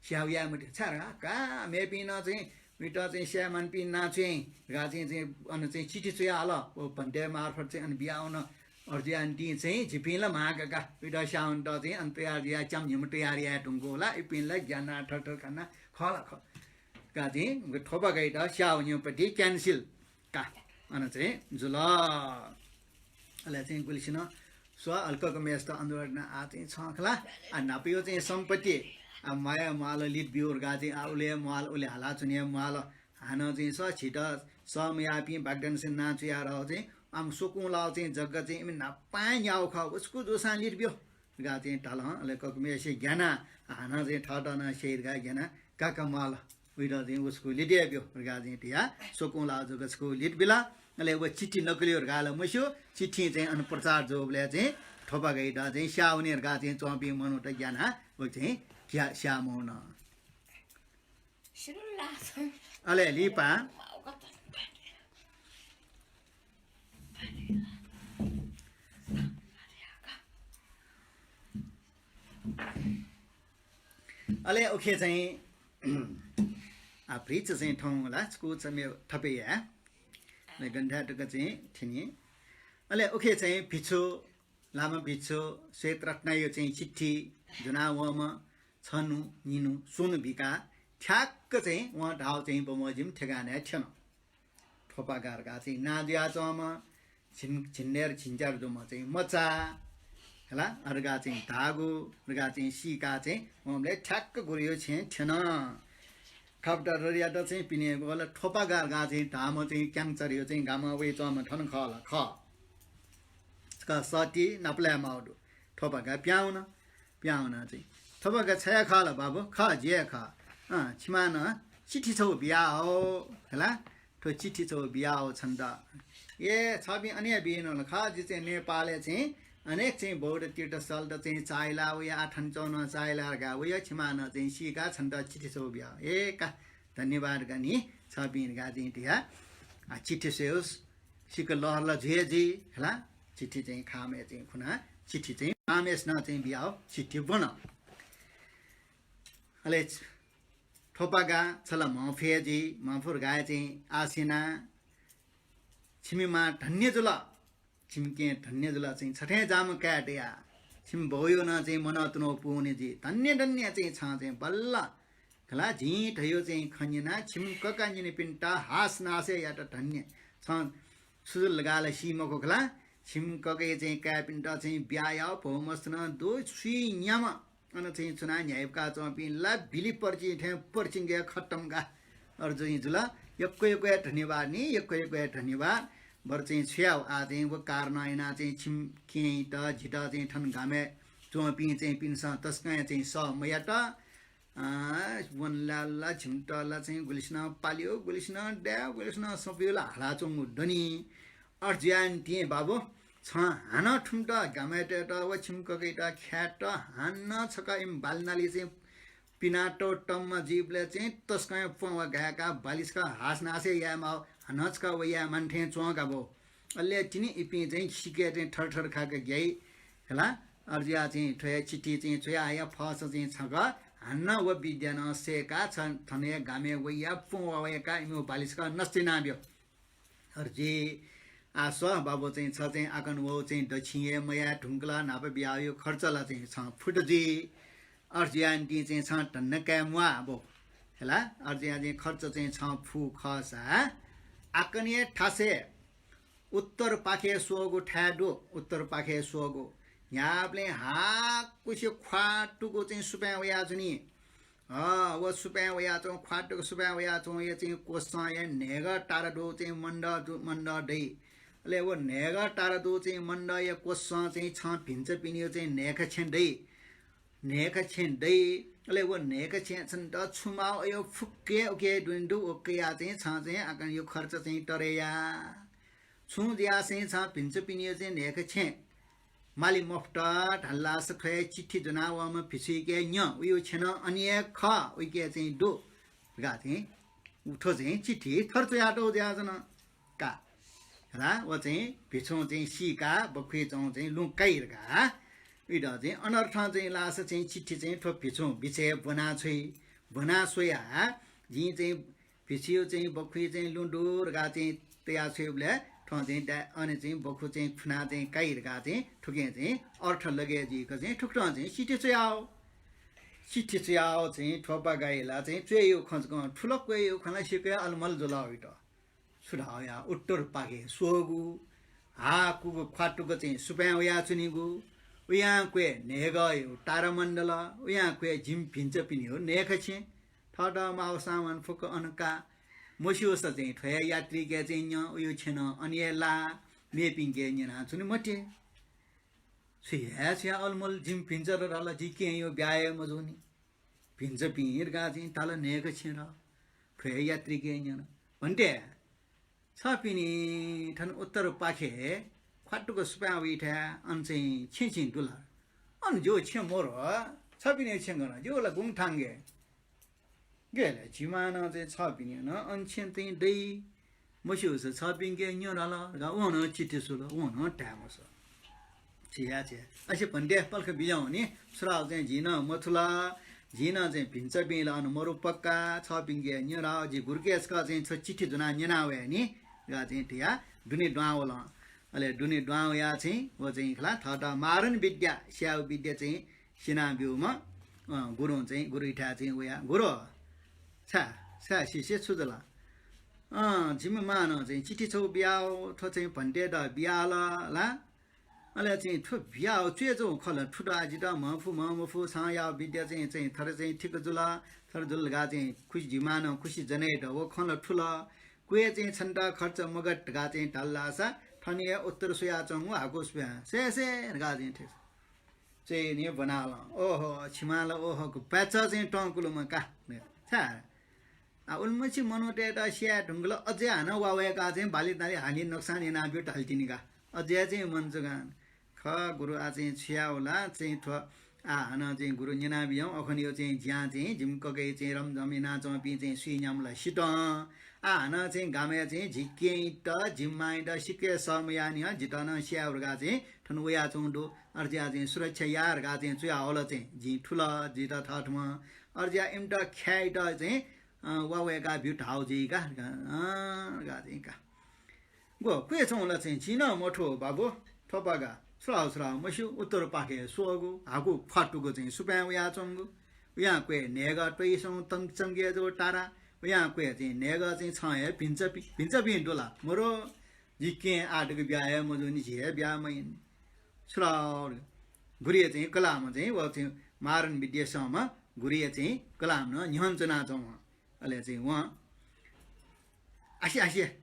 स्याउ याये मते। छाय् धकाः का, मेपिं नं चाहिँ उइत चाहिँ स्याये मानपिं नां च्वयाइ धकाः चाहिँ, चाहिँ अन चाहिँ चिठी च्वयाहल। व भन्ते मार्फत चाहिँ अन बियावन। अथे जुयानिंतिं चाहिँ जिपिं ला म्हां का का, उइत स्यायेत चाहिँ अन तयार जुयाः च्याम्ह न्हिम्ह तयार याये धुंकूगु ला, इपिं ला ग्यानाः थरथर खानाः खः ला खः का चाहिँ थ्वपाकाइत स्यायेत न्यंपति cancel का अन चाहिँ जुल। अले चाहिँ गुलिसिनं स्व, अले ककम्हय्‌सित अनुरोध याना, आः चाहिँ छं खला, आ, न्हापायो चाहिँ सम्पत्ति, आ, म्वाःया म्वाःल लित ब्यु धकाः चाहिँ, आ, उले म्वाःल, उले हालाच्वने म्वाःल। हानं चाहिँ स्व, झीत सह मयाःपिं बाकि दनसे नां च्वयाः चाहिँ आम स्वकुंलाव चाहिँ जग्गा चाहिँ इमि न्हापां न्याव खः। उस्कु जूसां लित ब्यु धकाः चाहिँ धाल। अले ककम्हय्‌से ग्यानाः हानं चाहिँ थःत नं स्याइ धकाः ग्यानाः का का म्वाःल। उइत चाहिँ व छकू लित याये ब्यु धकाः चाहिँ धया स्वकुं लाः जक छकू लित बिल। अले व चिठी नकली हो धकाः ला मस्यू, चिठी चाहिँ अन प्रचार जूबलय् चाहिँ थ्वपागाइत चाहिँ स्यावने धकाः चाहिँ च्वंपिं मनूत ग्यानाः व चाहिँ क्या स्यामौन। अले लिपा अले उखे चाहिँ आ भ्रिच चाहिँ थौं ला छकू चमे थपे या। अले गन्थाय् तक चाहिँ थिनि। अले उखे चाहिँ भिक्षु, लामा भिक्षु श्वेतरत्नाया चाहिँ चिठी ज्वनावंम्ह छन्हु निन्हु स्वन्हु बिकाः ठ्याक्क चाहिँ वं धाःगु चाहिँ बमोजिम ठेगानाय् थ्यन। थ्वपागा धकाः चाहिँ नां जुयाच्वंम्ह झिन-, झिन्नेर झिन्च्यार दुम्ह चाहिँ मचा, हला, अरगा चाहिँ धाःगु, अरगा चाहिँ सीकाः चाहिँ वंबलय् ठ्याक्क गुरुयो छेँय् थ्यन। खपडा ररियात चाहिँ पिने वल। थ्वपागा धकाः चाहिँ धाःम्ह चाहिँ क्याङचरयो चाहिँ गामं वयाच्वंम्ह थन खः ला? खः। छकः सःति नापलाये माःगु दु। थ्वपागा पिहां वन। पिहां वनाः चाहिँ, थ्वपागा छया खः ला बाबु? खः, जि हे खः। अँ, छिमां नं चिठी छगू बियाहौ, हला? थ्व चिठी छगू बियाहौ छन्त। ए, छपिं अन हे बियावन ला? खः, जि चाहिँ नेपालय् चाहिँ अनेक चाहिँ बौद्ध तीर्थस्थलत चाहिँ चाःहिला वया, आः थन च्वंगु नं चाःहिला धकाः वया, छिमां नं चाहिँ सीकाः छन्त चिठी छगू बियाहौ। ए का, धन्यवाद का नि, छपिं धकाः चाहिँ धया, आ, चिठी स्वयेगु सिक्क लहरला जुइ हे जुइ, हला? चिठी चाहिँ खामय् चाहिँ खुना, चिठी चाहिँ मामेसनं चाहिँ बियाहौ, चिठी ब्वन। अले थ्वपागा छ ला म्हफु हे जुइ, म्हफु धकाः चाहिँ आश याना, छिमि मां धन्य जुल, छिमि केहेँ धन्य जुल, चाहिँ छ थें जाःम्ह काय् दयाः, छिमि बौयो नं चाहिँ मनंतुनागु पूवने जुइ, धन्य धन्य चाहिँ छं चाहिँ बल्ल खला, जिं धयो चाहिँ खँ न्यनाः छिमि कका निनिपिन्त हास नासय् यात धन्य। छं छु जुल धकाः ला सी मखु खला, छिमि ककाया चाहिँ काय्‌पिन्त चाहिँ ब्याहा याः, भौमस्त नं दु, सुइ न्याम्ह अन चाहिँ च्वनाः न्ह्याइपुका च्वंपिं ला बिलि पर्चिं थें पर्चिंके खत्तम का। अय् जुइ जुल। यक्व यक्व हे धन्यवाद नि, यक्व यक्व हे धन्यवाद। बरु चाहिँ छु याये, आः चाहिँ व कारणं यानाः चाहिँ छिमि केहेँत, जित चाहिँ थन गामय् च्वंपिं चाहिँ पिन्सं तसकं हे चाहिँ सह मयात। अँ, वनलाल ला झिम्त ला चाहिँ गुलिसिनं पाल्यो, गुलिसिनं दायो, गुलिसिनं सप्यो ला हालाच्वंगु दनि। अय् जुयानिंतिं बाबु, छं हानं थुमित गामय्‌तय्‌त व छिमि ककाइत ख्यात हानं छकः इमि बालनाली चाहिँ पिनातःगु तम्मा जुइबलय् चाहिँ तसकं प्वँ वा गाय्‌काः बालि छकः हास नासय् यायेमाः, हानं छकः व याये मानि थें च्वं का बौ। अले तिनि इपिं चाहिँ सिके चाहिँ थरथर खाक ग्याइ खला। अय् जुयाः चाहिँ थ्व हे चिठी चाहिँ च्वयाहया फस चाहिँ छकः हानं व विद्या नं सय्‌काः छ थन हे गामय् वयाः प्वँ वा वय्‌काः इमिगु बालि छकः नष्ट यानाब्यु। अय् जुइ, आः स्व बाबु चाहिँ छ चाहिँ आकन वउ चाहिँ दछिं हे मयाये धुंकल, न्हापा बियाहयो खर्च ला चाहिँ छं फुत जुइ। अय् जुयानिंतिं चाहिँ छं धन्दा काये म्वाः बौ। हला, अय् जुयाः चाहिँ खर्च चाहिँ छं फु खःसा आकनया थासय् उत्तरपाखे स्वःगु थाय् दु, उत्तरपाखे स्वःगु। न्ह्याबलें हाकुसे ख्वातुगु चाहिँ सुपाँय् वयाच्वनी। अँ, व सुपाँय् वयाच्वं, ख्वातुगु सुपाँय् वयाच्वंया चाहिँ क्वसं हे न्हय्‌गः तारा दु चाहिँ मण्डः दु, मण्डः दइ। अले व न्हय्‌गः तारा दु चाहिँ मण्डःया क्वसं चाहिँ छं भिन्चापिनियो चाहिँ न्हय्‌खा छेँ दइ। न्हय्‌खा छेँ दइ। अले व न्हय्‌खा छेँ छन्त छु माःगु अयो फुक्क हे उके दुने दु, व कयाः चाहिँ छं चाहिँ आकनयो खर्च चाहिँ तरे या। छुं जुयासें छं भिन्चापिनियो चाहिँ न्हय्‌खा छेँ माली मफुत धाल धाःसा थ्व हे चिठी ज्वनावःम्ह भिक्षुयाके न्यँ, उयो छेँ नं अन हे खः, उइके चाहिँ दु धकाः चाहिँ उ थ्व चाहिँ चिठी थथे च्वयातःगु जुयाच्वन का। हला, व चाहिँ भिक्षुं चाहिँ सीकाः बखुइ च्वं चाहिँ लुँ काइ धकाः उइत चाहिँ अनर्थं चाहिँ लाःसा चाहिँ चिठी चाहिँ थ्व भिक्षुं बिचय् ब्वना छ्वइ। ब्वना स्वयाः जिं चाहिँ भिक्षुयो चाहिँ बखुइ चाहिँ लुँ दु धकाः चाहिँ तया छ्वइबलय् थ्वं चाहिँ दाइ अन चाहिँ बखु चाहिँ खुना चाहिँ काइ धकाः चाहिँ थुकिं चाहिँ अर्थ लगे जुइक चाहिँ थुकथं चाहिँ चिठी च्वयाव। चिठी च्वयाव चाहिँ थ्वपागाइ ला चाहिँ च्वयेयो खँ जक थुल, क्वयेयो खँ ला सिक्क अलमल जुल उइत। छु धाःया उत्तरपाखे स्वःगु, हाकुगु ख्वातुक चाहिँ सुपाँय् वयाच्वनीगु, उयां क्वय् न्हय्‌गःयो तारामण्डल, उयां क्वय् जिमि भिन्चापिनियो न्हय्‌खा छेँ, थःत माःगु सामान फुक्क अन का। मस्यूसा चाहिँ थ्व हे यात्रीके चाहिँ न्यँ, उयो छेँ नं अन हे ला, मेपिंके न्यनाच्वने मते। छु याये, छु याये अलमल, जिमि भिन्चा धाल, जि केहेँयो ब्याहा हे मजूनि। भिन्चापिं धकाः चाहिँ धाल न्हय्‌खा छेँ धाः। भ्वय् यात्रीके न्यन, भन्ते, छपिनि थन उत्तरपाखे ख्वातुक सुपाँय् वइथाय् अन चाहिँ छेँ चिं दु ला? अन ज्यू छेँ मरु, छपिनि छेँ गन, ज्यू ला गुंथांगे। गेले झिमानं चाहिँ छपिनि नं अन छेँ चाहिँ दइ, मस्यूसा छपिंके न्यँ धाल धकाः वं नं चिट्ठी सुल, वं नं धाये मसः। छि या छि या। असे भन्ते पलख बिज्याहुँ नि, सुराव चाहिँ झी नं मथुल, झी नं चाहिँ भिन्चापिं ला अन मरु पक्का, छपिंके न्यँ धाव, जि गुरुके छकः चाहिँ छ चिट्ठी ज्वनाः न्यना वये नि धकाः चाहिँ धया दुने दुहां वल। अले दुने दुहां वयाः चाहिँ व चाहिँ खला थःत मारण विद्या, स्याउ विद्या चाहिँ सिना ब्यूम्ह, अँ, गुरुं चाहिँ गुरुइथाय् चाहिँ वया, "गुरु, छाय्, छाय् शिष्य छु जुल? अँ, जिमि मां नं चाहिँ चिट्ठी छगू बियाव, थ्व चाहिँ भन्तेत बियाल ला? अले चाहिँ थ्व बियाव च्वय् च्वं खल, थुत आ जितः म्हफु म्हमफु, छं याव विद्या चाहिँ, चाहिँ थर चाहिँ ठीक जुल, थर जुल धकाः चाहिँ खुसि, जिमि मां नं खुसि जनय् द, व खँ ला थुल, क्वय् चाहिँ छन्त खर्च मगत धकाः चाहिँ धाल धाःसा, थन हे उत्तर स्वयाच्वंगु हाकु स्वया, से से धकाः चाहिँ थें च्वय् नि ब्वनालं। ओहो, छिमां ला ओहो, गु बाचा चाहिँ तंकुलुम्ह का। छाय्, आ, उलिमछि मनूतय्त स्याये धुंकल, अझै हानं वा वय्काः चाहिँ बाली ताली हाली नोक्सान यानाब्यु धाल तिनि का। अझै चाहिँ मन चुगान। खः गुरु, आ चाहिँ छु याउ ला, चाहिँ थ्व, आ हानं चाहिँ गुरु न्यनाबियं, अखुनियो चाहिँ ज्यां चाहिँ जिमि ककय् चाहिँ रमझम यानाच्वंपिं चाहिँ सुइन्याम्ह ला सितं। आ हानं चाहिँ गामय् चाहिँ झी केहेँत, जिमि मांयात सिक्क सह मयानि हं, जितः नं स्याये धकाः चाहिँ थन वयाच्वंगु दु। अथे जुयाः चाहिँ सुरक्षा या धकाः चाहिँ च्वया हल चाहिँ जिं थुल, जितः थःथम्हं। अथे जुयाः इमित ख्याइत चाहिँ, अँ, वा वय्काः ब्यु धाउ जुइ का, अँ, धकाः चाहिँ का। गु क्वय् च्वं ला चाहिँ जिं नं मथू बाबु, थ्वपागा सुराव सुराव मस्यू, उत्तरपाखे स्वःगु हाकु ख्वातुक चाहिँ सुपाँय् वयाच्वंगु। उयां क्वय् न्हय्गः त्वइसं तम-, चम्के जू तारा, उयां क्वय् चाहिँ न्हय्गः चाहिँ छं हे भिन्चापिं, भिन्चापिं दु ला? मरु, जि केहेँ आः तक ब्याहा हे मजूनि, झी हे ब्याहा मयानि। सुराव गुरुया चाहिँ कलामं चाहिँ व चाहिँ मारण विद्या सःम्ह गुरुया चाहिँ कलाम नं न्ह्यःने च्वनाच्वंम्ह। अले चाहिँ वं, "आसे, आसे,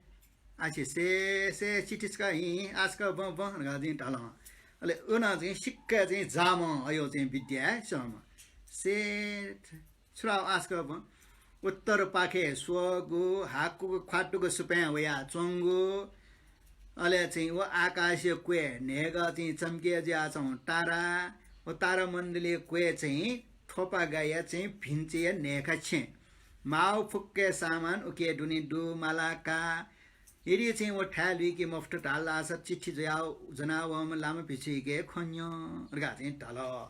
आसे, से, से, चिट्ठी छकः हिँ, आः छकः बँ, बँ," धकाः चाहिँ धाल। अले व नं चाहिँ सिक्क चाहिँ जाःम्ह अयो चाहिँ विद्या सःम्ह। से, छु धाउ आः छकः बँ, उत्तरपाखे स्वःगु हाकुक ख्वातुक सुपाँय् वयाच्वंगु। अले चाहिँ व आकाशया क्वय् न्हय्गः चाहिँ चम्के जुयाच्वंगु तारा, व तारामण्डलया क्वय् चाहिँ थ्वपागाया चाहिँ भिन्चाया न्हय्खा छेँ। माउ फुक्क सामान उके दुने दु, माला का। यदि चाहिँ व थाय् लुइके मफुत धाल धाःसा चिट्ठी ज्वया-, ज्वनावःम्ह लामा भिक्षुयाके खँ न्यँ धकाः चाहिँ धाल।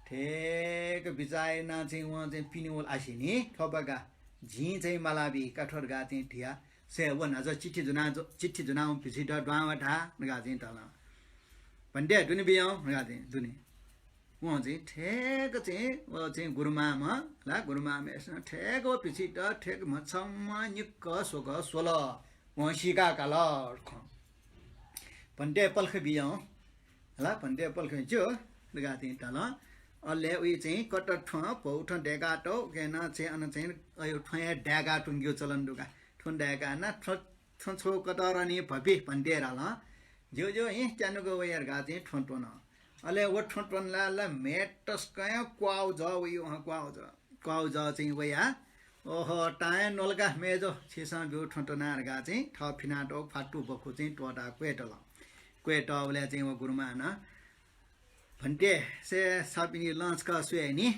ठेक बिचाः यानाः चाहिँ वं चाहिँ पिने वल आसेनि, थ्वपागा जिं चाहिँ माला बी का थ्व धकाः चाहिँ धिया। से व न्हाचः चिट्ठी ज्वना, चिट्ठी ज्वनावं भिक्षुयात दुहां वा धा धकाः चाहिँ धाल। भन्ते दुने बियं धकाः चाहिँ दुने। वं चाहिँ ठेक चाहिँ व चाहिँ गुरुमांम्ह ला, गुरुमांम्हय्सिनं ठेक व भिक्षुयात ठेक म्हछम्ह निक्क स्वकः स्वल। वं सीका काल खँ। भन्ते पलख बियं हला, भन्ते पलख ज्यू धकाः चाहिँ धाल। अले उइ चाहिँ कत थ्वँ, भौ थ्वँ दय्कातः, उकेनं चाहिँ अन चाहिँ अयो थ्वँया दाय्का त्वंकेगु चलन दु का। थ्वँ दाय्काना थ्वँ, थ्वँ छगू कतःरनि भपि भन्ते धाल। ज्यू ज्यू, हिँ त्यानुक वये धकाः चाहिँ थ्वँ त्वन। अले व थ्वँ त्वनला ला म्हे तसकं क्वाउ जः वइ, अँ, क्वाउ जः। क्वाउ जः चाहिँ वया, "ओहो, तां हे न्वल का मय्जु, छिसं ब्यू थ्वँ त्वना" धकाः चाहिँ थः फिनातःगु ख्वातु बखु चाहिँ त्वःताः क्वय् तल। क्वय् तःबलय् चाहिँ व गुरुमांनं, "भन्ते, से छपिनि लं छकः स्वये नि"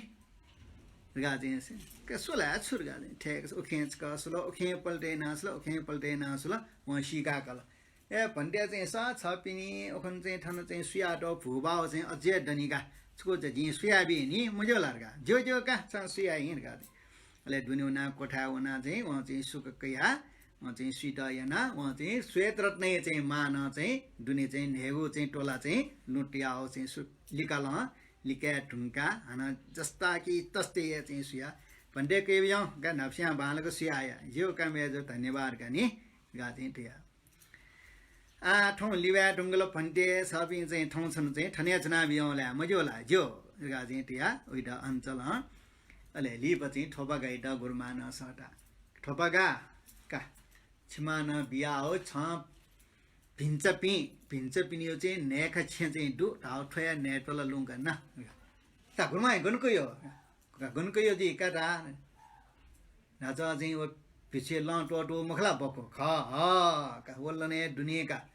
धकाः चाहिँ, "के स्वला छु?" धकाः चाहिँ, ठेक उखें छकः स्वल, उखें पल्टय् यानाः स्वल, उखें पल्टय् यानाः स्वल, वं सीका काल। "ए भन्ते चाहिँ स, छपिनि उखुन्हु चाहिँ थन चाहिँ सुयातःगु भूभाव चाहिँ अझै दनि का, छकू चाहिँ जिं सुयाबी नि, मज्यू ला?" धकाः। "ज्यू ज्यू का, छं सुया हिँ" धकाः। अले दुने वनाः क्वथाय् वनाः चाहिँ वं चाहिँ सुक कयाः वं चाहिँ सुइत यानाः वं चाहिँ श्वेतरत्नया चाहिँ मां नं चाहिँ दुने चाहिँ न्हय्गू चाहिँ तोला चाहिँ लुँ तयाः चाहिँ सु-, लिकालं, लिकाये धुंकाः हानं जस्ता कि तस्ते हे चाहिँ सुया। "भन्ते कयाबियं का, न्हापा स्यां बांलाक सुया हया। ज्यू का मय्जु, धन्यवाद" धकाः नि धकाः चाहिँ तया। "आ, थौं लिबाय् धुंकल भन्ते, छपिं चाहिँ थौं छन्हु चाहिँ थन हे च्वनाबियं ला, मज्यू ला?" "ज्यू" धकाः चाहिँ तया, उइत अन चल। अले लिपा चाहिँ थ्वपागाइत गुरुमांनं सःता। "थ्वपागा का, छिमां नं बिया हो, छं भिन्चापिं, भिन्चापिनियो चाहिँ न्हय्खा छेँ चाहिँ दु धाउ, थ्वया न्हय्तला लुँ का ना।" "ता गुरुमां गन कयो?" "गन कयो जि का ता।" न्हाचः चाहिँ व भिक्षु लं त्वःतू मखु ला बखु। खः, ह, का, व लनय् दुने का।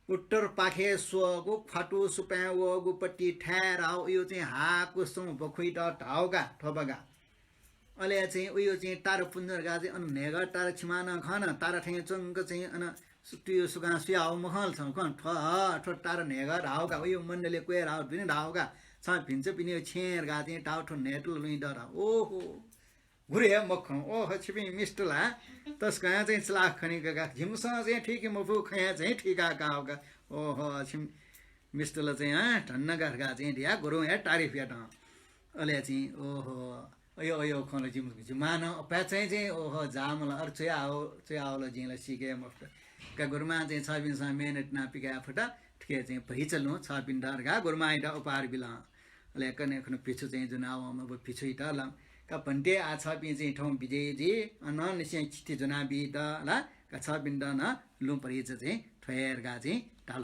उत्तर पाखे स्वःगु ख्वातु सुपाँय् वःगु पट्टि थाय् धाःगु, उयो चाहिँ हाकुसं बखुइत धाःगु का, थ्वपागा। अले चाहिँ उयो चाहिँ तारा पुञ्ज धकाः चाहिँ अन न्हय्गः तारा छिमानं खन, तारा थें च्वंक चाहिँ अन सु-, तुयो सुकां सुयाव मखंल छं खन, थ्व, ह, थ्व तारा न्हय्गः धाःगु का, उयो मण्डलय् क्वय् धाःगु, दुने धाःगु का, छं भिन्चु पिने छेँ धकाः चाहिँ धाःगु, थ्व न्हय्तल लुँइ द धाःगु। ओहो। गुरु हे मखं, ओहो, छिपिं मिस्टर ला तसकं चाहिँ चलाख खनी का, जिमिसं चाहिँ थुइके मफु खँ हे चाहिँ थुइका काःगु का। ओहो, छिमि मिस्टर ला चाहिँ, अँ, धन्न का धकाः चाहिँ धया गुरुं हे तारिफ यात। अले चाहिँ, ओहो, अयो, अयो खँ ला जिम-, जिमानं अपाय् चाहिँ चाहिँ, ओहो, जामल, अर चुयाव, चुयावल जिं ला सीके मफुत। का गुरुमां चाहिँ छपिन्सं मेहनत याना पिकाये फुत, थुके चाहिँ भरिचा लुँ छपिन्त धकाः गुरुमांयात उपहार बिल। अले कन्हय् खुन्हु भिक्षु चाहिँ ज्वनावंम्ह व भिक्षुयात ला, का भन्ते, आः छपिं चाहिँ थौं बिज्याइ जुइ, अनंनिसें चिठी ज्वनाबी त ला, का छपिन्त नं लुँ भरिचा चाहिँ थ्व हे धकाः चाहिँ धाल।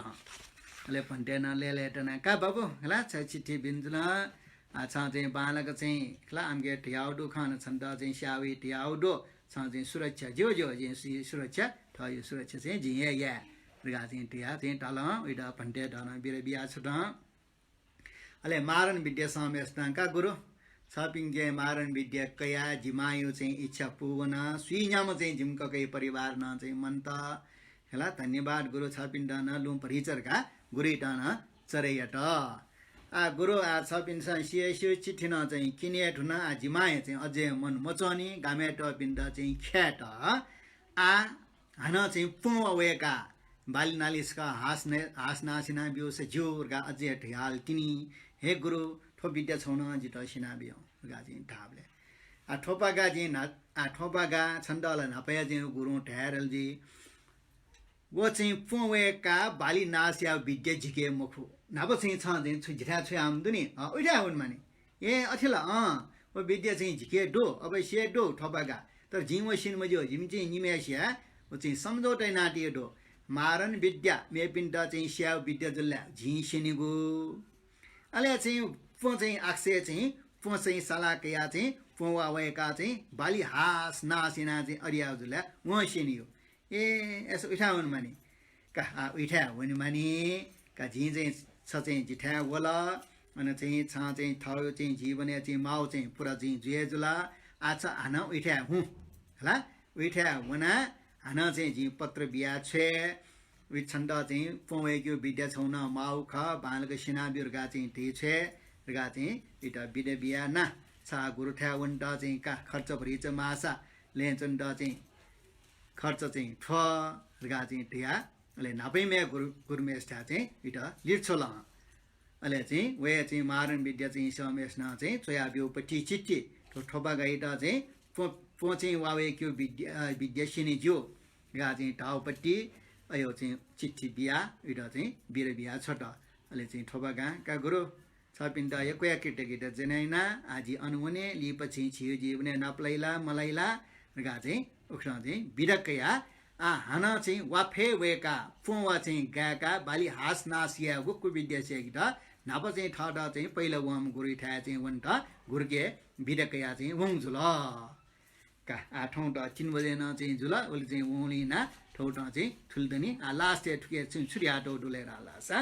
अले भन्ते नं लय्‌लय्‌ताना, का बाबु, ला छ चिठी बिन जुल, आः छं चाहिँ बांलाक चाहिँ ला आमके धयाव दु, खन छन्त चाहिँ स्यावइ धयाव दु, छं चाहिँ सुरक्षा ज्यू ज्यू, जिं सु-, सुरक्षा, थःयु सुरक्षा चाहिँ जिं हे याये धकाः चाहिँ धया चाहिँ धाल। उइत भन्ते धनं बिदा बिया छुत। अले मारण विद्या सःम्हेसिनं, का गुरु, छपिंके मारण विद्या कयाः जि मांयु चाहिँ इच्छा पूवन, सुइन्याम्ह चाहिँ जिमि ककै परिवार नं चाहिँ मन्त। हला, धन्यवाद गुरु, छपिन्त नं लुँ भरिचा धकाः गुरुइत नं चरे यात। आ गुरु, आ छपिन्सं सियास्यु चिठी नं चाहिँ क्यने धुन, आ जि मांया चाहिँ अझै मन मच्वनी, गामय् तःपिन्त चाहिँ ख्यायेत। आ हानं चाहिँ प्वँ वा वय्‌काः बाली नालिसक हास न-, हास नास याना ब्यूसा ज्यू धकाः अझै धयाल तिनि। हे गुरु, थ्व विद्या छौं नं जितः स्यना ब्यु धकाः चाहिँ धाःबलय्, आ थ्वपागा चाहिँ न्हा-, आ थ्वपागा छन्त ला न्हापा हे चाहिँ गुरुं धयारल जुइ। व चाहिँ प्वँ वय्‌काः बाली नास याउ विद्या जिके मखु। न्हापा चाहिँ छं चाहिँ छु जिथाय् छु याःम्ह दु नि, अ, उइथाय् वनेमानि। ए, अथे ला, अँ, व विद्या चाहिँ जिके दु, अवश्य दु थ्वपागा। तर जिं व स्यने मज्यू, जिमि चाहिँ निम्हय्‌सिया व चाहिँ सम्झौता यानातया दु। मारण विद्या, मेपिन्त चाहिँ स्याउ विद्या जुल ला जिं स्यनेगु। अले चाहिँ प्वँ चाहिँ आकाशय् चाहिँ प्वँ चाहिँ साला कयाः चाहिँ प्वँ वा वय्‌काः चाहिँ बाली हास नास यानाः चाहिँ अरियाव जुल ला वं स्यनेगु। ए, अय्‌सा उइथाय् वनेमानि। का, आ, उइथाय् वनेमानि। का, जिं चाहिँ छ चाहिँ जिथाय् वल। अन चाहिँ छं चाहिँ थःगु चाहिँ जीवनय् चाहिँ माउ चाहिँ पुरा चाहिँ जुया जुल। आ छ हानं उइथाय् हुँ। हला, उइथाय् वनाः हानं चाहिँ जिं पत्र बिया छ्वये। उइ छन्त चाहिँ प्वँ वय्‌केगु विद्या छौं नं माउ खः, बांलाक स्यना ब्यु धकाः चाहिँ धया छ्वये धकाः चाहिँ उइत बिदा बिया ना। छ आ गुरुथाय् वनेत चाहिँ का खर्च भरिचा माःसा लँय् च्वनेत चाहिँ खर्च चाहिँ थ्व धकाः चाहिँ धया, अले न्हापैम्ह गुरु, गुरुम्हेसिथाय् चाहिँ उइत लित छ्वल। अले चाहिँ वया चाहिँ मारण विद्या चाहिँ सःम्हेसिनं चाहिँ च्वया ब्यूपट्टि चिठी, थ्व थ्वपागाइत चाहिँ प्वँ, प्वँ चाहिँ वा वय्‌केउ विद्या, अ, विद्या स्यने ज्यू धकाः चाहिँ धाउपट्टि अयो चाहिँ चिठी बिया उइत चाहिँ बिदा बिया छ्वत। अले चाहिँ थ्वपागां, का गुरु, छपिन्त यक्व यक्व कृतज्ञता जनाइना, आ जि अन वने, लिपा चाहिँ छिगु जीवनय् नापलाइ ला मलाइ ला धकाः चाहिँ उखं चाहिँ बिदा कयाः, आ हानं चाहिँ वा फय् वय्‌काः प्वँ वा चाहिँ गाय्‌काः बाली हास नास यायेगु कुविद्या स्यनेत न्हापा चाहिँ थःत चाहिँ पहिला वंम्ह गुरुथाय् चाहिँ वनेत गुरुके बिदा कयाः चाहिँ वंगु जुल। का, आ थौं त तीन बजे नं चाहिँ जुल, उलि चाहिँ वंलिं ना थौं त चाहिँ थुलि दनि, आ last-य् थुके चाहिँ छु धयातःगु दु ले धाःसा,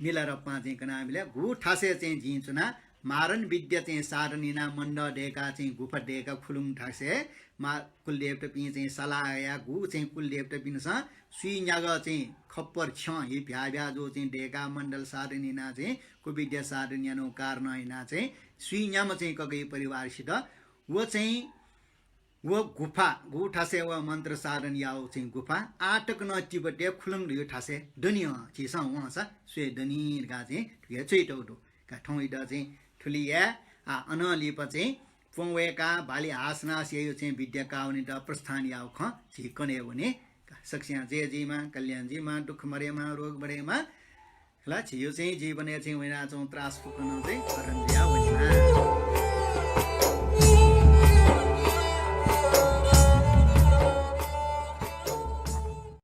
मिलारेपां चाहिँ कनाबिल, गु थासय् चाहिँ जिं च्वना मारण विद्या चाहिँ साधन याना मण्डल दय्‌का चाहिँ गुफा दय्‌का खुलुङ थासय् मा कुलदेवतापिं चाहिँ सल्लाह या, गु चाहिँ कुलदेवतापिन्सं सुइन्यागः चाहिँ खप्पर छ्यं हि भ्याभ्या जू चाहिँ दय्‌का मण्डल साधन याना चाहिँ कुविद्या साधन यानु कारण याना चाहिँ सुइन्याम्ह चाहिँ ककै परिवार सित। व चाहिँ व गुफा, गु थासय् व मन्त्र साधन याउ चाहिँ गुफा आः तक नं तिब्बतय् खुलुङ धइगु थासय् दनि हं, झीसं वंसा स्वये दनि धकाः चाहिँ थुके च्वयातःगु दु। का थौं इत चाहिँ थुलि याये, आ अनं लिपा चाहिँ प्वँ वय्‌काः बाली हास नास यायु चाहिँ विद्या काः वनेत प्रस्थान याउ खँ झी कने वने। का सकस्यां जय जुइमा, कल्याण जुइमा, दुःख मदयेमा, रोग मदयेमा। ला, झीयु चाहिँ जीवनय् चाहिँ वयाच्वंगु त्रास फुक्क नं चाहिँ हरण जुया वनेमा।